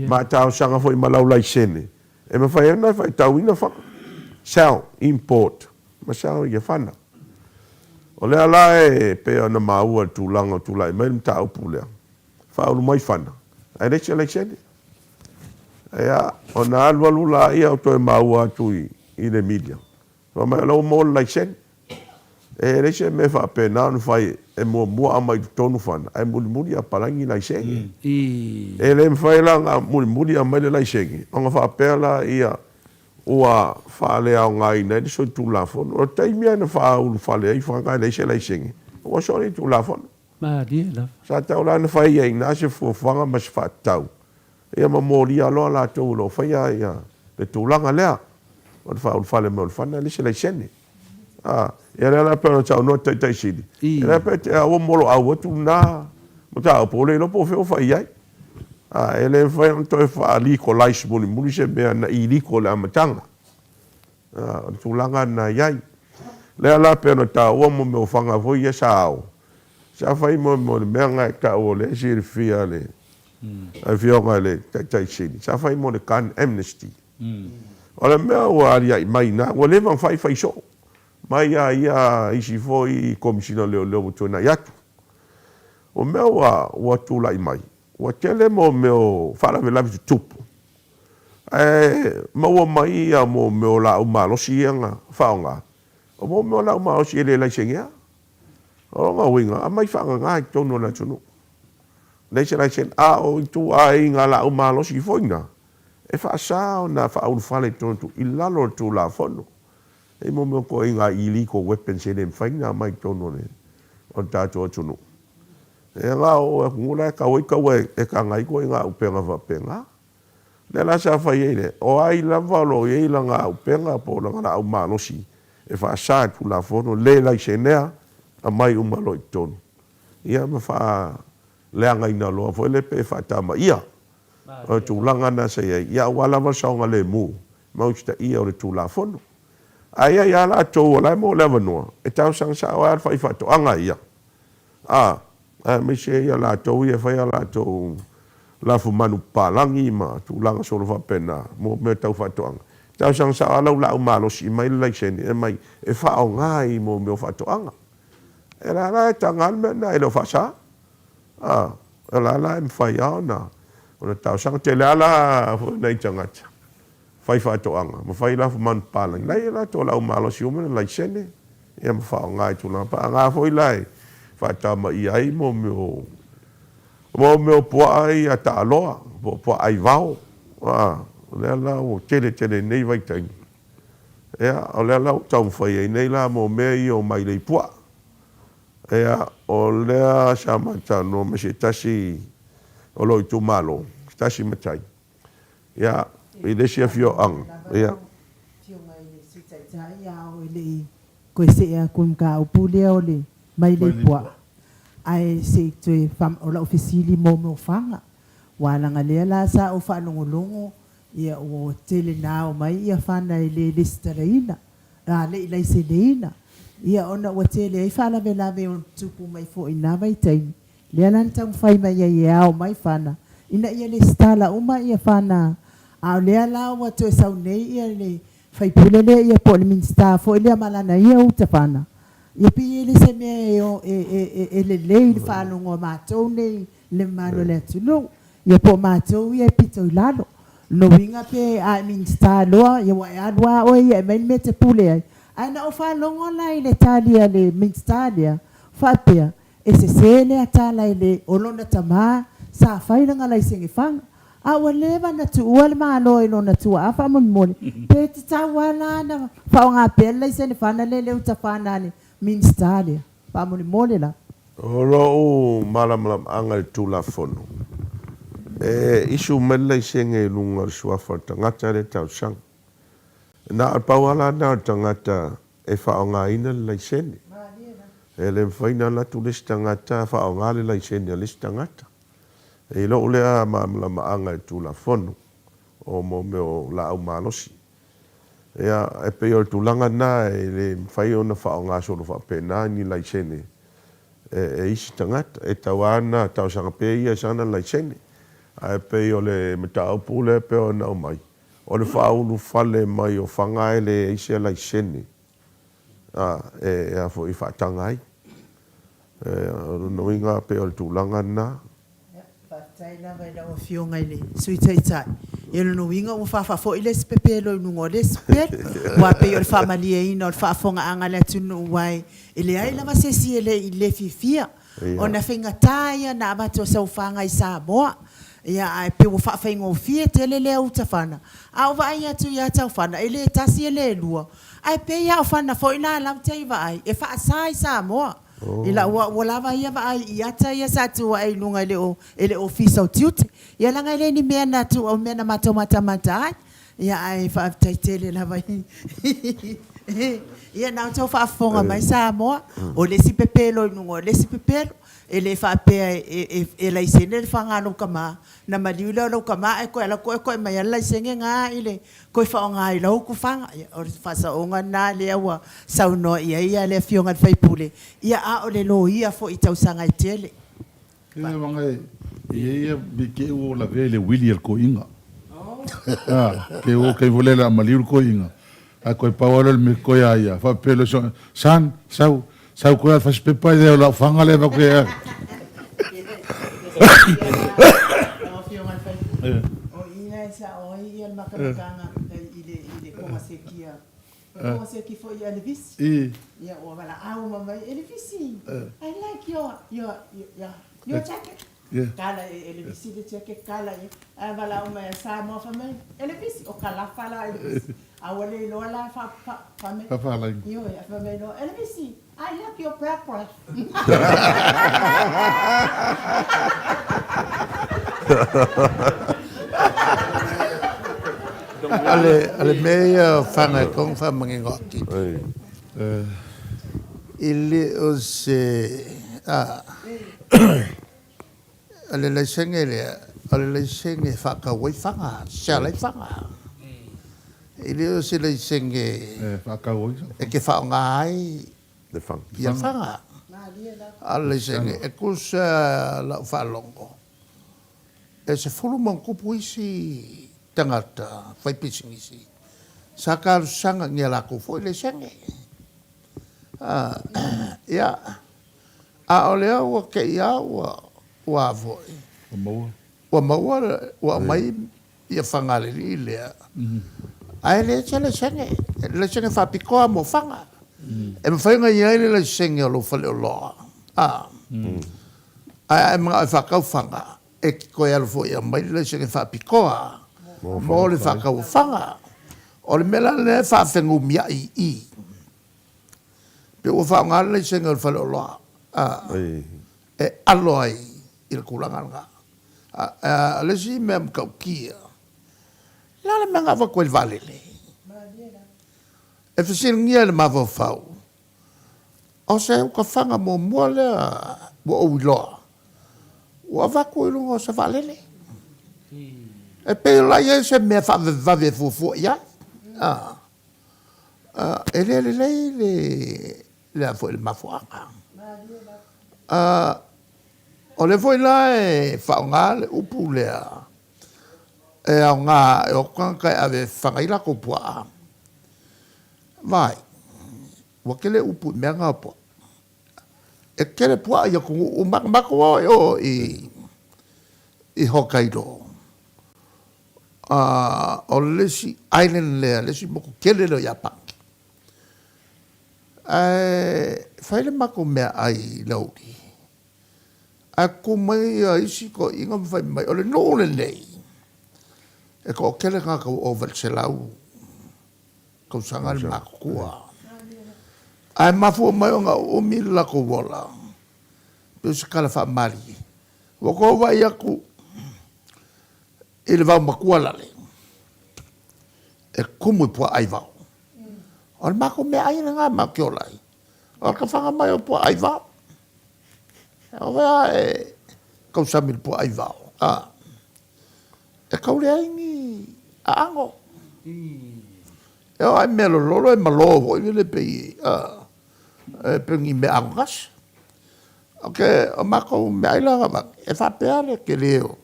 Ma talosaga foi ma lau laisene e mafai ai ona e faitauina fana, sell, import ma sell ia fana. O lea la e pei ona maua i le tulaga o tulai mai le mataupu lea, faaulu mai fana, ae leai se laisene. Ia, ona alu alu laia o toe maua atu i le media, fai mai o la ua maua le laisene. E leai se mea faapena ona fai e muamua aumai i totonu fana, ae mulimuli apalai laisene. E le mafai la ona mulimuli aumai le laisene, ona faapea laia ua faaleaogaina ai le solitulafono. O le taimi lava na faaulufale ai fana e leai se laisene, ua solitulafono. Malie lava. Sa tatau la ona fai i ai i ina se fuafuaga ma se faatatau, ia ma molia loa latou o lo o faia le tulaga lea o le faaulufale mai o le fana e leai se laisene. A, ia lea la pei ona saunoa le Taitai Sili, ia lea pe te ua moloau atu lena mataupu, ua le iloa po o fea ua fai i ai. A, e le mafai ona toe faa-legalize mulimuli se mea na illegal i le amataga. A, o le tulaga lena e i ai. Lea la pei ona taua mo mea o fana foi ia sa ao, sa fai mo le mea lena e tau o lea e silafia e le Afioga i le Taitai Sili, sa fai mo le gun amnesty. O le mea ua aliae mai i ina, ua leva ona fai, fai soo mai lava ia isi foi Komesina o Leoleo ua tuanai atu. O mea ua tulai mai, ua tele mo mea o faalavelave tutupu, ae maua mai ia mo mea o laau malosi ia na faaaoga, o mo mea o laau malosi e le laisenea. O lona uiga, aumai faagagā i totonu o le atunuu. Leai se laisene. A o ituaiga laau malosi foi na, e faasa ona faaulufale i totonu i lalo o le Tulafono. E i ai mo mea o ituaiga illegal weapons e le mafai ona aumai i totonu o le tatou atunuu. E na o atunuu la e tau ai taua e taga ai ituaiga auupega faapena. O lea la sa fai ai le, o ai lava o lo o i ai lana auupega po o lana laau malosi e faasa e le Tulafono, le laisenea, aumai uma loa i totonu, ia ma faaleagaina loa foi lea pe faatamaia. O le tulaga lena sa i ai, ia aua lava le saogalemu ma usitaia o le Tulafono. Ae i ai lava latou o la e maua le avanoa e talosaga sao ai lava le faifaatoaga ia, a, aemaise ia latou ia e fai a latou lafumanu papalagi ma tulaga solo faapena mo mea tau faatoaga. E talosaga sao lava lau laau malosi mai le laisene e aumai e faaaoga i mo mea o faatoaga. E la la e taga lava le mea lena e le o faasa. A, o la la e mafai lava ona talosaga. Tele lava la foi nai tagata. Faifaatoaga ma fai lafo manupapalagi, la e i ai latou laau malosi uma na laisene ia ma faaaoga i tulaga paaga foi la e faatamaia ai mo mea o mo mea o puaa ia taaloa po o puaa aivao a o lea la ua tele tele i lenei vaitaimi ia o lea la ua taumafai ai nei la mo mea ia o mailei puaa ia o lea sa ma talanoa ma se tasi o lou itumalo se tasi matai Ia, i le isi afioaga, ia. Afioga i le Sui Taitai, a o e le i toe see atu i le mataupu lea o le mailei puaa, ae se i toe faa, o lau fesili mo mea o faga, aua leaga lea la sa ou faalogologo, ia ua tele na ao mai ia fana e le lesitalaina, a le i laiseneina, ia ona ua tele ai faalavelave o tupu mai foi i na vaitaimi, Lea la na taumafai mai ai e ao mai fana ina ia lesitala uma ia fana, a o lea la ua toe sau nei ia le faipule lea ia po o le Minisita foi lea ma lana ia uta fana, ia pei e le se mea e lelei i le faalogo a matou nei le mamalu o le atunuu, ia po o matou ia e pito i lalo. O lona uiga pe a e Minisita loa ia ua e alu lava oe ia e aumai le mea e te pule ai. Ae na ou faalogo la i le tali a le Minisita lea, faapea, E sese lea tala e le o lona tama sa fai lana laisene faga. A ua leva na tuua le Malo i lona tuaa faamolemole, pe tatau a la na faaaoga pea le laisene fana lea i le uta fana a le Minisita lea? Faamolemole la. O lou malamalamaaga i le Tulafono, e issue mai le laisene i luga o le suafa o le tagata lea e talosaga. Na o le pau lava la lena o le tagata e faaaogaina le laisene. E le mafai ona alu atu le isi tagata faaaoga le laisene a le isi tagata. I lou lea malamalamaaga i le Tulafono o mo mea o laau malosi. Ia, e pei o le tulaga lena e le mafai ona faaaoga solo faapena ni laisene e isi tagata. E tatau lava ona talosaga pea ia i sana laisene. Ae pei o le mataupu lea e pei ona aumai, O le faaulufale mai o Faga e leai se laisene e a foi faataga ai. O lona uiga pei o le tulaga lena. Faafetai lava i lau Afioga i le Sui Taitai. Ia o lona uiga ua faafaafoi le isi pepelo i luga o le isi pepelo. Aua e pei o le faamalieina o le faafofogaaga a le atunuu aua e leai lava se isi e le fiafia Ona faigata ia ona avatu o sau faga i Samoa, ia ae pei ua faafaigofie tele lea uta fana. A ou vaai atu ia tau fana, e le tasi e le lua, ae pei lava o fana foi la lau tai vaai, e faasa i Samoa. I lau ua lava ia vaai i ata ia sa tuu ae i luga e le Ofisa o Tiute. Ia leaga e le ni mea na tuu, o mea na matou matamata ai. Ia ae faafetai tele lava i Ia na outou faafofoga mai Samoa, o le isi pepelo i luga o le isi pepelo. E le faapea e laisene le faga a lou tama, na maliu lea o lou tama ae toe alu atu oe toe aumai lava le laisene lena i le toe faaaoga i lau tufaga. Ia o le faasaoga lena lea ua saunoa i ai le Afioga i le sui usufono, ia a o le loia foi i tausaga e tele. Ia wanga e i ia mi ke u la ve le wili el koinga. Ah, ke o ke vole la maliu le koinga. A koe pau le mi koe a ia. Fa pelo so san sau sau koe al fas pepa i la fanga le va koe. O ina e sa oi ia le makamakaga i le i le kongasekia Kongaseki foi ia Elevisi. Ia ua valaau uma mai, Elevisi, I like your, your, your, your jacket. Kala e Elevisi le jacket, kala ia. Ae valaau mai a Samoa fai mai, Elevisi, o Kalafa la Elevisi. A ua le iloa la fa, fa, fa mai. Fafalaina. Ioe, a fai mai loa, Elevisi, I like your breath breath. A le mea ia o fana e tonu faamanino atili. E le o se a o le laisene lea, o le laisene e faatau ai fana, sell ai fana. E le o se laisene e te faaaoga ai ia faga. A o le laisene, e tusa lau faalogo, e 10+ isi tagata faipisinisi sa talosaga i a latou foi laisene. Ia, a o lea ua te i lava ua a foi, ua maua, ua aumai ia Fagalelii lea. Ae leai se laisene, laisene faapitoa mo faga. E mafai ona i ai le laisene o lou faleoloa, a, ae a e manao e faatau faga, e te toe alu foi e aumai le laisene faapitoa mo le faatau o faga. O le mea la lea e faafenumiai i i, pe ua faaaoga le laisene o le faleoloa, a, e alo ai i le tulaga lena. A o le isi mea matautia, o le a le mea na avatu ai i le vaalele? E fesiligia e le mafaufau, o se utafaga muamua lea ua ou iloa ua avatu i luga o se vaalele. E pei o la e i ai se mea faavavevave e fuafua i ai. E le lelei le, le a foi le mafuaaga. O lea foi la e faaaoga le upu lea e aoga e o atu tagata e ave e fafaga ai latou puaa. Vaai, ua tele upu i mea na o puaa. E tele puaa i atunuu uma, na matou o i o i Hokkaido, o le isi island lea, le isi motu tele lea o Iapani. Ae fai le matou meaai i le aoauli, ae tutu mai isi toeaiina ma fai mai, o le nuu lenei, e toatele tagata ua ova i le 100 tausaga le matutua. Ae mafua mai ona uumi le latou ola, pei o se tala faamalie. Ua tou vaai atu i le vaomatua lale, e tumu i puaa aivao. O le matou meaai lena matou te ola ai. O le tafaga mai o puaa aivao. O fea a e tausami i le puaa aivao? A, e tau leai ni aano. E oo lava i mea lololo e malo foi lele pei, a, e pei o ni mea anogase. Ok, o matou meaai la na avatu, e faapea le tele o,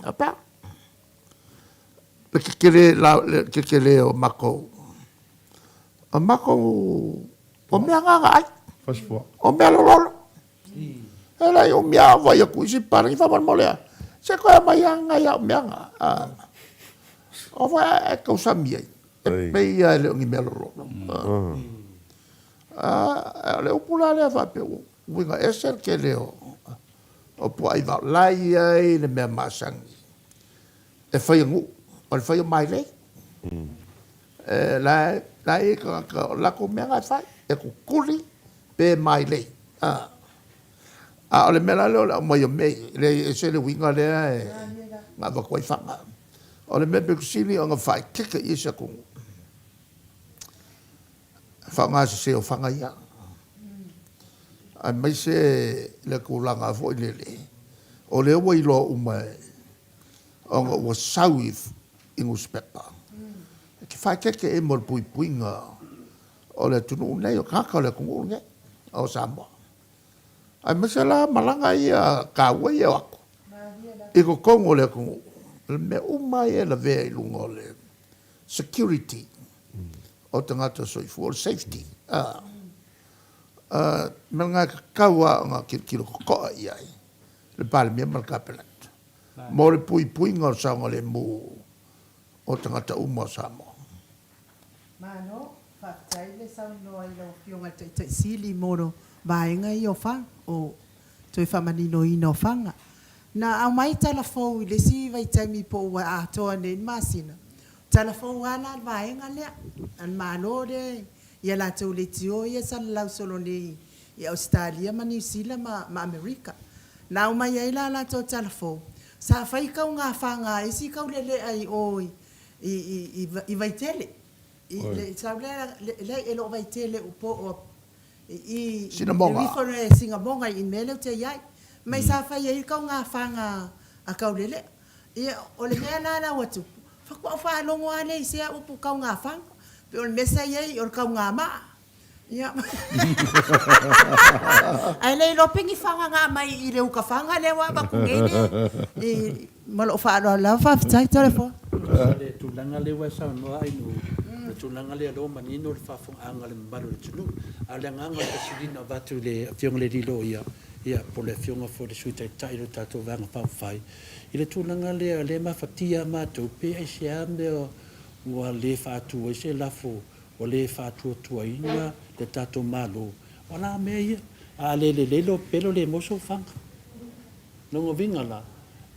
faapea. Le tetele, le tetele o matou, o matou, o mea na na ai. O mea lololo. E leai umi lava o vaai atu i isi palagi faamolemole a, se toe aumai lava nai au mea na. O fea e tausami ai, e pei lava e le o ni mea lololo. A o le upu la lea faapea ua uiga ese le tele o puaa aivao, la e i ai le mea masani e fai e nuu, o le fai o mailei. E la e i ai tagata o le latou mea lena e fai, e tutuli pe mailei. A o le mea la lea o le aumai o mea ia, e leai e ese le uiga lea e na avatu ai faga. O le mea pito sili ona faaeteete i ai se atunuu, faaaoga sese o faga ia, aemaise le tulaga foi lele, o lea ua iloa uma ona ua sau i nusipepa. E te faaeteete i ai mo le puipuiga o le atunuu lenei, o tagata o le atunuu lenei o Samoa. Aemaise la malaga ia taua ia e o atu i totonu o le atunuu, o le mea uma lava ia e lavea i luga o le security o tagata soifua, o le safety. A, mea lena e tatau lava ona tilotilo totoa i ai le Palemia ma le Kapeneta mo le puipuiga o le saogalemu o tagata uma o Samoa. Malo, faafetai le saunoa i lau Afioga i le Taitai Sili mo le vaega ia o fa, o toe faamaninoina o faga. Na aumai tala fou i le isi vaitaimi po ua atoa nei le masina, tala fou lava la a le vaega lea, a le Malo lea i a latou leitio ia e salalau solo nei i Ausetalia ma Niu Sila ma Amerika. Na aumai ai la a latou tala fou, sa fai taugafaga a isi taulelea i o i Vaitele. I le sau lea, leai e le o Vaitele po o i i Sinamoga. Sinamoga i le mea lea ou te i ai. Mai sa fai ai le taugafaga a Taulelea. Ia, o le mea la la ua tupu, faatoa ou faalogo lava lea i sea upu taugafaga. Pei o le mea sa i ai o le taugamaa. Ia. Ae le iloa pe ni faga na aumai i le uka faga lea ua avatu nei le i ma lou faaaloalo lava. Faafetai Toleafoa. O le tulaga lea ua e saunoa ai Nuu, o le tulaga lea o lea ua manino le faafofogaaga a le mamalu o le atunuu. A o le agaga o le fesili na avatu i le Afioga i le alii loia, ia, po o le Afioga foi i le Sui Taitai o le tatou Vaega Faaupufai, i le tulaga lea o lea e mafatia lava matou, pe aisea mea ua le faatu ai se lafo, ua le faatuatuaina le tatou Malo. O la mea ia, a le lelei lou pelo le maua sou faga. Lona uiga la,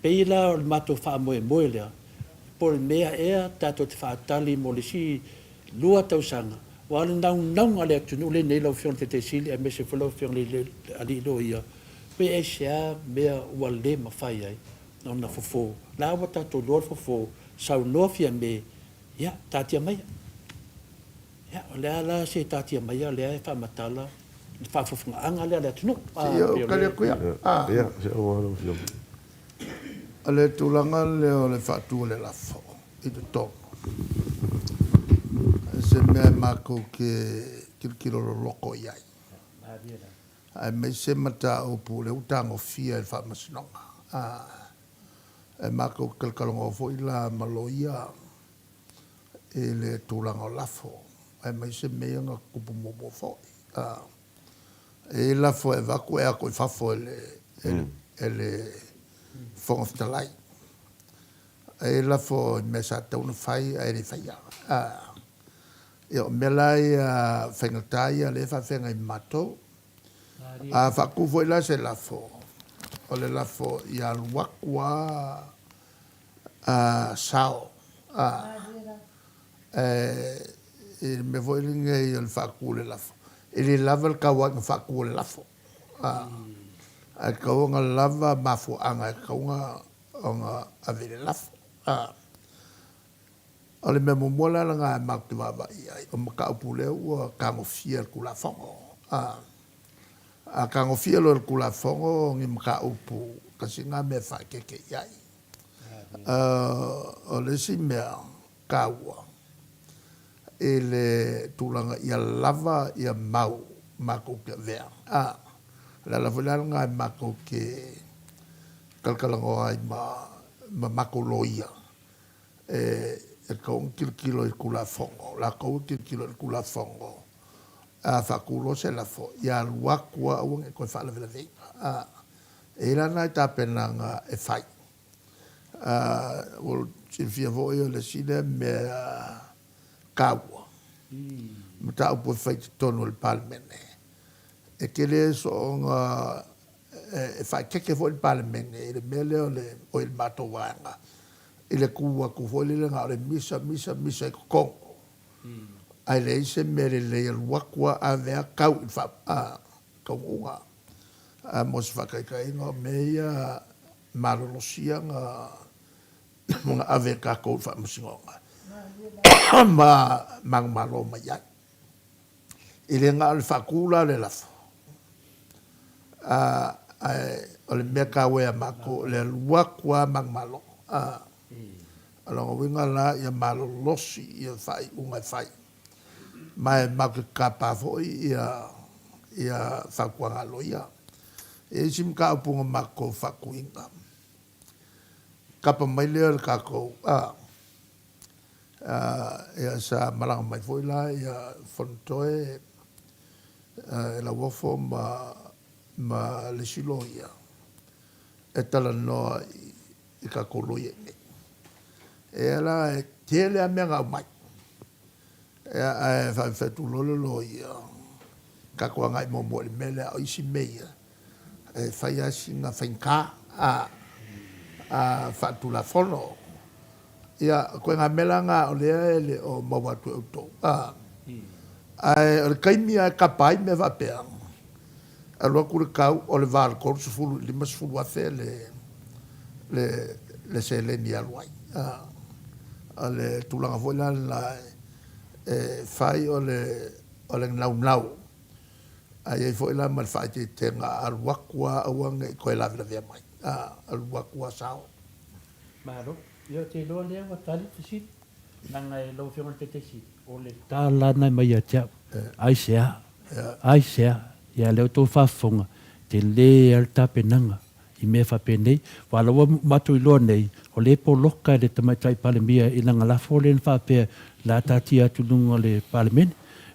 pei la o le matou faamoemoe lea, po o le mea ea tatou te faatali mo le isi 2 tausaga, aua o le naunauga a le atunuu lenei lau Afioga i le Taitai Sili aemaise foi lau Afioga i le Alii Loia, pe aisea mea ua le mafai ai ona fofo. La ua tatou iloa le fofo, saunoa Fiame, ia taatia maia. Ia, o le a la se taatia maia lea e faamatala le faafofogaaga lea a le atunuu? Se i ou tali atu ia. Ia, se i ou lau Afioga. O le tulaga lea o le faatu o le lafo i totonu, o se mea matou te tilotilo loloto i ai, aemaise mataupu lea ua tagofia e le Faamasinoga. E matou te talatalanoa foi la ma loia i le tulaga o lafo, aemaise mea ia na tutupu muamua foi. E i ai lafo e avatu e ato i fafo e le, e le Fofoga Fetalai. E i ai lafo i mea sa tatau ona fai ae le faia. Ia o mea la ia faigata ia lea e faafeagai ma matou. A faatu foi la se lafo, o le lafo ia alu atu lava sao i le mea foi lenei o le faatu o le lafo, e le lava le tauaiga faatu o le lafo, ae tatau ona lava mafuaaga e tatau ona ave i le lafo. O le mea muamua la lena e matou te vaavaai i ai, o mataupu lea ua tagofia e le Tulafono. A tagofia loa e le Tulafono ni mataupu, tasi lena mea e faaeteete i ai. O le isi mea taua i le tulaga ia lava ia mau matou te avea, o le ala foi la lena e matou te talatalanoa ai ma matou loia e tatau ona tilotilo i le Tulafono, latou e tilotilo i le Tulafono, a faatu loa se lafo, ia alu atu lava aua ne i toe faalavelaveina. E i ai la nai tapenaga e fai. Ua silafia foi o le isi lea mea taua, mataupu e fai i totonu o le Palemene, e tele soona e faaeteete foi le Palemene i le mea lea o le, oi le matou vaega, i le tu atu foi lele na o le misa, misa, misa i totonu, ae leai se mea lelei e alu atu lava ave lava tau i le taunuuga. Mo se faataitaiga, o mea ia malolosi na ave e tatou i le Faamasinoga ma manumalo mai ai. E le na o le faatu la o le lafo, ae o le mea taua ia matou, o le alu atu lava manumalo. O lona uiga la ia malolosi ia faaiuga e fai, ma e matou te tapa foi ia fautuaga a loia. E i ai isi mataupu na matou faatuina, tapa mai lea o le tatou, ia sa malaga mai foi la ia Fonotoe e Lauofo ma le isi loia e talanoa i tatou loia i inei. Ia la e tele lava mea na aumai. Ia ae faafefea atu loa le loia, tatou agai muamua i le mea lea, a o isi mea ia, e fai lava sina faigata a faaletulafono. Ia, o ituaiga mea la na o lea e le o maua atu e outou. Ae o le taimi lava e tapa ai mea faapea, alu atu le tau o le va o le 30 i le 50 afe le, le, le seleni e alu ai. O le tulaga foi la lena e fai o le, o le naunau, ae i ai foi la ma le faaeteetega a alu atu lava aua ne i toe lavelavea mai, alu atu lava sao. Malo. Ia ou te iloa lea ua tali le fesili, leaga e lau Afioga i le Taitai Sili, o le tala lena e mai ia te au. Aisea? Aisea? Ia lea ua outou faafofoga, tele lava le tapenaga i mea faapenei. Aua o la ua matou iloa nei, o lea e poloka e le Tamaitai Palemia i lana lafo lea na faapea o le a taatia atu i luga o le Palemene.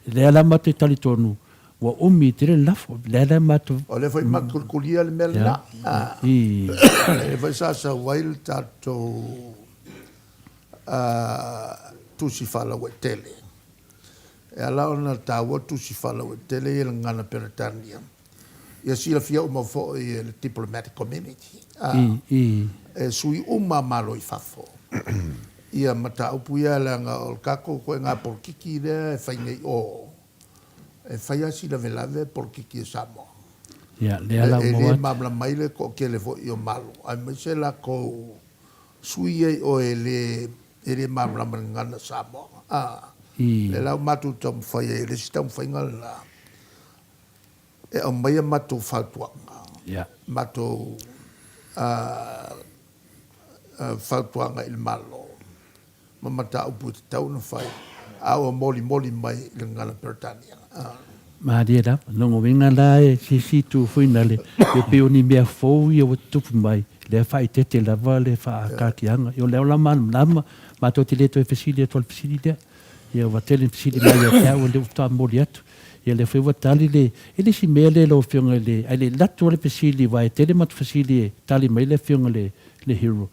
O lea la matou te talitonu ua umi tele le lafo. O lea la matou. O lea foi matou tulitulia le mea lena. O lea foi sa sau ai le tatou. tusi faalauaitele. E ala ona taua tusi faalauaitele ia i le gagana Peretania, ia silafia uma foi e le diplomatic community, a, e sui uma a Malo i fafo ia mataupu ia, leaga o le tatou ituaiga polokiki lea e fai nei i o, e fai lava si lavelave polokiki a Samoa. Ia, lea la ua E le malamalama ai le toatele foi o Malo, aemaise latou sui ia i o e le e le malamalama i le gagana Samoa. A, lea la ua matou taumafai ai, o le isi taumafaiga lena, e aumai a matou fautuaga, matou fautuaga i le Malo ma mataupu e tatau ona fai, a ua molimoli mai i le gagana Peretania. Malie lava. Lona uiga la e sisi itu foi nale, e pei o ni mea fou ia ua tutupu mai, lea e faaeteete lava le faakaatiaga. Ia o lea la ua malamalama, matou te le toe fesili atu i le fesili lea. Ia ua tele ni fesili mai ia te au, o lea ua faatoa momoli atu. Ia lea foi ua tali le, e le isi mea lea lau Afioga i le, ae le i alu atu lava le fesili, aua e tele matou fesili e tali mai le Afioga i le Hero.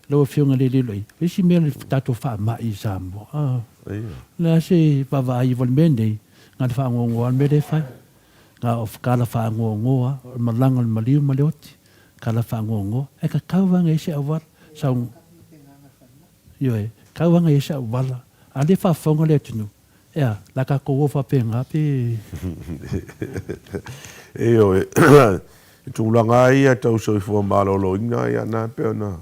Lau Afioga i le Leilai, o isi mea o le tatou faamai i Samoa, a, o le a se vaavaai aua o le mea lenei, na o le faanoanoa lava le mea lea e fai. Na o tala faanoanoa lava, o le malaga o le maliu ma le oti, tala faanoanoa. Ae tatau lava ona i ai se auala, sau, ioe, tatau lava ona i ai se auala, a o lea e faafofoga le atunuu, E a, la tatou o faapena pe. Ioe, i tulaga lava ia tau soifua maloloina, ia na pei ona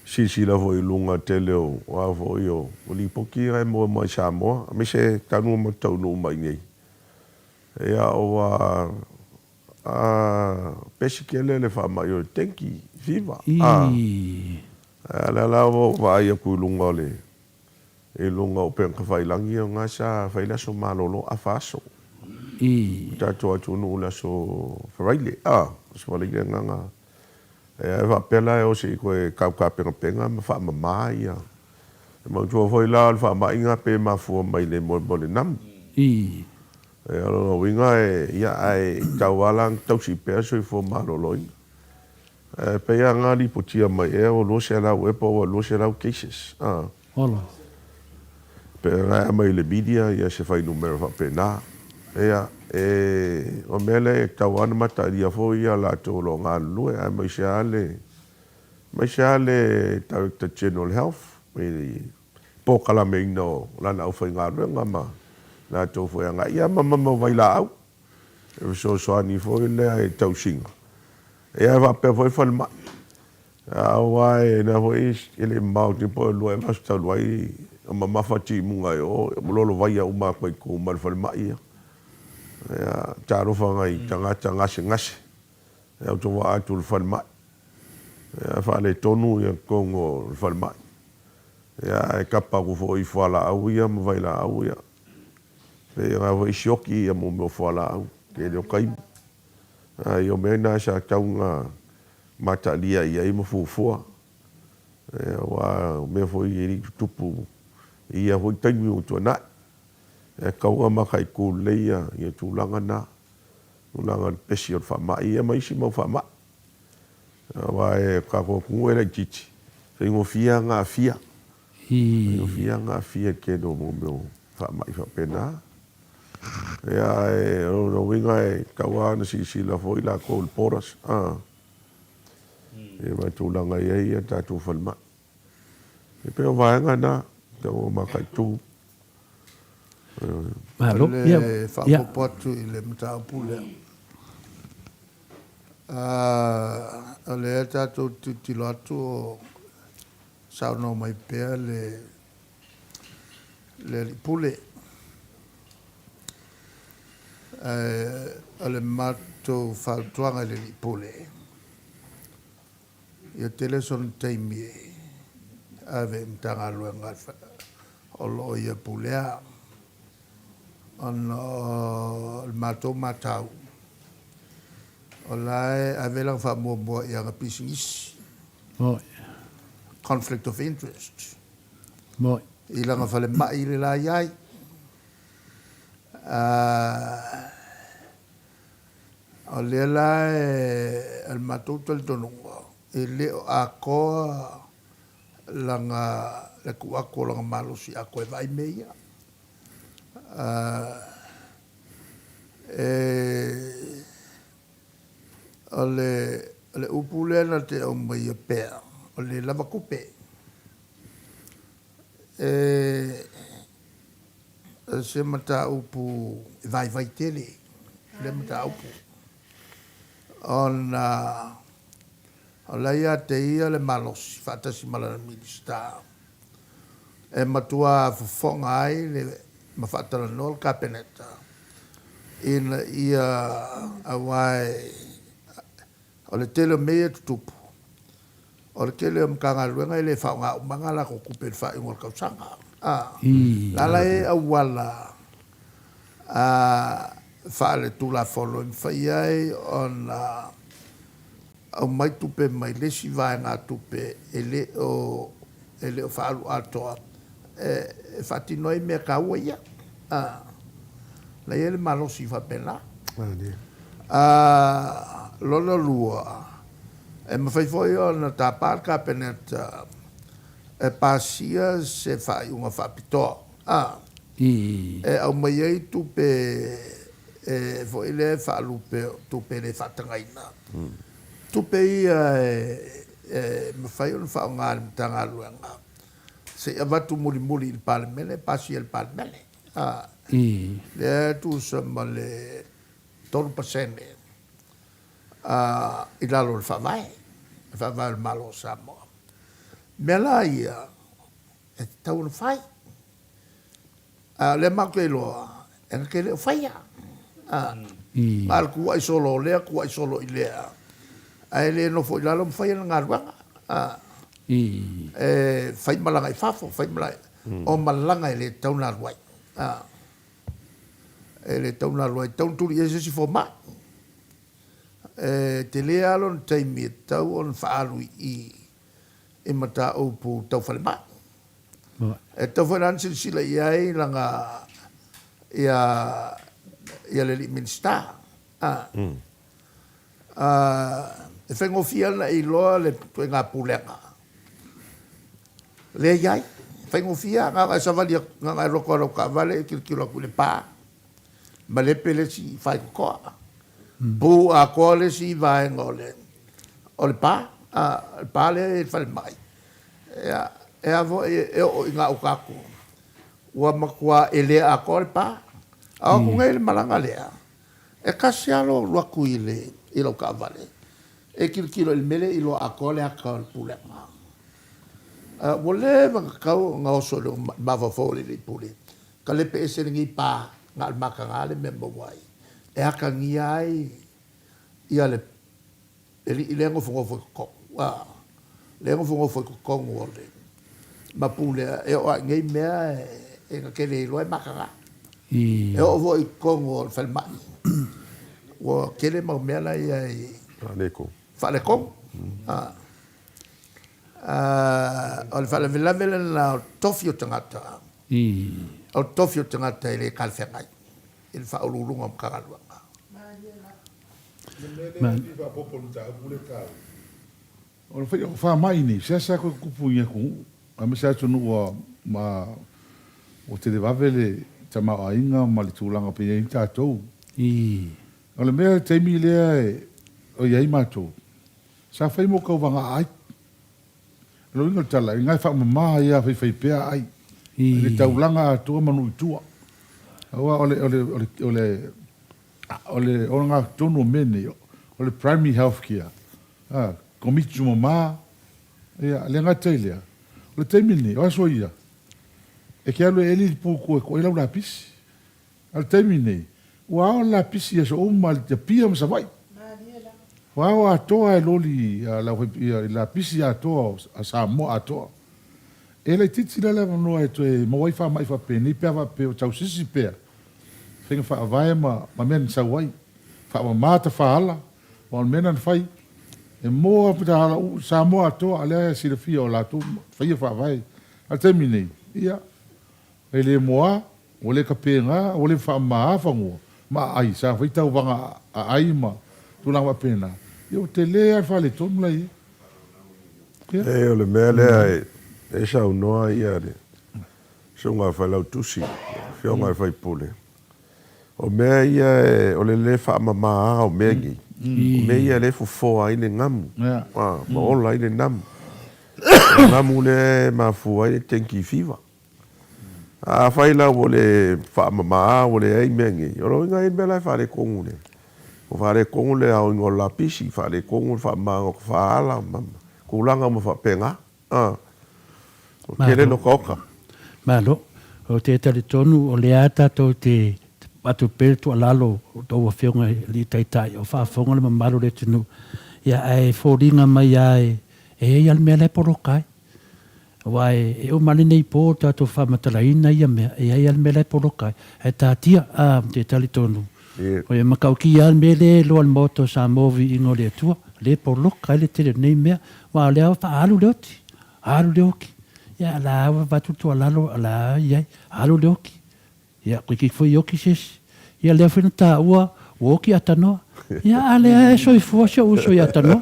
silasila foi i luga tele o a foi o lipoti ia e maua mai Samoa, aemaise talu ona matou taunuu mai i inei. Ia ua pesi tele le faamai o le dengue fever, a o lea la ua ou vaai atu i luga o le I luga o upega tafailagi o na sa fai le aso malolo afa aso. I tatou atunuu i le aso Faraile, a, aso Faraile agaga. E faapea la e o se i toe tautapenapena ma faamama ia. E manatua foi la o le faamai na pe mafua mai le moemoe o le namu. I. O lona uiga e, ia ae tatau lava la ona tausi pea le soifua maloloina. E pei lava na lipotia mai ea ua 200 ea po ua 200 cases. A. Ola. Pe na e aumai i le media ia se fuainumera faapena. Ia, e, o mea lea e tatau lava ona mataalia foi ia latou o lo o galulue, aemaise lava le, aemaise lava le Director General Health i le polokalameina o lana aufaigaluega ma latou foi agai ia ma ma vailaau e fesoasoani foi lea i tausiga. Ia e faapea foi falemai. Aua e na foi e le i mamao tele po o 2 ea vaiaso talu ai o mamafa timuga i o, ua lolovaia uma atu ai i ma le falemai ia. Ia, talofa nai tagata gasegase e autovaa atu i le falemai. Ia, faaletonu ia totonu o le falemai. Ia, ae tapa atu foi i fualaau ia ma vailaau ia. Pei ona foi sioki ia mea o fualaau i le tele o taimi. Ai o mea na sa tatau ona mataalia i ai ma fuafua, aua o mea foi e le i tutupu i ia foi taimi ua tuanai. E tatau ona mataitu lelei ia tulaga na, tulaga o le pesi o le faamai ia ma isi mau faamai. Aua o le tatou atunuu e laitiiti, e faigofie lava ona aafia, faigofie lava ona aafia i le tele o mea o faamai faapena. Ia, ae o lona uiga e tatau lava ona silasila foi latou i le borders, a, i ma tulaga e i ai a tatou falemai. E pei o vaega na, e tatau ona mataitu. Malo. O le faaopoopo atu i le mataupu lea, o lea tatou te tilotilo atu o saunoa mai pea le le Alii Pule. Ae o le matou fautuaga i le Alii Pule, ia tele sona taimi e ave i Matagaluega o lo o ia pulea, ona o le matou matau, o la e ave lana faamuamua i ana pisinisi, conflict of interest. Moi. I lana falemai le la i ai. O lea la e, o le matou talitonuga, e le o atoa lana le tuu atu o lona malosi atoa e vaai mea ia. E, o le, o le upu lea na te aumaia pea, o le lava tupe. E, o se mataupu e vaivai tele lea mataupu, ona o la e ia te ia le malosi faatasi ma lana Minisita e matua fofoga ai le ma faatalanoa le Kapeneta ina ia aua o le tele o mea ia e tutupu, o le tele o Matagaluega e le faaaoga uma a latou tupe i le faaiuga o le tausaga. A, la la e i ai auala faaletulafono e mafai ai ona aumai tupe mai le isi vaegatupe e le o e le o faaalu atoa e faatino ai mea taua ia. A, la i ai le malosi faapena. A, lona lua, e mafai foi ona tapa le Kapeneta e pasia se faaiuga faapitoa, a, e aumai ai tupe e foi lea e faalupe o tupe le faatagaina. Tupe ia e mafai ona faaaoga e le Matagaluega se i avatu mulimuli i le Palemene, pasia e le Palemene. A, lea e tusa ma le 3% i lalo o le Faavae, le Faavae o le Malo o Samoa. Mea la ia e tatau ona fai. A o lea matou te iloa, e na te le o faia. A, na o le tuuai solo o lea, tuuai solo i lea, ae le nofo i lalo ma fai ana galuega. A, e fai malaga i fafo, fai malaga, o malaga e le tatau ona alu ai. A, e le tatau ona alu ai, e tatau ona tuli i ai se isi fomai. E tele lava lona taimi e tatau ona faaalu i i i mataupu tau falemai. E tatau foi la ona silasila i ai lana ia ia le alii Minisita. A e faigofie lava ona e iloa le ituaiga pulega lea e i ai. E faigofie lava, na ona e savali atu, na ona e alu atu lava i lau taavale e tilotilo atu i le pa, malepe le isi faitotoa, pu atoa le isi vaega o le o le pa, a, le pa lea e i le falemai. Ia, e a foi e oo i gauta atu, ua matua elea atoa le pa. A o atu nei le malaga lea, e tasi lava lou alu atu i le i lau taavale e tilotilo i le mea lea e iloa atoa le ata o le pulega. Ua leva ona tatau ona oso i le mafaufau o le alii pule, talepe ese lenei pa na o le mataga le mea e maua ai, e atagia ai ia le alii lea e nofonofo i totonu, a, lea e nofonofo i totonu o le mapu lea, e oo lava i nei mea e na te le iloa e mataga. E oo foi i totonu o le falemai, ua tele mau mea la e i ai faaletonu. A, o le faalavelave lena o le tofi o tagata, o le tofi o tagata e le talafeagai i le Faauluuluga o Matagaluega. Le mea lea e fia faaopoopo i le mataupu lea e taua, o le fai, o faamai nei, seasea koe tutupu i atunuu, aemaise atunuu ua, ma, ua televave le tamaoaiga ma le tulaga pei e i ai tatou. O le mea i le taimi lea e o i ai matou, sa fai mo tauvaga aai. O le uiga o le tala, ina e faamama ai lava faifaipea aai i le taulaga atoa ma nuu i tua. Aua o le, o le, o le, o le, o le ogatotonu o mea nei, o le primary health care, a, Komiti Tumama, ia, le gata i lea, o le taimi lenei, o aso ia, e te alu e eli le pu i tua e toa ai lau lapisi. A o le taimi lenei, ua ao le lapisi i aso uma i Apia ma Savaii. Ua ao atoa e loli i lapisi atoa a Samoa atoa. E laitiiti la le avanoa e toe maua ai faamai faapenei pe a faapea o tausisi pea faiga faavae ma mea na sau ai. Faamama tafaala, aua o le mea lena na fai, e moa Samoa atoa, a o lea e silafia o latou faia faavae. A o le taimi lenei, ia, E le moa, ua le tapena, ua le faamama fanua ma aai, sa fai tauvaga aai ma tulaga faapena, ia ua tele lava le faaletonu la e i ai. Ia. E, o le mea lea e E saunoa ia le Susuga i le Failautusi, le Afioga i le Sui Usufono, o mea ia o le le faamama o mea nei, o mea ia lea e fofoa ai le namu, ma ola ai le namu. O le namu lea e mafua ai le dengue fever. Afai la ua le faamama ua leai mea nei, o lona uiga e i ai mea la e faaletonu le, ua faaletonu le aoina o le lapisi, faaletonu le faamamaina o tafaala ma tulaga uma faapena. Ua tele le otaota. Malo. Ou te talitonu o lea tatou te avatu pea le tuualalo i a outou Afioga i Alii Taitai o faafofoga le mamalu o le atunuu, ia ae foliga mai lava e i ai lava le mea la e poloka ai. Aua e uma lava lenei po o tatou faamatalaina ia mea, e i ai lava le mea la e poloka ai. Ae taatia, a, ou te talitonu, o le matautia lava le mea lea e iloa e le Maota o Samoa viiga o le Atua, lea e poloka ai le tele o nei mea. Aua o lea lava faaalu le oti, alu le oki. Ia, o la ua avatu le tuualalo, o la e i ai, alu le oki. Ia, toeitiiti foi oki se isi. Ia, lea foi na taua, ua oki Atanoa. Ia, a lea e soifua si ou uso ia Atanoa.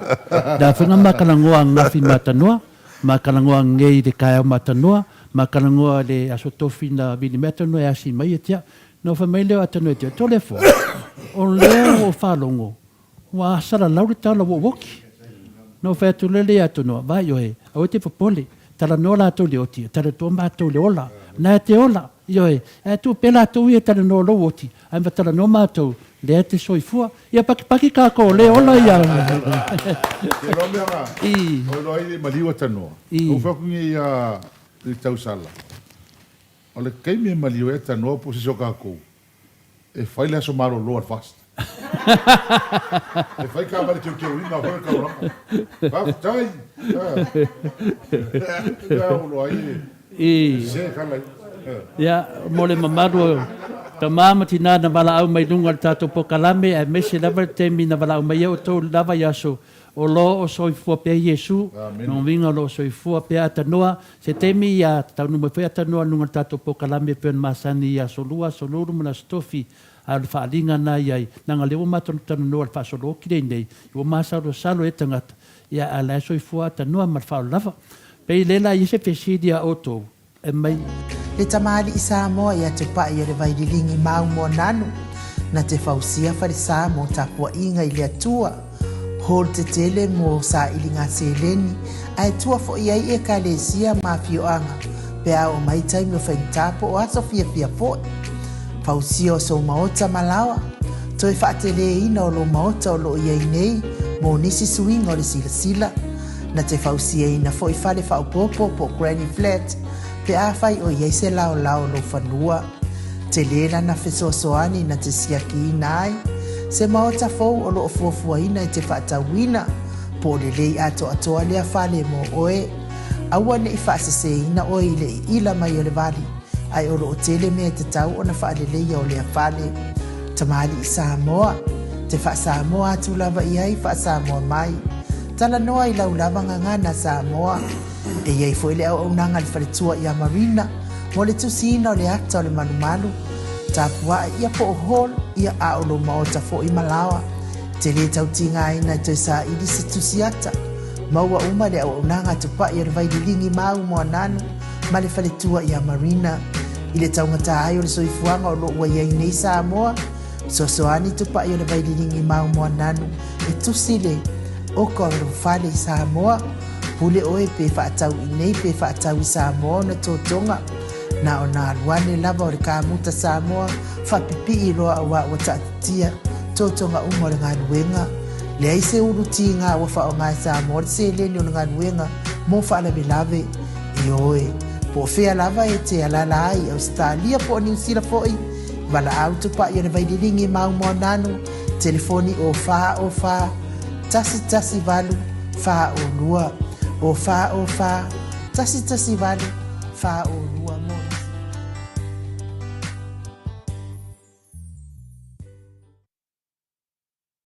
Lea foi na ma talanoa ananafi ma Atanoa, ma talanoa ananei i le taeao ma Atanoa, ma talanoa i le Aso Tofi na vili mai Atanoa e asi mai ia te au. Na ou fai mai lea o Atanoa ia te au, Toleafoa, o lea ua ou faalogo, Ua salalau le tala ua ou oki. Na ou fai atu lea ia Tonoa, Vaai oe, aua e te popole, talanoa latou i le oti, e talanoa matou i le ola. Na e te ola, ioe, ae tuu pea latou ia e talanoa lou oti, ae ma talanoa matou, lea e te soifua. Ia pakipaki tatou o lea e ola ia. Te iloa mea na, o iloa ai le maliu a Tanoa. Ou fai atu nei ia i le tausala, o le taimi e maliu ai a Tanoa po o se isi o tatou, E fai le aso malolo a le FAST. E fai taavale teuteuina foi le taulaga. Faafetai. Lea ua iloa ai e sese tala ia. Ia, mo le mamalu o tama ma tina na valaau mai luga o le tatou polokalame, aemaise lava le taimi na valaau mai ai outou i le la vaiaso, o lo o soifua pea Iesu, lona uiga o lo o soifua pea Atanoa. Se taimi ia taunuu mai foi Atanoa i luga o le tatou polokalame e pei ona masani i Aso Lua, Aso Lulu ma le Aso Tofi, a o le faaaliga lena i ai, leaga o lea ua matou talanoa i le faasolo oti lea nei, ua masalosalo ai tagata, ia a o la e soifua Atanoa ma le faaaloalo lava. Pei lea la i ai se fesili a outou, e mai. Le tamalii Samoa ia Tupai o le Vaililigi mau Moananu, na te fausia falesa mo tapuaiga i le Atua, hall tetele mo sailiga seleni, ae tua foi ai Ekalesia ma afioaga pe a oo mai taimi o faigata po o aso fiafia foi. Fausia o sou maota ma laoa, toe faateleina o lou maota o loo iai nei mo nisi suiga o le silasila. Na te fausiaina foi fale faaopoopo po o granny flat pe afai o i ai se laolao o lou fanua. Tele lana fesoasoani na te siakiina ai se maota fou o lo o fuafuaina e te faatauina, po o lelei atoatoa lea fale mo oe. Aua ne i faaseseina oe i le iila mai o le vali, ae o lo o tele mea e tatau ona faaleleia o lea fale. Tamalii Samoa, te faa-Samoa atu lava i ai, faa-Samoa mai. Talanoa i lau lava gagana Samoa. E i ai foi le auaunaga a le faletua ia Marina mo le tusiina o le ata o le malumalu, tapuae ia po o hall ia a o lou maota foi ma laoa. Te lē tau tigaina e toe saili se tusi ata. Maua uma le auaunaga a Tupai o le Vaililigi ma au Moananu ma le faletua ia Marina. I le taugata ai o le soifuaga o lo o ua i ai nei Samoa, fesoasoani Tupai o le Vaililigi ma au Moananu e tusi le oka o lou fale i Samoa. Pule oe pe faatau i nei pe faatau i Samoa ona totoga. Na ona alu ane lava o le kamuta Samoa faapipii loa auā ua taatitia totoga uma o le galuega. Leai se ulu tiga ua faaaoga e Samoa le seleni o le galuega mo faalavelave. Ioe, po o fea lava e te alala ai i Ausetalia po o Niusila foi, valaau tupai o le Vaililigi ma Aumoananu, telefoni o 4 o 4 1 1 8 o 2, o 4 o 4 1 1 8 o 2.